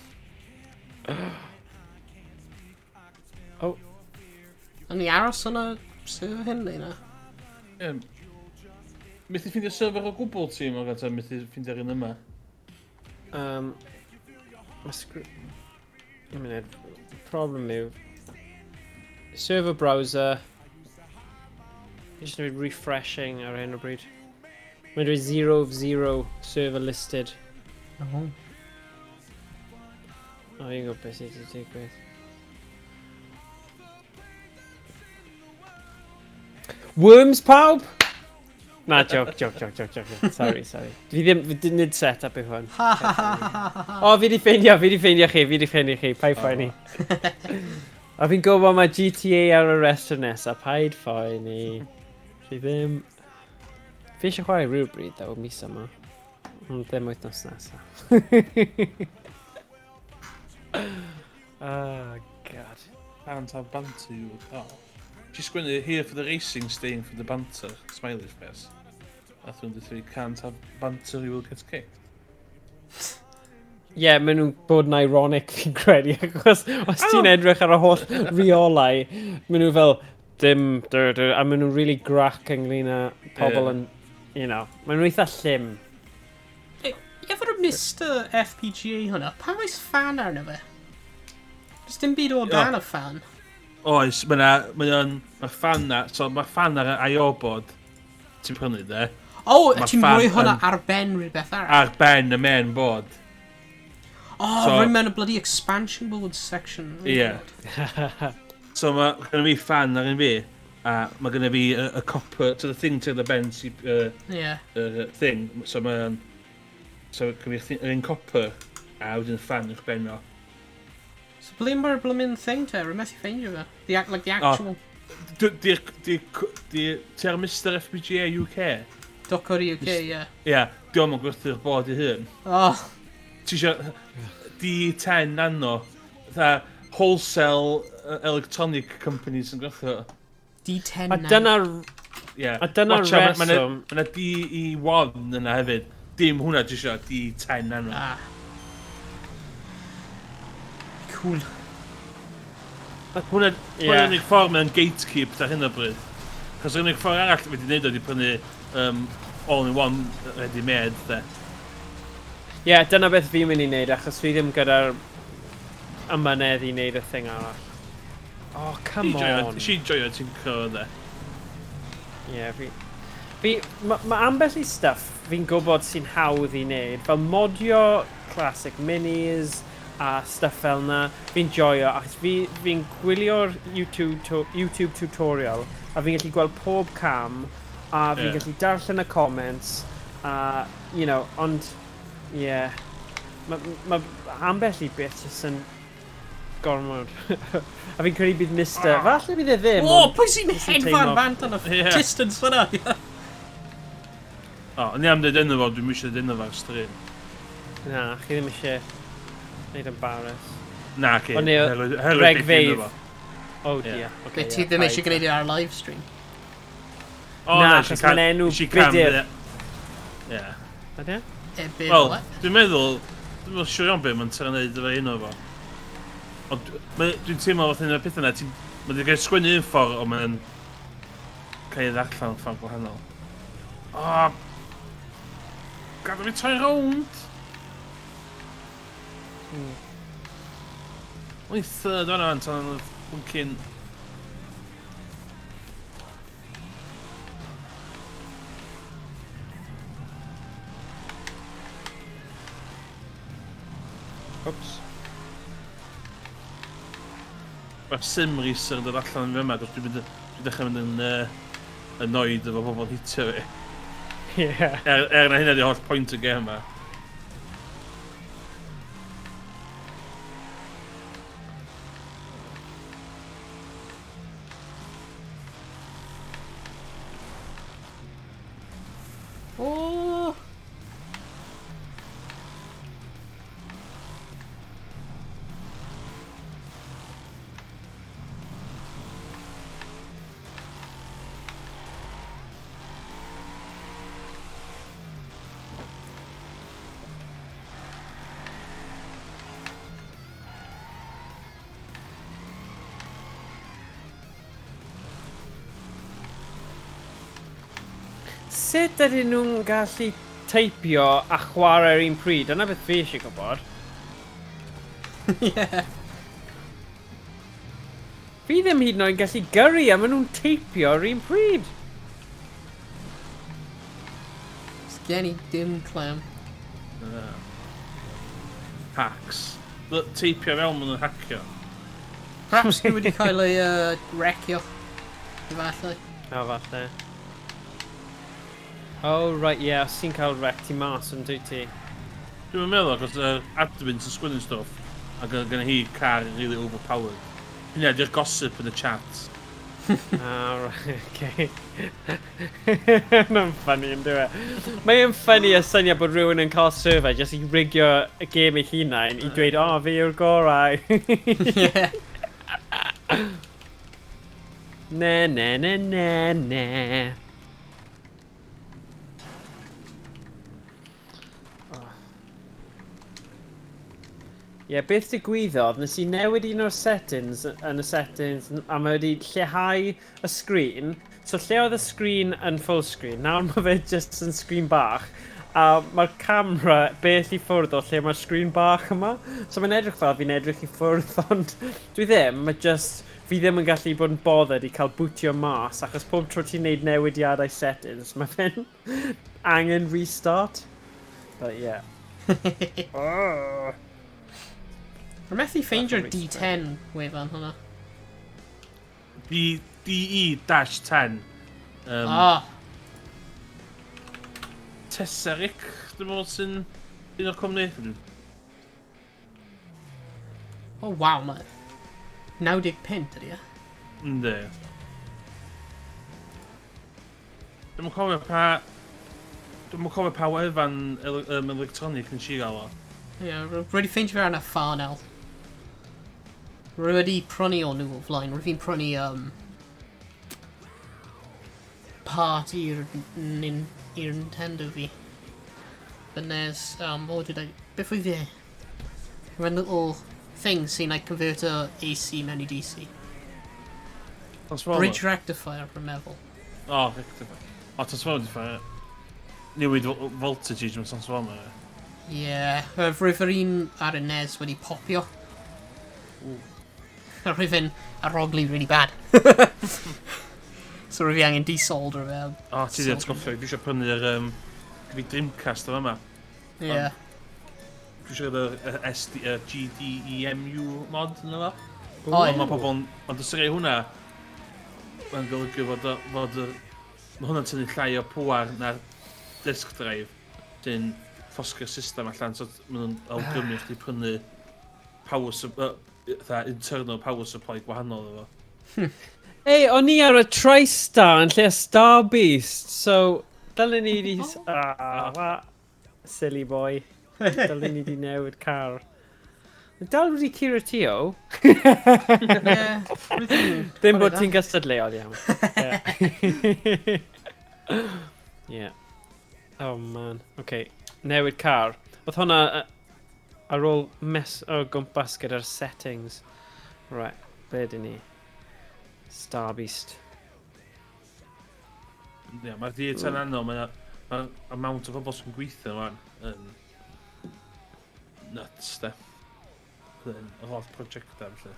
Yn ni aros yn y server hyn neu na? Ie. Methu ffeindio server o gwbl ti, mae'n gata, methu ffeindio'r un yma. Mae Un munud. Problem yw... Server browser... Fi jyst yn dweud refreshing ar hyn o bryd. Mae'n dweud 0 of 0 server listed. Oh. O, fi'n gwybod beth sydd wedi digwydd. Worms pawb? Na, joke, joke, joke, joke, joke. joke. Sorry, sorry. Fi ddim, fi nid set up i hwn. Ha ha ha ha ha ha. O, fi di ffeindio, fi di ffeindio chi, fi di ffeindio chi, paid phoeni. A fi'n gwybod mae GTA ar y restr nesaf, paid phoeni. Fi ddim... Fi eisiau chwarae rhywbryd, ddo, mis yma. Ond ddim wythnos nesaf. Oh, God. Can't have banter you will call. Ti sgwennu here for the racing, staying for the banter, smiley face. A dwi'n dweud, can't have banter, you will get kicked. Ie, yeah, maen nhw'n bod yn ironic fi'n credu, achos os ti'n edrych ar y holl reolau, maen nhw fel, dim, dy, dy, a maen nhw'n really grac ynglyn â pobl Ie. yn, you know, maen nhw'n eitha llym. Efo'r Mr FPGA hwnna, pam oes fan arno fe? Does dim byd o dan y fan. Oes, mae o'n, mae'r fan na, so mae'r fan ar y I.O. board, ti'n prynu de, O, Ma' ti'n fan rhoi hwnna yn- ar ben rhywbeth arall. ar ben y main board. O, so- rhoi mewn y bloody expansion board section. Oh, Ie. God. So mae gynna fi fan ar un fi, a mae gynna fi y copper, so the thing to the ben, Ie. yr thing, so mae'n, so gynna fi yr un copper, a wedyn fan uwch ben o. So ble mae'r blooming thing te? Rwy'n methu ffeindio fe. The, act, like the actual Di, di, di, ti ar Mr FPGA UK? .co.uk, ie. Ie, yeah, di o'm yn gwerthu'r bod i hun. Oh, Ti isio D10 Nano, fatha wholesale electronic companies yn gwerthu. D10 A dyna... Yeah. A dyna reswm... Mae yna DE1 yna hefyd. Dim hwnna ti isio, D10 Nano. Ah. Cool. Hwnna yeah. Unig ffordd mae'n gatekeep ar hyn o bryd. Cos yr unig ffordd arall wedi gwneud oedd i prynu all-in-one ready-made, de. Ie, yeah, dyna beth fi'n mynd i wneud, achos fi ddim gyda'r ymynedd i wneud y thing arall. Oh, come on. Nes i joio ti'n cyrraedd, de. Ie, yeah, fi... Mae ambell i stuff fi'n gwybod sy'n hawdd i wneud, fel modio classic minis a stuff fel na, fi'n joio, achos fi'n gwylio'r YouTube tutorial, a fi'n gallu gweld pob cam, a fi'n gallu darllen y comments, a, you know, ond, yeah, mae ambell i beth jyst yn gormod. A fi'n credu bydd Mr... Falle bydd e ddim. O, pwy sy'n hedfan bant yn y distance fyna? O, ni am dweud enw fo, dwi'n eisiau dweud enw fo ar stream. Na, chi ddim eisiau gwneud embarrass. Na, ci. Regfeydd. Oh dear. Okay, ti ddim eisiau gwneud e ar live stream? Na, achos mae'n enw budur. Ie. Ydy? Wel, dwi'n meddwl, dwi'n meddwl siŵr iawn beth mae'n trio wneud efo enw fo. Ond dwi'n teimlo fath un o'r pethau yna, mae'n wedi cael sgwennu un ffordd, ond mae'n cael ei ddarllen ffordd gwahanol. O! Gadael fi troi rownd! O'n i third o'n o'n tan oedd bwncyn... Oops. Mae'r sim racer yn dod allan yn fyma, dwi'n dechrau mynd yn annoyed efo pobl hitio fi. Yeah. Er na hynna di holl pwynt y gêm yma. Oh! Sut ydyn nhw'n gallu teipio a chwarae'r un pryd? Dyna beth fi eisiau gwybod. Yeah. Fi ddim hyd yn oed yn gallu gyrru a maen nhw'n teipio ar un pryd. Sgen i dim clem. Hacks. Teipio fewn maen nhw'n hacio. Perhaps nhw wedi cael ei wrecio. Efallai. O, falle. Oh, right, yeah, os ti'n cael wreck, ti mas yn dwyt ti? Dwi'n meddwl, achos yr admin sy'n sgwennu stwff, ac gyda hi car really overpowered. Hynna, di'r gossip yn y chat. Ah, right, okay. Mae'n funny, yn dyw e? Mae'n funny y syniad bod rhywun yn cael server jyst i rigio y gêm ei hunain i dweud, oh, fi yw'r gorau. Yeah. Ne, ne, ne, ne, ne. Ie, yeah, beth digwyddodd, nes i newid un o'r settings yn y settings, a mae wedi lleihau y sgrin. So lle oedd y sgrin yn full screen, nawr mae fe just yn sgrin bach. A mae'r camera bell i ffwrdd o lle mae'r sgrin bach yma. So mae'n edrych fel fi'n edrych i ffwrdd, ond dwi ddim, mae just, fi ddim yn gallu bod yn bothered i cael bwtio mas, achos pob tro ti'n neud newidiadau settings, mae fe'n angen restart. But yeah. Oh. Rwy'n methu ffeindio'r D10 wefan hwnna. DE-10. Tesseric, dwi'n meddwl sy'n un o'r cwmni. Oh, waw, mae 95 ydi e? Yndi. Dwi'm yn cofio pa... Dwi'm yn cofio pa wefan electronic nes i gael o. Ie, yeah, rwy wedi ffeindio fe arna Farnell. Rwy wedi prynu o nhw o flaen. Rwy fi'n prynu part i'r Nintendo fi. The NES, what did I... Beth oedd e? Rwy'n little thing sy'n like converter AC mewn i DC. Transformer? Bridge rectifier, rwy'n meddwl. O, rectifier. O, transformer di ffair. Newid voltage mewn transformer. Ie, yeah, rwyf yr un ar y NES wedi popio. Rwyf yn arogli really bad. So rwyf fi angen desolder fe. O, ti di atgoffa, dwi eisiau prynu'r fi Dreamcast o yma. Ie. Yeah. Dwi eisiau gyda'r SD, GDEMU mod yna fo. O, Ond mae pobl yn... Ond os rei hwnna, mae'n golygu fod mae hwnna'n tynnu llai o pŵar na'r disk drive sy'n ffosgu'r system allan, so maen nhw'n awgrymu chdi prynu power internal power supply gwahanol efo. Ei, o'n i ar y TriStar yn lle Star Beast, so dylen ni di... Ah, what? Silly boy. Dylen ni di newid car. Dal wedi curo ti o. Ie, rwyf fi'n Ddim bod chwarae ti'n gystadleuol iawn. Yeah. Yeah. Oh man. Okay. Newid car. Oedd hwnna ar ôl mess o gwmpas gyda'r settings. Right, be dyn ni? Star Beast. Ie, mae'r D10 anodd, mae'r amount o bobl sy'n gweithio yma yn nuts, de. Yn y holl prosiectau, felly.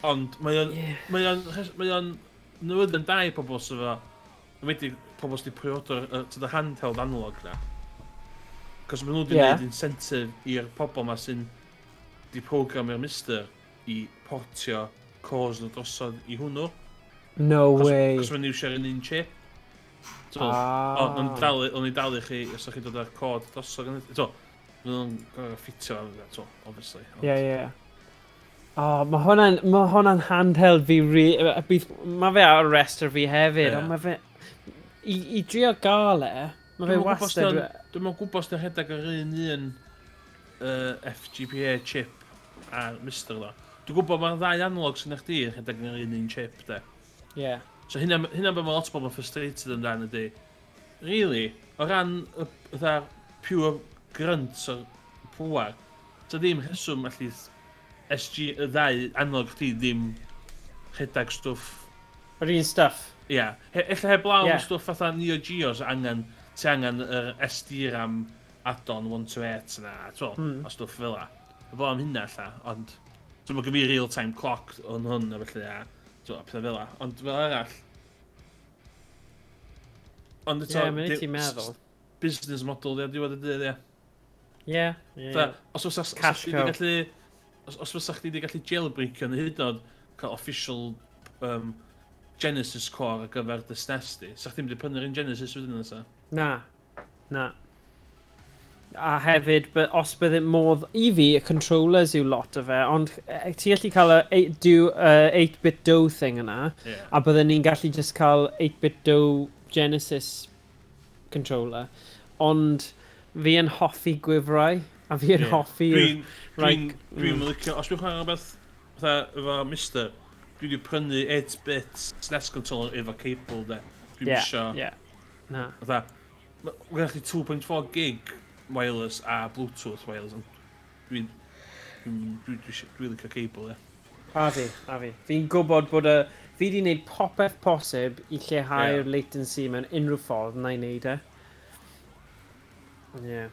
Ond mae o'n newyddion da i pobl sydd efo, wedi pobl sydd wedi pre-order to the handheld analog na. Cos maen nhw wedi gwneud incentive i'r pobl ma sy'n di programio'r MiSTer i portio cores nhw drosodd i hwnnw. No way. Cos maen nhw eisiau'r un chip. So, Ah. o, o'n i dalu chi os ydych chi'n dod â'r cod drosodd. So, maen nhw'n gorfod ffitio, so, obviously. Ie. Oh, mae hwnna'n handheld fi bydd, mae fe ar y restr fi hefyd, ond mae fe, i drio gael e, mae fe Dwi'm yn gwbod os wastad. Dwi'm yn gwybod os di'n rhedeg yr un FPGA chip a'r MiSTer ddo. Dwi'n gwybod mae'r ddau analog sy'n eich di yn rhedeg yr un chip, de. So hynna be mae lot o bobl yn frustrated amdano ydy. Really, o ran y fatha pure grunt o'r pŵar, so ddim rheswm allu SG, y ddau analog chdi ddim rhedeg stwff. Yr un stuff. Ia, yeah. Ella heblaw yeah, stwff fatha Neo Geo, so ti angen yr SDRAM add-on 128 na, t'mo, a stwff fel 'a. Heblaw am hynna ella, ond so mae gen fi real-time clock o'n hwn a felly a, t'mo, a pethau fel 'a. Ond fel arall. Ond Ie, eto, yeah, mae'n ti meddwl. Business model, ia, diwedd y dydd, ia. Ie. Fatha, os fysa os Cash chdi 'di cow. gallu os fysa chdi 'di gallu jailbreakio neu hyd yn oed cael official Genesis core ar gyfer dy SNES di, sa chdi'n mynd i prynu'r un Genesis wedyn nesa? Na. Na. A hefyd, os bydde modd i fi, y controllers yw lot o fe, ond ti gallu cael y 8-bit do thing yna, a bydden ni'n gallu just cael 8-bit do Genesis controller, ond fi yn hoffi gwifrau, a fi yn hoffi Dwi'n dwi'n licio, os dwi'n chwarae rhywbeth fatha efo MiSTer, dwi wedi prynu 8-bit SNES controller efo cable, de. Dwi'n isio, Na. Fatha, ma' gennych chi 2.4 gig wireless a Bluetooth wireless, ond dwi licio cable, ie. A fi, a fi. Fi'n gwybod bod y... Fi wedi gwneud popeth posib i lleihau'r latency mewn unrhyw ffordd na i wneud e. Ie. Yeah.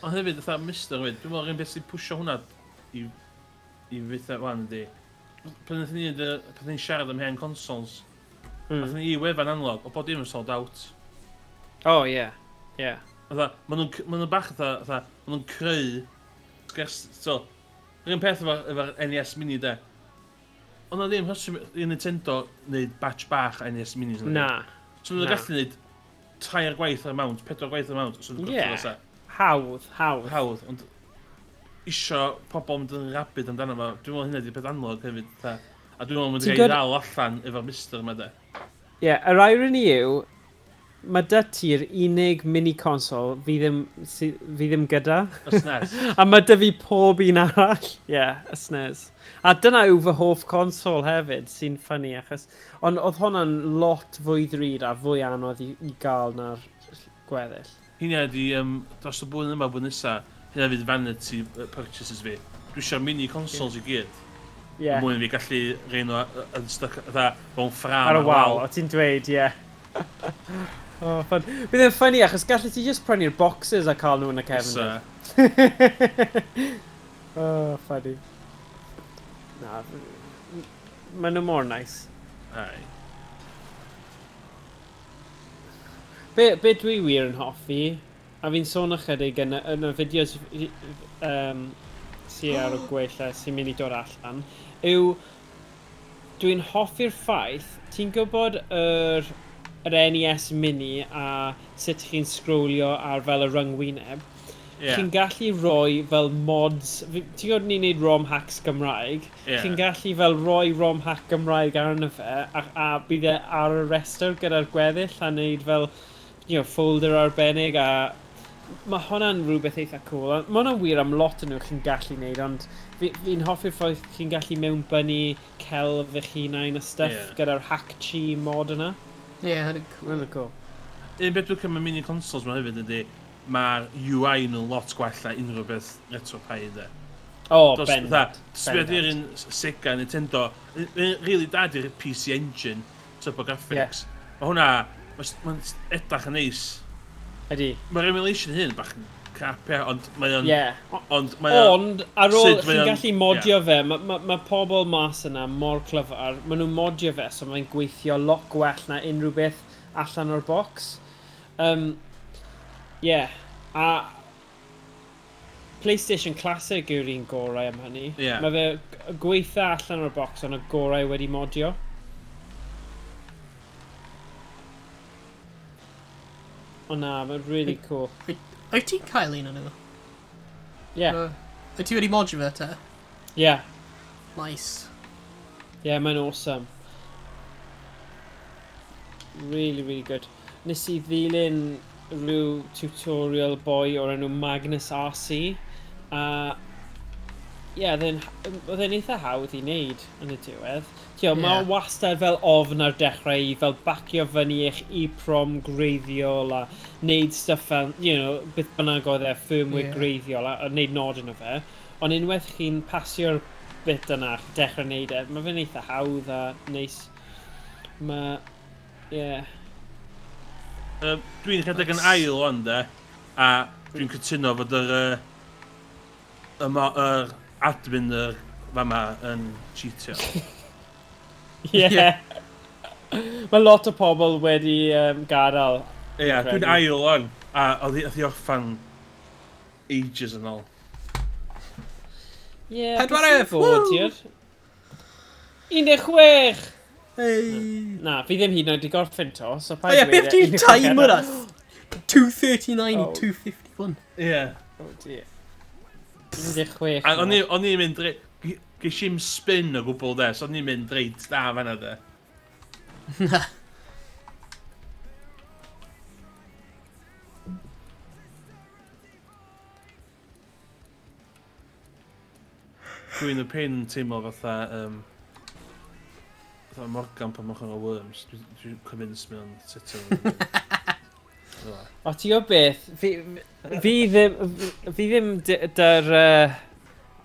Ond hefyd, fatha MiSTer hefyd, dwi'n meddwl yr un beth sy'n pwsio hwnna i fatha wan ydi. Pan ni'n siarad am hen consoles, nath ni i wefan analog, o bod dim yn sold out. Oh, ie. Yeah. Ie. Yeah. Fatha, ma nhw'n bach fatha, ma nhw'n creu so, yr un peth efo NES Mini de. Ond na ddim rheswm i Nintendo wneud batch bach o NES Minis. Na. So nhw'n Na. gallu gwneud tair gwaith yr amount, pedwar gwaith yr amount, so nhw'n gwerthu Hawdd, hawdd. Hawdd, ond isio pobl mynd yn rabid amdano fo, dwi'n meddwl hynny ydi peth analog hefyd, fatha. A dwi'n meddwl mynd Ti'n i ddal allan efo'r MiSTer yma de. Ie, yeah, yr irony yw, Mae dy ti'r unig mini console fi ddim, si, fi ddim gyda. Y SNES. A mae dy fi pob un arall. Ie, yeah, y SNES. A dyna yw fy hoff console hefyd, sy'n ffynnu achos... Ond oedd hwnna'n lot fwy ddrud a fwy anodd i, i gael na'r gweddill. Hynna di, dros y blwyddyn yma, blwyddyn nesa, hynna fydd vanity purchases fi. Dwi eisiau mini consoles i gyd. Yeah. Mwyn fi gallu rhoi nhw yn stuck, fatha, mewn ffram ar y wal, o ti'n dweud, ie. Yeah. Oh, fun. Bydd e'n funny achos gallu ti just prynu'r boxes a cael nhw yn y cefn. Fysa. Oh, funny. Na, maen nhw mor nice. Ai. Be, be dwi wir yn hoffi, a fi'n sôn ychydig yn, yn y fideos sy ar y gweill a sy'n mynd i dod allan, yw dwi'n hoffi'r ffaith, ti'n gwybod yr, yr NES Mini a sut chi'n scrollio ar fel y rhyngwyneb, Ie. Chi'n gallu rhoi fel mods, ti'n gwybod ni'n neud ROM hacks Gymraeg, Ie. chi'n gallu fel rhoi ROM hack Gymraeg arno fe, a bydd e ar y restr gyda'r gweddill a neud fel, you know, folder arbennig a mae hwnna'n rhywbeth eitha cool. A mae hwnna'n wir am lot yn nhw chi'n gallu neud, ond fi'n fi hoffi'r ffaith chi'n gallu mewnbynnu celf eich hunain a stuff Ie. gyda'r hack-chi mod yna. Ie, yeah, hynny'n cool. Mae'n cool. Un beth dwi'n cymryd mini consoles ma hefyd ydy, mae'r UI nhw'n lot gwell na unrhyw beth RetroPie ydy. O, oh, Dos- ben. fatha, Sbia Bendant. di'r un Sega, Nintendo, really da di'r PC Engine, TurboGrafx. Yeah. Mae hwnna, mae'n edrych yn neis. Ydy. Mae'r emulation hyn bach yn crap, ie, ond mae o'n... Ie. Ond mae o'n... Ond, ar ôl Sut mae chi'n o'n- gallu modio fe, mae ma, ma pobl mas yna mor clyfar, maen nhw'n modio fe, so mae'n gweithio lot gwell na unrhyw beth allan o'r box. Yeah. A PlayStation Classic yw'r un gorau am hynny. Ie. Mae fe gweitha allan o'r box, ond y gorau wedi modio. O na, mae'n really cool. Wyt ti'n cael un o'n nhw? Yeah, Wyt ti wedi modio fe te? yeah. Nice. Yeah, mae'n awesome. Really, really good. Nes i ddilyn rhyw tutorial boy o'r enw Magnus RC. A ie, oedd e'n eitha hawdd i wneud yn y diwedd. Tio, yeah. Mae Ie. wastad fel ofn ar dechrau i fel bacio fyny eich EEPROM greiddiol a wneud stuff fel, you know, beth bynnag oedd e, firmware Ie. yeah. greiddiol a wneud nod yno fe. Ond unwaith chi'n pasio'r bit yna, chi'n dechrau wneud e, mae fe'n eitha hawdd a neis. Mae, ie. Yeah. Dwi'n rhedeg yn ail o'n de, a dwi'n cytuno fod yr, yr admin yr fama yn cheatio. Ie. Ie. Mae lot o pobl wedi gadael. Ie, yeah, dwi'n Credu. ail o'n, a oedd hi orffan ages yn ôl. Ie. Pedwaredd, Fod, woo! ti'r. 16! Hey. Na, fi ddim hyd yn oed i gorffen to, so O paid ie, dweud beth e. di'r time yna? 2.39 Oh. i 2.51. Ie. Yeah. Oh dear. 16. A o'n i'n mynd, ges i'm spin o gwbl de, so o'n i'n mynd reit da fan'na de. Na. Dwi'n y pain yn teimlo fatha, fatha Morgan pan mae'n chwarae Worms. Dwi'n dwi convinced mewn setio. O, ti o beth, fi, fi ddim, fi ddim dy'r...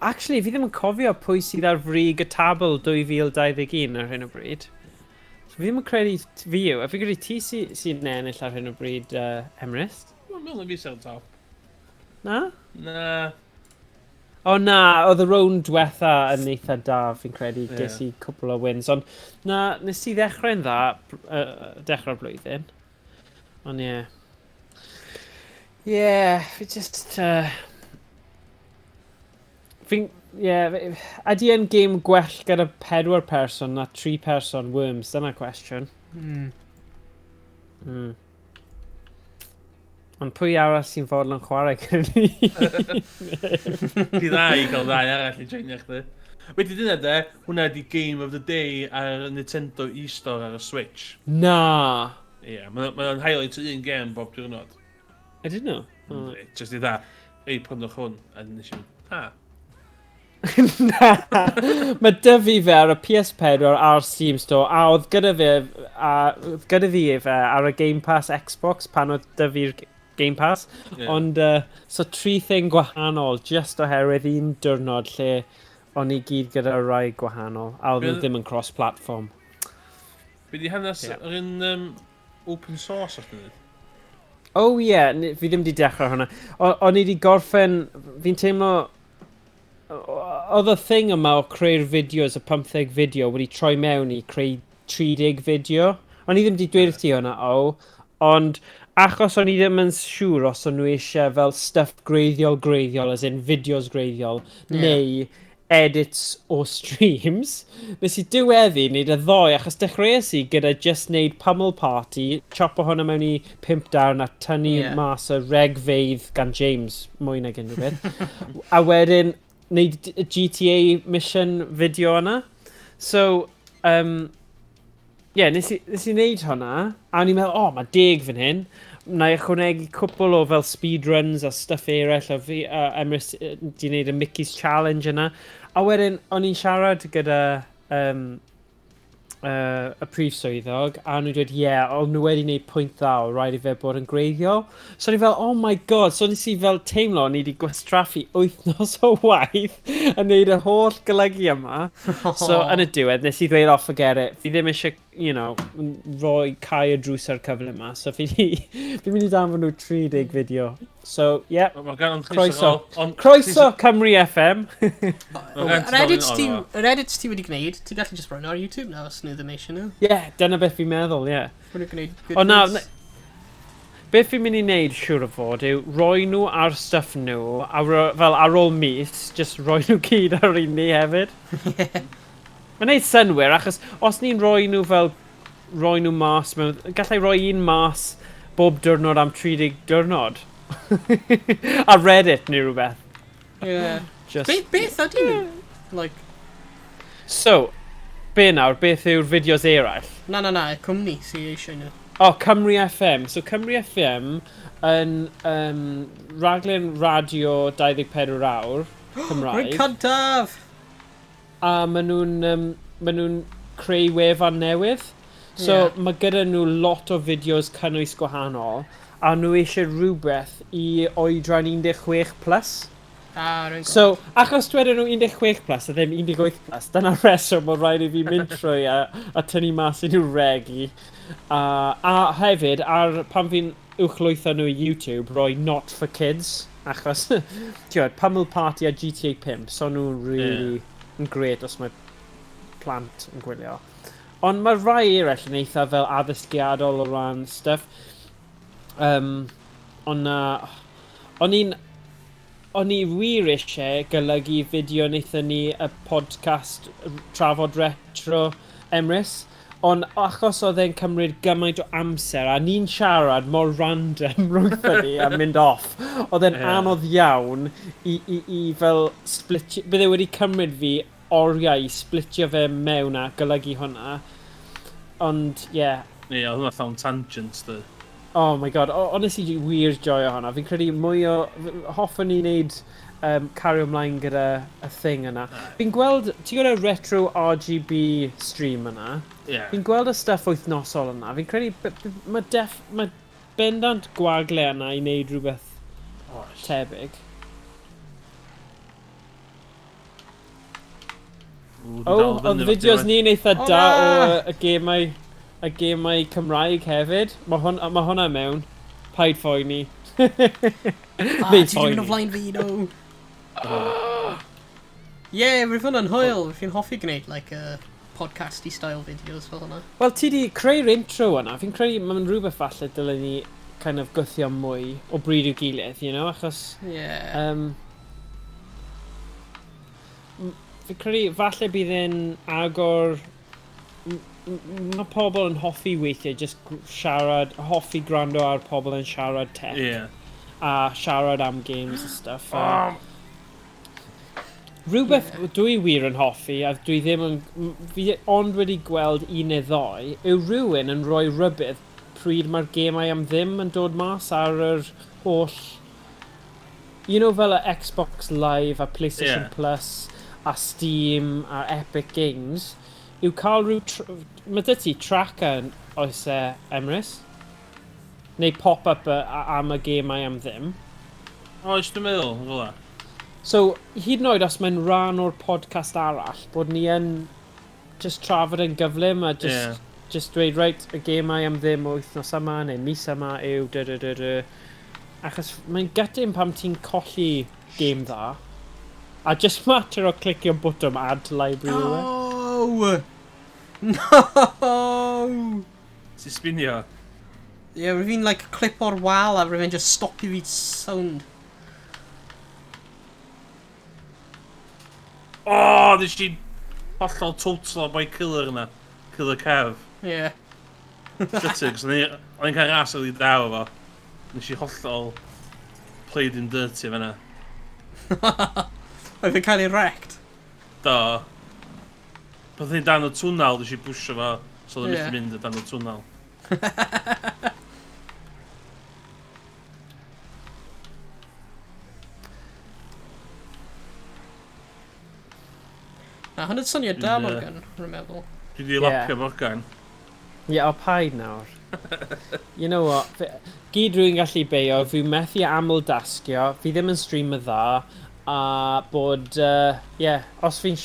Actually, fi ddim yn cofio pwy sydd ar frig y tabl 2021 ar hyn o bryd. So, fi ddim yn credu fi yw, a fi'n credu ti sy'n sy ennill ar hyn o bryd, Emrys. Mae'n meddwl na fi sy'n top. Na? Na. O na, oedd y round diwetha yn eitha da, fi'n credu, Ie. ges i cwpl o wins, ond na, nes i ddechrau'n dda, dechrau'r blwyddyn. Ond ie. Ie, fi just... Fi'n... Ie, ydy e'n game gwell gyda pedwar person na tri person Worms? Dyna cwestiwn. Ond pwy arall sy'n fodlon chwarae gyda ni? Di dda i gael ddau arall i joinio chdi. Wedi dyna de, hwnna di Game of the Day ar Nintendo e-store ar y Switch. Na! Ie, yeah, mae'n highlight un gêm bob diwrnod. Ydyn nhw? Oh. Just i dda, ei, prynwch hwn. A nes i, ha. Na, mae dy fi fe ar y PS4 a'r Steam Store, a oedd gyda fi, a oedd gyda fi fe ar y Game Pass Xbox pan oedd dy fi'r Game Pass. Yeah. Ond, so tri thing gwahanol, just oherwydd un diwrnod lle o'n i gyd gyda rai gwahanol, a oedd nhw ddim yn cross-platform. Be di hanes yr un open source o'ch dweud? Oh ie, yeah, fi ddim wedi dechrau hwnna. O'n i wedi gorffen, fi'n teimlo, oedd y thing yma o creu'r fideos, y 15 fideo, wedi troi mewn i creu 30 fideo. O'n i ddim wedi dweud ti hwnna, o, ond achos o'n i ddim yn siŵr os o'n nhw eisiau fel stuff greiddiol greiddiol, as in fideos greiddiol, neu edits o streams, nes i diweddu wneud y ddoi, achos dechreuais i gyda just wneud Pummel Party, chopo hwnna mewn i 5 darn a tynnu mas y regfeydd gan James, mwy nag unrhyw beth. A wedyn wneud y GTA mission video yna. So, yeah, nes i wneud hwnna, a o'n i'n meddwl, oh, mae 10 fan hyn. Na i ychwanegu cwpl o fel speedruns a stuff eraill, a fi, a Emrys di wneud y Mickey's Challenge yna. A wedyn, o'n i'n siarad gyda y prif swyddog, a nhw'n dweud, ie, yeah, ond nhw wedi wneud pwynt dda o rhaid i fe bod yn greiddiol. So o'n i fel, oh my god, so nes i fel teimlo o'n i wedi gwastraffu wythnos o waith yn wneud y holl golygu yma. So yn y diwedd, nes i ddweud, oh, forget it, fi ddim eisiau, you know, rhoi cau y drws ar cyfle yma, so fi'n mynd i danfon nhw 30 fideo. So, yeah, croeso. Croeso Cymru FM. Yr edits ti wedi gwneud, ti'n gallu just rhoi nhw ar YouTube nawr os nhw ddim eisiau nhw. Yeah, dyna beth fi'n meddwl, yeah. O na, beth fi'n mynd i wneud siŵr o fod yw rhoi nhw ar stuff nhw, a fel ar ôl mis, just rhoi nhw gyd ar un ni hefyd. Mae'n neud synnwyr, achos os ni'n rhoi nhw fel, rhoi nhw mas, mewn, gallai rhoi un mas bob diwrnod am 30 diwrnod. A Reddit neu rhywbeth. Yeah. Just... Beth ydy nhw? Like... So, be nawr, beth yw'r fideos eraill? Na, y cwmni sy'n eisiau nhw. O, oh, Cymru FM. So, Cymru FM yn raglen radio 24 awr Cymraeg. Rwy'n cyntaf! A maen nhw'n creu wefan newydd. So, yeah. Mae gyda nhw lot o fideos cynnwys gwahanol, a nhw eisiau rhywbeth i oedran 16 plus. Ah, rwy'n so, achos dwedon nhw 16 plus a ddim 18 plus, dyna'r reswm o rhaid i fi mynd trwy a tynnu mas i nhw regi. A hefyd, ar, pan fi'n uwchlwytho nhw i YouTube, rhoi not for kids, achos, ti'n Pummel Party a GTA 5, so nhw'n really... Yeah. Yn gret os mae plant yn gwylio. Ond mae rai eraill yn eitha fel addysgiadol o ran stuff. Ond na... O'n i wir eisiau golygu fideo wnaethon ni y podcast trafod retro Emrys, ond achos oedd e'n cymryd gymaint o amser a ni'n siarad mor random rhywbeth ni a mynd off, oedd e'n anodd iawn i fel split... Bydde wedi cymryd fi oriau i splitio fe mewn a golygu hwnna. Ond, ie. Yeah. Ie, oedd hwnna llawn tangents, dy. Oh my god, honestly, wir joio hwnna. Fi'n credu mwy o... Hoffwn ni wneud cario ymlaen gyda y thing yna. Fi'n gweld... Ti'n gweld y retro RGB stream yna? Yeah. Fi'n gweld y stuff wythnosol yna. Fi'n credu mae bendant gwagle yna i wneud rhywbeth tebyg. Oh, oedd fideos ni'n eitha da o y gemau Cymraeg hefyd. Mae hwnna mewn. Paid phoeni. Neu ti ddim yn o flaen fi, no. Ie, roedd hwnna'n hwyl. Fi'n hoffi gwneud, like, podcasty style videos fel hwnna. Wel, ti di creu'r intro yna. Fi'n credu mae'n rhywbeth falle dylen ni kind of gwthio mwy o bryd i'w gilydd, you know, achos... Yeah. Fi'n credu falle bydd e'n agor... Mae pobl yn hoffi weithiau just siarad, hoffi gwrando ar pobl yn siarad tech. Yeah. A siarad am games a stuff. Rhywbeth dwi wir yn hoffi, a dwi ddim yn... Fi ond wedi gweld un neu ddoi, yw rhywun yn rhoi rhybudd pryd mae'r gemau am ddim yn dod mas ar yr holl... You know, fel y Xbox Live a PlayStation Plus a Steam a Epic Games, yw cael rhyw... Mae dy ti tracker oes e, Emrys? Neu pop-up am y gemau am ddim. Oes, dwi'n meddwl, fel. So, hyd yn oed os mae'n rhan o'r podcast arall, bod ni yn just trafod yn gyflym a just, just dweud, reit, y gemau am ddim o wythnos yma neu mis yma yw dy dy dy dy. Achos mae'n gutting pam ti'n colli gêm dda. A just mater o clicio bwtwm add to library yw e. No! No! Ti'n spinio? Ie, yeah, fi'n like clip o'r wal a rwy'n just stopio fi sound. O, oh, nes i hollol total o boi killer yna. Killer Kev. Ie. Yeah. Gutted, cos o'n i'n cael ras oedd i daw efo. Nes i hollol played him dirty fan'na. Oedd yn cael ei wrecked. Do. Pan oedd dan y twnnel, nes i bwysio fo, so oedd yn methu mynd o dan y twnnel. Na, hwnna'n syniad da, Morgan, rwy'n meddwl. Dwi wedi lapio Morgan. Ie, o paid nawr. You know what? Gyd rwy'n gallu beio, fi methu aml dasgio, fi ddim yn streamer dda, a bod, yeah, os fi'n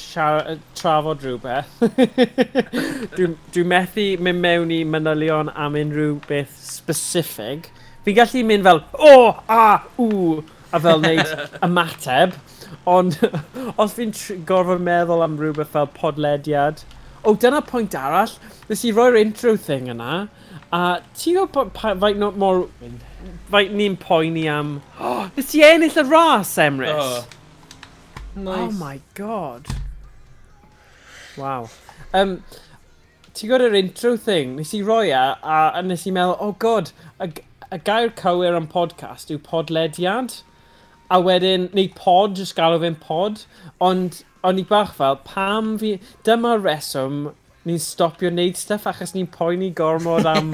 trafod rhywbeth, dwi methu mynd mewn i manylion am unrhyw beth specific. Fi'n gallu mynd fel, o, a, w, a fel wneud ymateb, ond os fi'n gorfod meddwl am rhywbeth fel podlediad, o, dyna pwynt arall, nes i roi'r intro thing yna, a ti'n gwybod faint mor... Faint ni'n poeni am... Oh, nes i ennill y ras, Emrys! Oh. Nice. Oh my god. Wow. Ti'n gwybod yr intro thing? Nes i roi e, a nes i meddwl, oh god, y gair cywir am podcast yw podlediad. A wedyn, neu pod, just galw fe'n pod. Ond o'n i bach fel, pam fi... Dyma reswm ni'n stopio wneud stuff achos ni'n poeni gormod am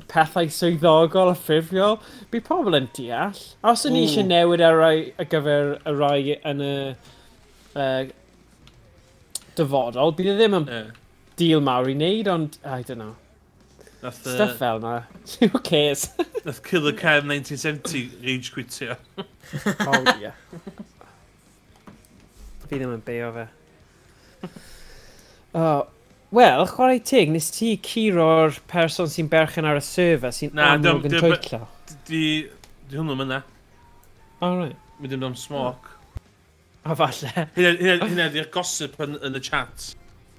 pethau swyddogol a ffurfiol. Bydd pobl yn deall. A os o'n i eisiau newid ar rai, ar gyfer y rai yn y dyfodol, bydd e ddim yn deal mawr i wneud, ond I don't know. Nath, Stuff fel na. Who cares? Nath Killer Kev 1970 rage quitio. Oh dear. Fi ddim yn beio fe. Oh, wel, chwarae teg, nes ti curo'r person sy'n berchen ar y server sy'n amlwg yn twyllo? Di hwnnw'n mynd na. Oh, right. Mi ddim am smoke. A falle. Hynna di'r gossip yn y chat.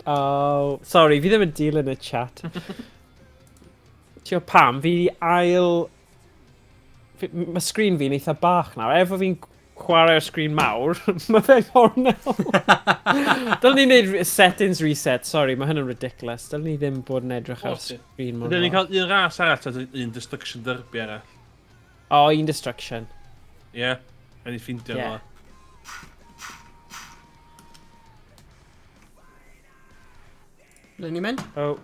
Oh, sorry, fi ddim yn dilyn y chat. Ti'n gwybod pam, fi di ail... Mae sgrin fi'n eitha bach nawr. Efo fi'n chwarae'r sgrin mawr, mae fe'n cornel. Dylen ni wneud settings reset, sorry, mae hynny'n ridiculous. Dylen ni ddim bod yn edrych ar sgrin mor. Dylen ni cael un ras arall a un destruction derby arall. O, oh, un destruction. Ie, yeah, rhaid ni ffeindio yeah. Ble ni'n mynd? Oh.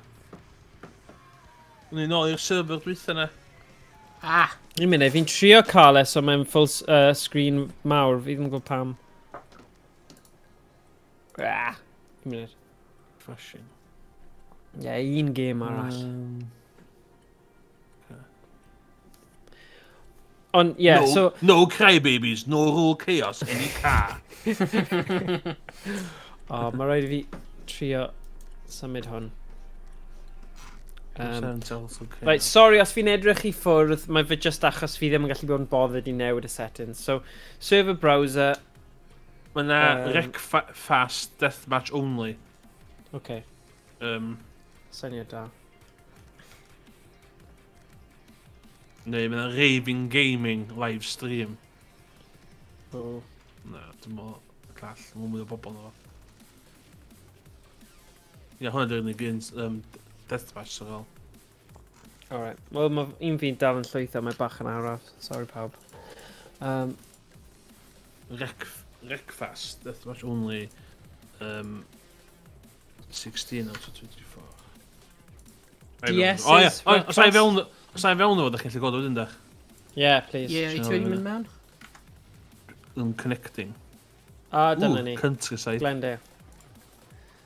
Ni nôl i'r server dwytha na. Ah! Un munud, fi'n trio cael e so mae'n full screen mawr, fi ddim yn gwybod pam. Ah! Un munud. Flashing. Ie, yeah, un game arall. Ond, ie, yeah, no, so... No crybabies, no rule chaos, any car. Oh, mae rhaid i fi trio symud hwn. Right, sorry, os fi'n edrych i ffwrdd, mae fe just achos fi ddim yn gallu bod yn bothered i newid y settings. So, server browser... Mae yna rec fast deathmatch only. Okay. Syniad da. Neu mae yna Raving Gaming live stream. Oh. Na, dwi'n meddwl, llall, mae'n mwy o bobl na fo. Ie, hwnna di'r unig un deathmatch sy'n fel. Alright, wel mae un fi'n dal yn llwytho, mae bach yn araf. Sorry pawb. Wreckfast, deathmatch only 16 out of 24. DS is... Os na i fewn o fo, da chi'n gallu gweld o wedyn, dach? Yeah, please. Ie, yeah, ti wedi mynd mewn? Yn connecting. Ah, dyna ni. Countryside. Glendale.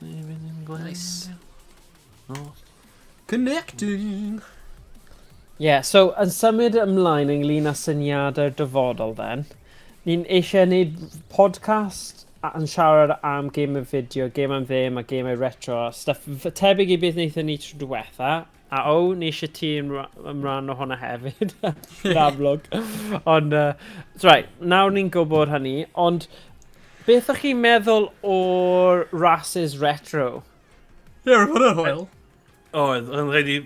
Nice. No. Connecting! Yeah, so yn symud ymlaen ynglyn â syniadau'r dyfodol then, ni'n eisiau gwneud podcast yn siarad am game of video, game am ddim a gemau retro a stuff tebyg i beth wnaethon ni tro diwetha. A o, ni eisiau ti yn, yn rhan o hwnna hefyd, yn amlwg. Ond, so right, nawr ni'n gwybod hynny, ond beth ych chi'n meddwl o'r rases retro? Ie, yeah, hwnna'n hwyl. Oedd, yn rhaid i...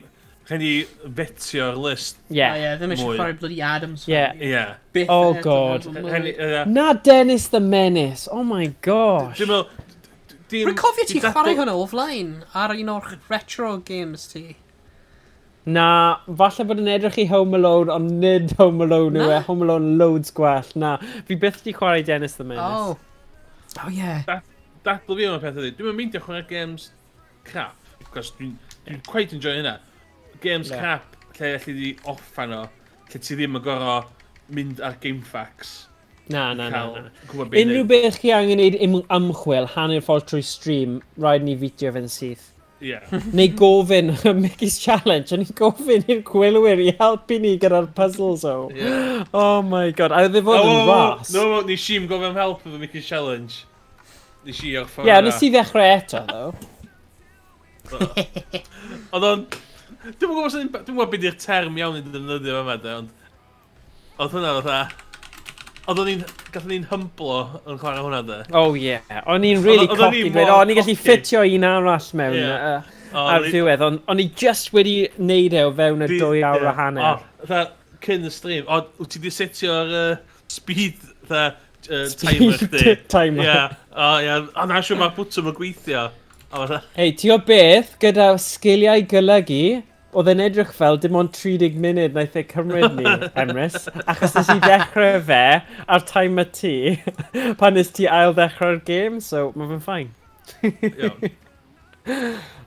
Rhaid i fetio'r list. Yeah. Oh, yeah, ddim eisiau chwarae bloody Adams. Yeah. Yeah. Byth oh, eto, God. Rhaid Na Dennis the Menace. Oh my gosh. Dwi'n meddwl... Rwy'n cofio ti chwarae hwnna o flaen ar un o'r retro games ti. Na, falle bod yn edrych i Home Alone, ond nid Home Alone yw e. Home Alone loads gwell. Na, fi byth di chwarae Dennis the Menace. Oh. Oh, yeah. Dadl fi am y peth ydy. Dwi'n meindio chwarae games crap, because dwi'n quite enjoy hynna. Games crap, lle alli di orffan o, lle ti ddim yn gorfod mynd ar GameFAQs. Na, na, na, na. Unrhyw beth chi angen gwneud ymchwil, hanner ffordd trwy stream, rhaid ni fideo fe'n syth. Yeah. Neu gofyn, Mickey's Challenge, o'n i'n gofyn i'r gwylwyr i helpu ni gyda'r puzzles o. Yeah. Oh my God, a oedd e fod yn ras. No, nes i'm gofyn am help efo Mickey's Challenge. Nes i o'r ffordd. Ie, nes i ddechrau eto, ddo. Oedd o'n... Dwi'm yn gwybod dwi'n gwybod beth yw'r term iawn i ddefnyddio yma, de, ond... Oedd hwnna fatha... Oedd o'n Gathon ni'n hymblo yn chwarae hwnna, de. Oh, yeah. O'n i'n really cocky, dweud, o'n i'n gallu ffitio un arall mewn ar ddiwedd, ond o'n i just wedi neud e o fewn y 2 awr a hanner. O, fatha, cyn y stream, o, wyt ti wedi setio'r speed, fatha, timer chdi. Timer. Ie, o, ie, o, na, siw mae'r bwtwm yn gweithio. Hei, ti o beth, gyda sgiliau golygu, oedd e'n edrych fel dim ond 30 munud naeth e cymryd ni, Emrys, achos nes i ddechrau fe ar timer ti, pan nes ti ail ddechrau'r game, so mae fe'n fine.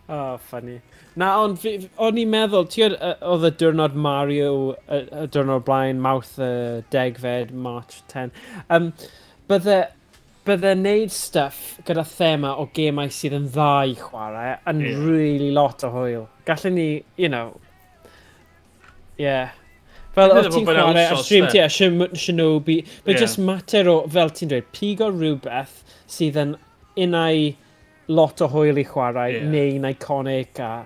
Oh, funny. Na, ond o'n i'n meddwl, ti oedd y diwrnod Mario, y diwrnod blaen, Mawrth y 10fed, March 10. Bydde wneud stuff gyda thema o gemau sydd yn dda i chwarae yn really lot o hwyl. Gallen ni, you know, yeah. Fel oedd ti'n chwarae ar stream ti, a Shinobi, but just mater o, fel ti'n dweud, pigo rhywbeth sydd yn unai lot o hwyl i chwarae, neu'n iconic, a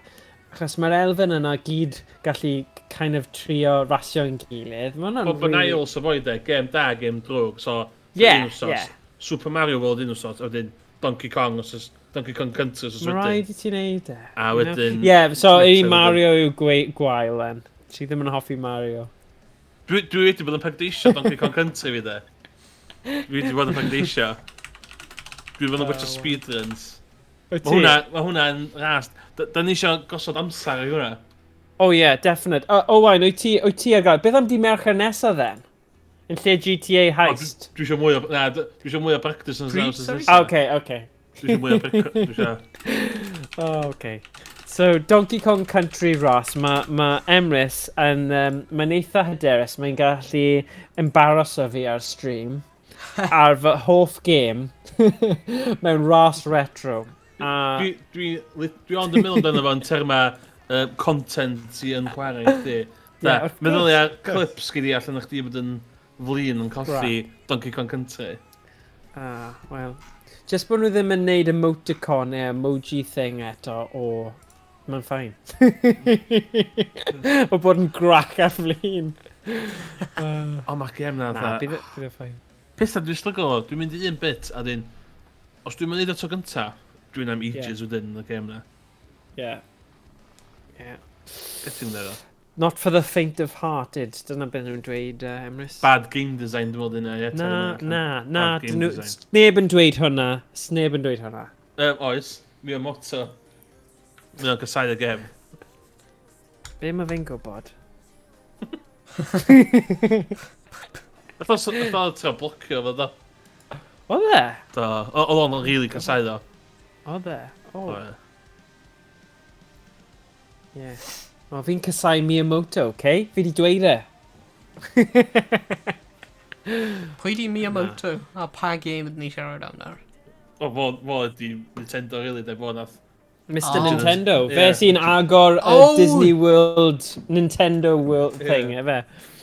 achos mae'r elfen yna gyd gallu kind of trio rasio'n gilydd. Ma' hwnna'n Bob yn ail sef oed e, game da, game drwg, so... Yeah, yeah. Super Mario World un wsos, a wedyn Donkey Kong, os oes Donkey Kong Country os oes Mae wedyn. rhaid i ti wneud e. A wedyn... Yeah, so i wedyn- Mario yw gwael then. Ti ddim yn hoffi Mario. Dwi wedi bod yn practisio Donkey Kong Country fi de. Dwi wedi bod yn practisio. Dwi wedi bod yn watcho speedruns. Wyt Mae ti? hwnna, ma hwnna'n ras. Da ni eisiau gosod amser i hwnna. Oh yeah, definite. Owain, wyt ti ar gael? Beth am di Mercher nesaf then? Yn lle GTA Heist? Dwi eisiau mwy o... Na, dwi eisiau mwy o practice yn Pryd, sorry? Ah, okay, okay. Dwi eisiau mwy o practice. Dwi eisiau... Oh, okay. So, Donkey Kong Country Ross, ma Emrys yn... mae'n eitha hyderus, mae'n gallu embarrasso fi ar stream ar fy hoff game mewn ras retro. A, Dwi ond yn meddwl amdano fo yn terma content i yn chwarae i chdi. Ie, Da, wrth gwrs, Meddylia wrth gwrs. clips gyd i allan o'ch chdi bod yn flin yn colli Donkey Kong Country. Ah, well. Just bod nhw ddim yn neud emoticon neu emoji thing eto, o... Mae'n fine. O bod yn grac ar flin. O, mae'r gem na, Na, fatha. bydd e fine. Pethau dwi'n stryglo, dwi'n mynd i un bit, a dyn, os dwi'n mynd i tro gynta, dwi'n am ages wedyn yn y gem na. Yeah. Yeah. Getting there, though. Not for the faint of hearted. Dyna beth nhw'n dweud, Emrys. Bad game design, dwi'n meddwl yna, ie. Na, na, na. Bad game dyn nhw- design. Sneb yn dweud hwnna. Sneb yn dweud hwnna. Oes, Miyamoto. Mae o'n casau y gem. Be mae fe'n gwybod? Nath o trio blocio fo, do. Oedd e? Do. Oedd o'n really casau ddo. Oedd e? O, O, ie. ie. O, fi'n casau Miyamoto, okay? Fi di dweud e. Pwy di Miyamoto? A pa game ydyn ni siarad am nawr? O, fo ydi Nintendo, really, de, fo nath. Mr Oh. Nintendo. Yeah. Fe sy'n agor y Oh! Disney World, Nintendo World thing, Yeah. efe.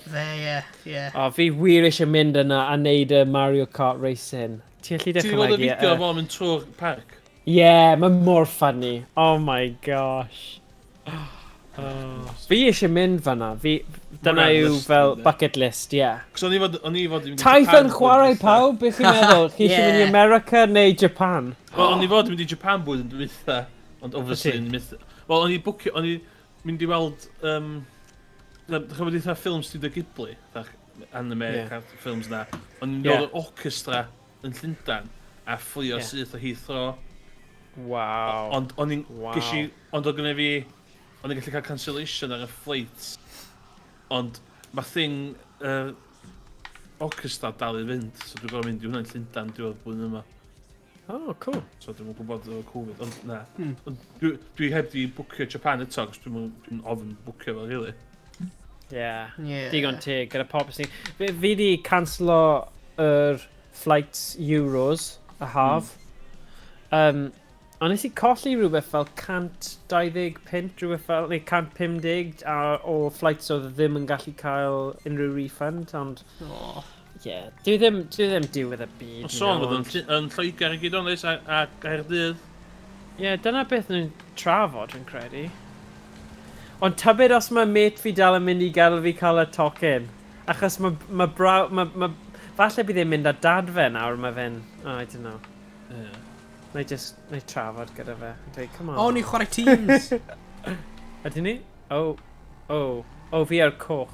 Fe, ie, ie. O, fi wir eisiau mynd yna a neud y Mario Kart Racing. Ti'n gallu Ti'n gweld y dychmygu? fideo fo yn mynd trwy'r parc? Yeah, mae mor funny. Oh my gosh. Oh. Fi eisiau mynd fanna. Fi, dyna Hwnna'n yw list, fel yndi? bucket list, yeah. Cos o'n i fod, o'n i fod i mynd i Taith Japan yn chwarae blwyddyn pawb, beth chi'n meddwl? Chi eisiau mynd i Yeah. America neu Japan? dwytha. Wel, o'n i fod i mynd i Japan blwyddyn dwytha, ond obviously Wyt ti? yn myth... Wel, o'n i bwcio, o'n i mynd i weld... Dych chi'n bod eitha ffilm Studio Ghibli, fatha anime Ie. yeah. films na. O'n i'n Ie. yeah. orchestra yn Llundain a fflio Ie. yeah. syth o Heathrow. Wow. Ond o'n i'n... Wow. Ges i... Ond oedd gynna fi... O'n i'n gallu cael cancellation ar y flight. Ond mae thing... Orchestra dal i fynd, so dwi'n gorfod mynd i hwnna'n Llundain diwedd blwyddyn yma. Oh, cool. So dwi'm yn gwybod efo Covid, ond na. Hmm. Ond dwi heb di bwcio Japan eto, cos dwi'n ofn bwcio fo, really. Yeah. Ie. Digon teg, gyda popeth sy'n... Fi di canslo yr flights Euros, y haf. Ond nes i colli rhywbeth fel 125, rhywbeth fel, neu 150 a, o flights oedd ddim yn gallu cael unrhyw refund, ond Oh. yeah, dwi ddim diwedd y byd. Ond you sôn know, fod yn, ond- yn Lloegr i gyd ond oes, a Gaerdydd. Ie, dyna beth nhw'n trafod, yn credu. Ond tybed os mae mate fi dal yn mynd i gael fi cael y tocyn. Achos mae braw... Ma, falle bydd e'n mynd â dad fe nawr, mae fe'n... Oh, I don't know. Ie. Na i just... Na i trafod gyda fe. Dweud, come on. O, ni chwarae teams! Ydyn ni? Oh. Oh. Oh, fi ar coch.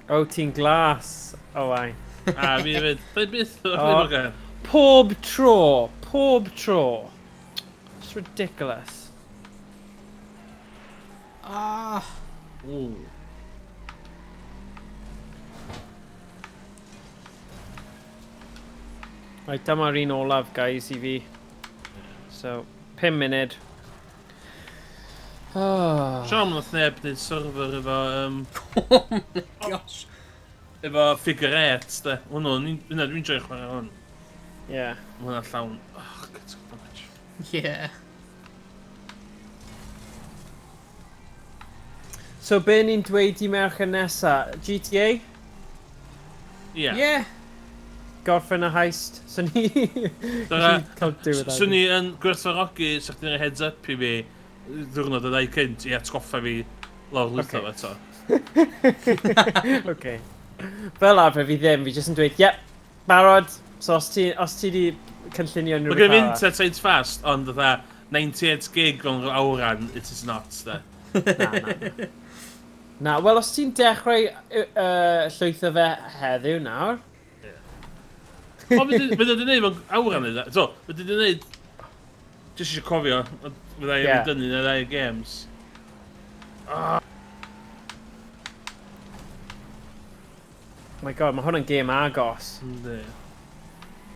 Oh, ti'n glas. Oh, ai. A fi hefyd. Dwi byth O. o'r gair. Pob tro. Pob tro. It's ridiculous. Ah, Ww. Right, dyma'r un olaf, guys, i fi. So, 5 munud. Oh. Siom nath neb wneud server efo, gosh. efo figure eight, de. Hwnnw, hwnna dwi'n joio chwarae hwn. Yeah. Ma' hwnna llawn. Oh, good damage. Yeah. So, be ni'n dweud i merched nesa? GTA? Ie. Yeah. Gorffen y heist? So ni... Dyna- Cael diwedd Swn i yn gwerthfawrogi, sa chdi'n rhoi heads up i fi ddiwrnod y ddau cynt i atgoffa fi lawr lwytho Ocê. okay. eto. Okay. Fel arfer fi ddim, fi jyst yn dweud, yep, barod. So os ti di cynllunio unrhyw Mae gen i beth arall. internet reit fast, ond fatha 98 gig o'n awran, it is not, de. Na, na, na. Na, wel, os ti'n dechrau llwytho fe heddiw nawr, O, fydd wedi gwneud mewn awran neu So, fydd wedi gwneud... Jyst eisiau cofio, ond fydda i'n Ie. yeah. dynnu na ddau games. Oh my god, mae hwn yn gêm agos. Yndi.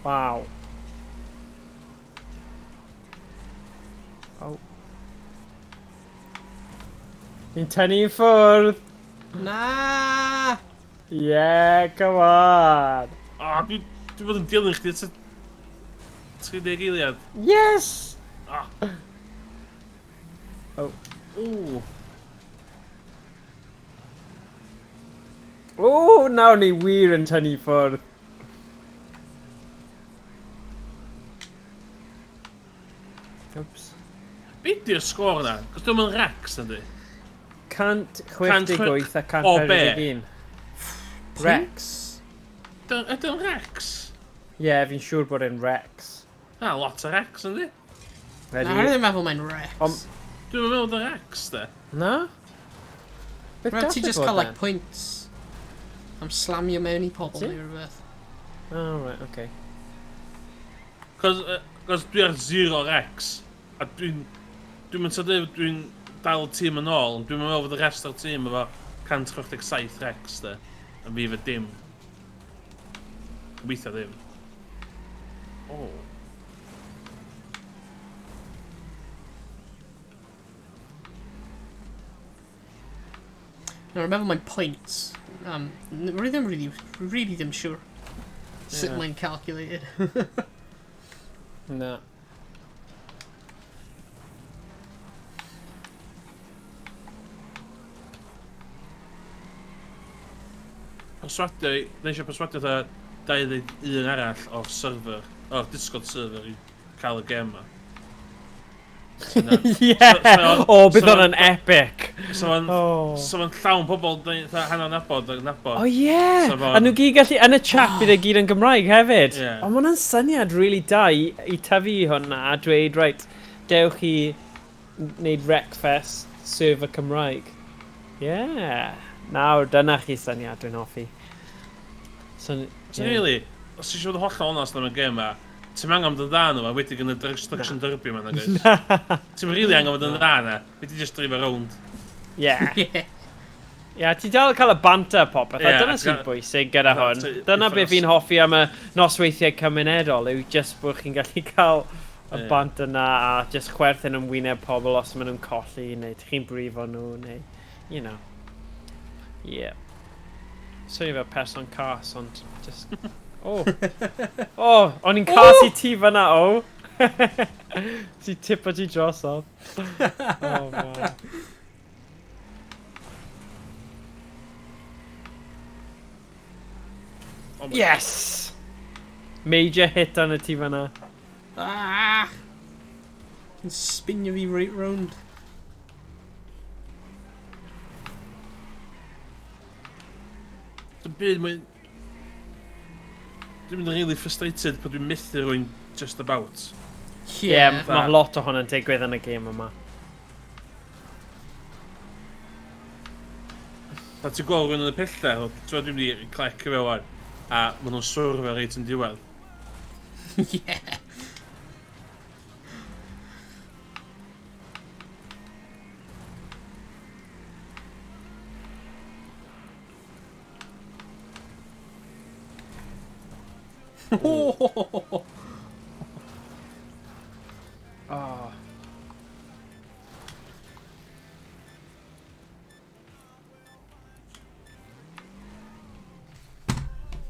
Wow. Oh. Ni'n tynnu i ffwrdd. Na! Yeah, come on. O, dwi bod yn dilyn chdi ers y 30 eiliad. Yes! Ah. Oh. Ww. O, nawr ni wir yn tynnu i ffwrdd. Oops. Be di'r sgôr na? Cos dwi'n mynd Rex, yndi? 168 a O, be? 141. Rex. Ydy o'n Rex? Ie, yeah, fi'n siŵr bod e'n Rex. Na, lot o Rex, yndi? Na, Ready? I ddim meddwl mae'n Rex. Ond- Dwi'n meddwl bod o'n Rex, de. Na? Beth Rhaid ti gall e just fod cael, like, then? points am slamio mewn i pobl Ti? neu rhywbeth. Oh, right, okay. Cos, cos dwi ar zero Rex. A dwi'n... Dwi'n mynd dweud dwi'n dal y tîm yn ôl, ond dwi'n meddwl fod y rest o'r tîm efo 167 Rex, de. A fi efo dim. Gobeithio ddim. Oh. No, rwy'n meddwl mae'n points. Rwy ddim really, really ddim siŵr sut mae'n calculated. Na. Perswadio, neu eisiau perswadio fatha 21 arall o'r server, o'r Discord server i cael y gem ma. Ie! O, bydd hwnna'n epic! So ma'n llawn pobl hanner nabod ac nabod. O ie! A nhw gyd gallu, yn y chat bydd e gyd yn Gymraeg hefyd. Yeah. O, ma' hwnna'n syniad really da i tyfu hwnna a dweud, right, dewch i wneud Wreckfest server Cymraeg. Yeah. Nawr, dyna chi syniad dwi'n hoffi. So really, os ti eisiau bod yn hollol onest am y gêm ma, ti'n angen bod yn dda nhw, a wedi yn y Destruction Derby yma, nag oes? Ti'n really angen bod yn dda na, wedi just drive around. Yeah. Yeah, ti dal cael y banter popeth, a dyna sy'n bwysig gyda hwn. Dyna beth fi'n hoffi am y nosweithiau cymunedol, yw just bod chi'n gallu cael y banter na a just chwerthin yn wyneb pobl os maen nhw'n colli, neu chi'n brifo nhw, neu, you know. Yeah. Swnio fel person cas, ond just... Oh. Oh, o'n i'n cas i ti fyna, o. Ti tipo ti drosodd. Oh, man. Oh, yes! Major hit arno ti fyna. Ah! Yn spinio fi right round. Dwi'n byd mwyn... Dwi'n mynd yn really frustrated pan dwi'n methu rwy'n just about. Ie, yeah, mae lot o hwnna'n digwydd yn y gêm yma. Pan ti'n gweld rhywun yn y pellter, ti'n dwi'n mynd i clec i fe wan, a maen nhw'n swerfio reit yn diwedd. Yeah. Oh.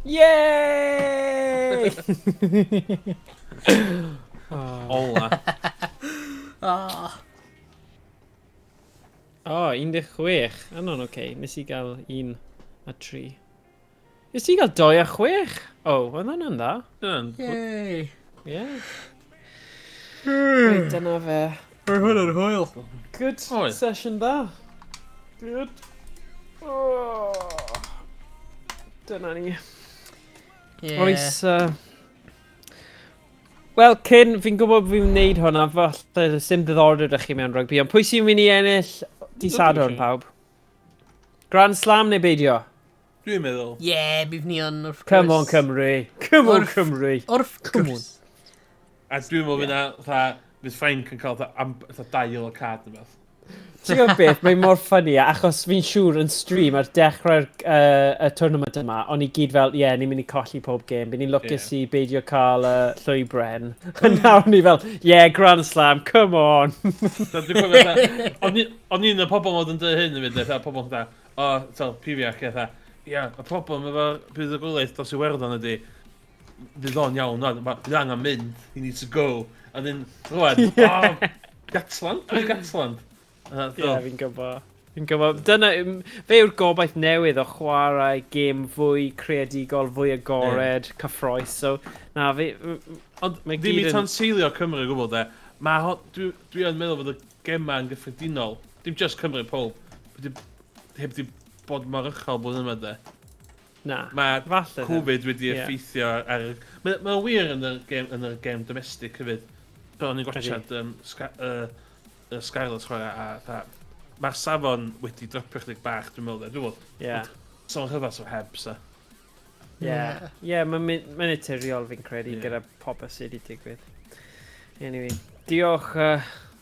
Yay! Ola. Ah. Oh, 16. Yno'n oce. Nes i gael 1 a 3. Nes i gael 2 a 6? Oh, oedd hwnna'n dda. Yay! Yeah. Reit, dyna fe. Roedd hwnna'n hwyl. Good session dda. Good. Oh. Dyna ni. Yeah. Oes... Wel, cyn, fi'n gwybod fi'n wneud hwnna, falle sim diddordeb ydych chi mewn rygbi, ond pwy sy'n mynd i ennill dydd Sadwrn, pawb? Grand Slam neu beidio? Dwi'n meddwl. Yeah, bydd ni yn, wrth gwrs. Come on, Cymru. Come on, Cymru. Wrth gwrs. A dwi'n meddwl fydd na, fydd Ffrainc yn cael fatha 2 yellow card neu beth. Ti'n gwybod beth, mae'n mor ffynnu, achos fi'n siŵr yn stream ar dechrau'r y tournament yma, o'n i gyd fel, ie, yeah, ni'n mynd i colli pob game, bydd ni'n lwcus i beidio cael llwybren. A nawr ni fel, yeah, Grand Slam, come on. O'n i'n y pobl oedd yn dweud hyn yn mynd, pobl yn dweud, o, fel, Pifiach, ie, ie, y problem efo'r buddugoliaeth dros Iwerddon ydy, fydd o'n iawn, fydd angen mynd, he needs to go. A then, rwan, oh, Gatland? Pwy Gatland? Ie, fi'n gwybod. Fi'n gwybod. Dyna, fe yw'r gobaith newydd o chwarae gêm fwy creadigol, fwy agored, cyffrous. So, na, fi... Ond ddim i tanseilio Cymru o gwbl, de. Dwi yn meddwl fod y gemau yn gyffredinol, dim just Cymru, Paul, heb di bod mor uchel blwyddyn yma, de. Na, mae Covid wedi effeithio ar... Mae'n wir yn yr gêm domestic hefyd. O'n i'n gwatsiad Scarlets chwarae a mae'r safon wedi dropio chydig bach, dwi'n meddwl. Dwi'n meddwl, safon rhyfedd so heb, so. Ie, ie, mae'n naturiol fi'n credu gyda popeth sydd wedi digwydd. Anyway, diolch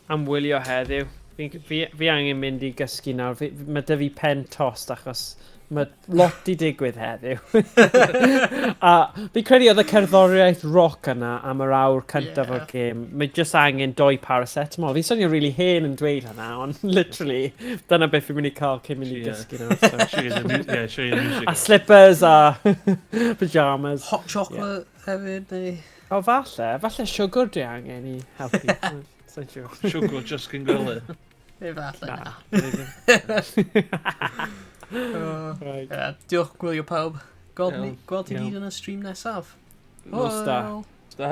am wylio heddiw. Fi angen mynd i gysgu nawr. Mae dy fi pen tost achos Mae lot di digwydd heddiw. A fi credu oedd y cerddoriaeth rock yna am yr awr cyntaf o'r gêm. Mae just angen doi paracetamol. Fi'n swnio really hen yn dweud hynna, ond literally, dyna beth fi'n mynd i cael cyn mynd i gysgu nawr. So. Show you the yeah, show you the music. A slippers a pyjamas. Hot chocolate hefyd, neu. O, falle siwgr dwi angen i helpu. Sa'n siŵr. Siwgr just cyn gwely. Neu falle, na. Na. Right. Yeah, diolch gwylio pawb. Gweld, ni, Iawn. gweld ti Iawn. gyd yn y stream nesaf. Nos da. Hwyl. Da.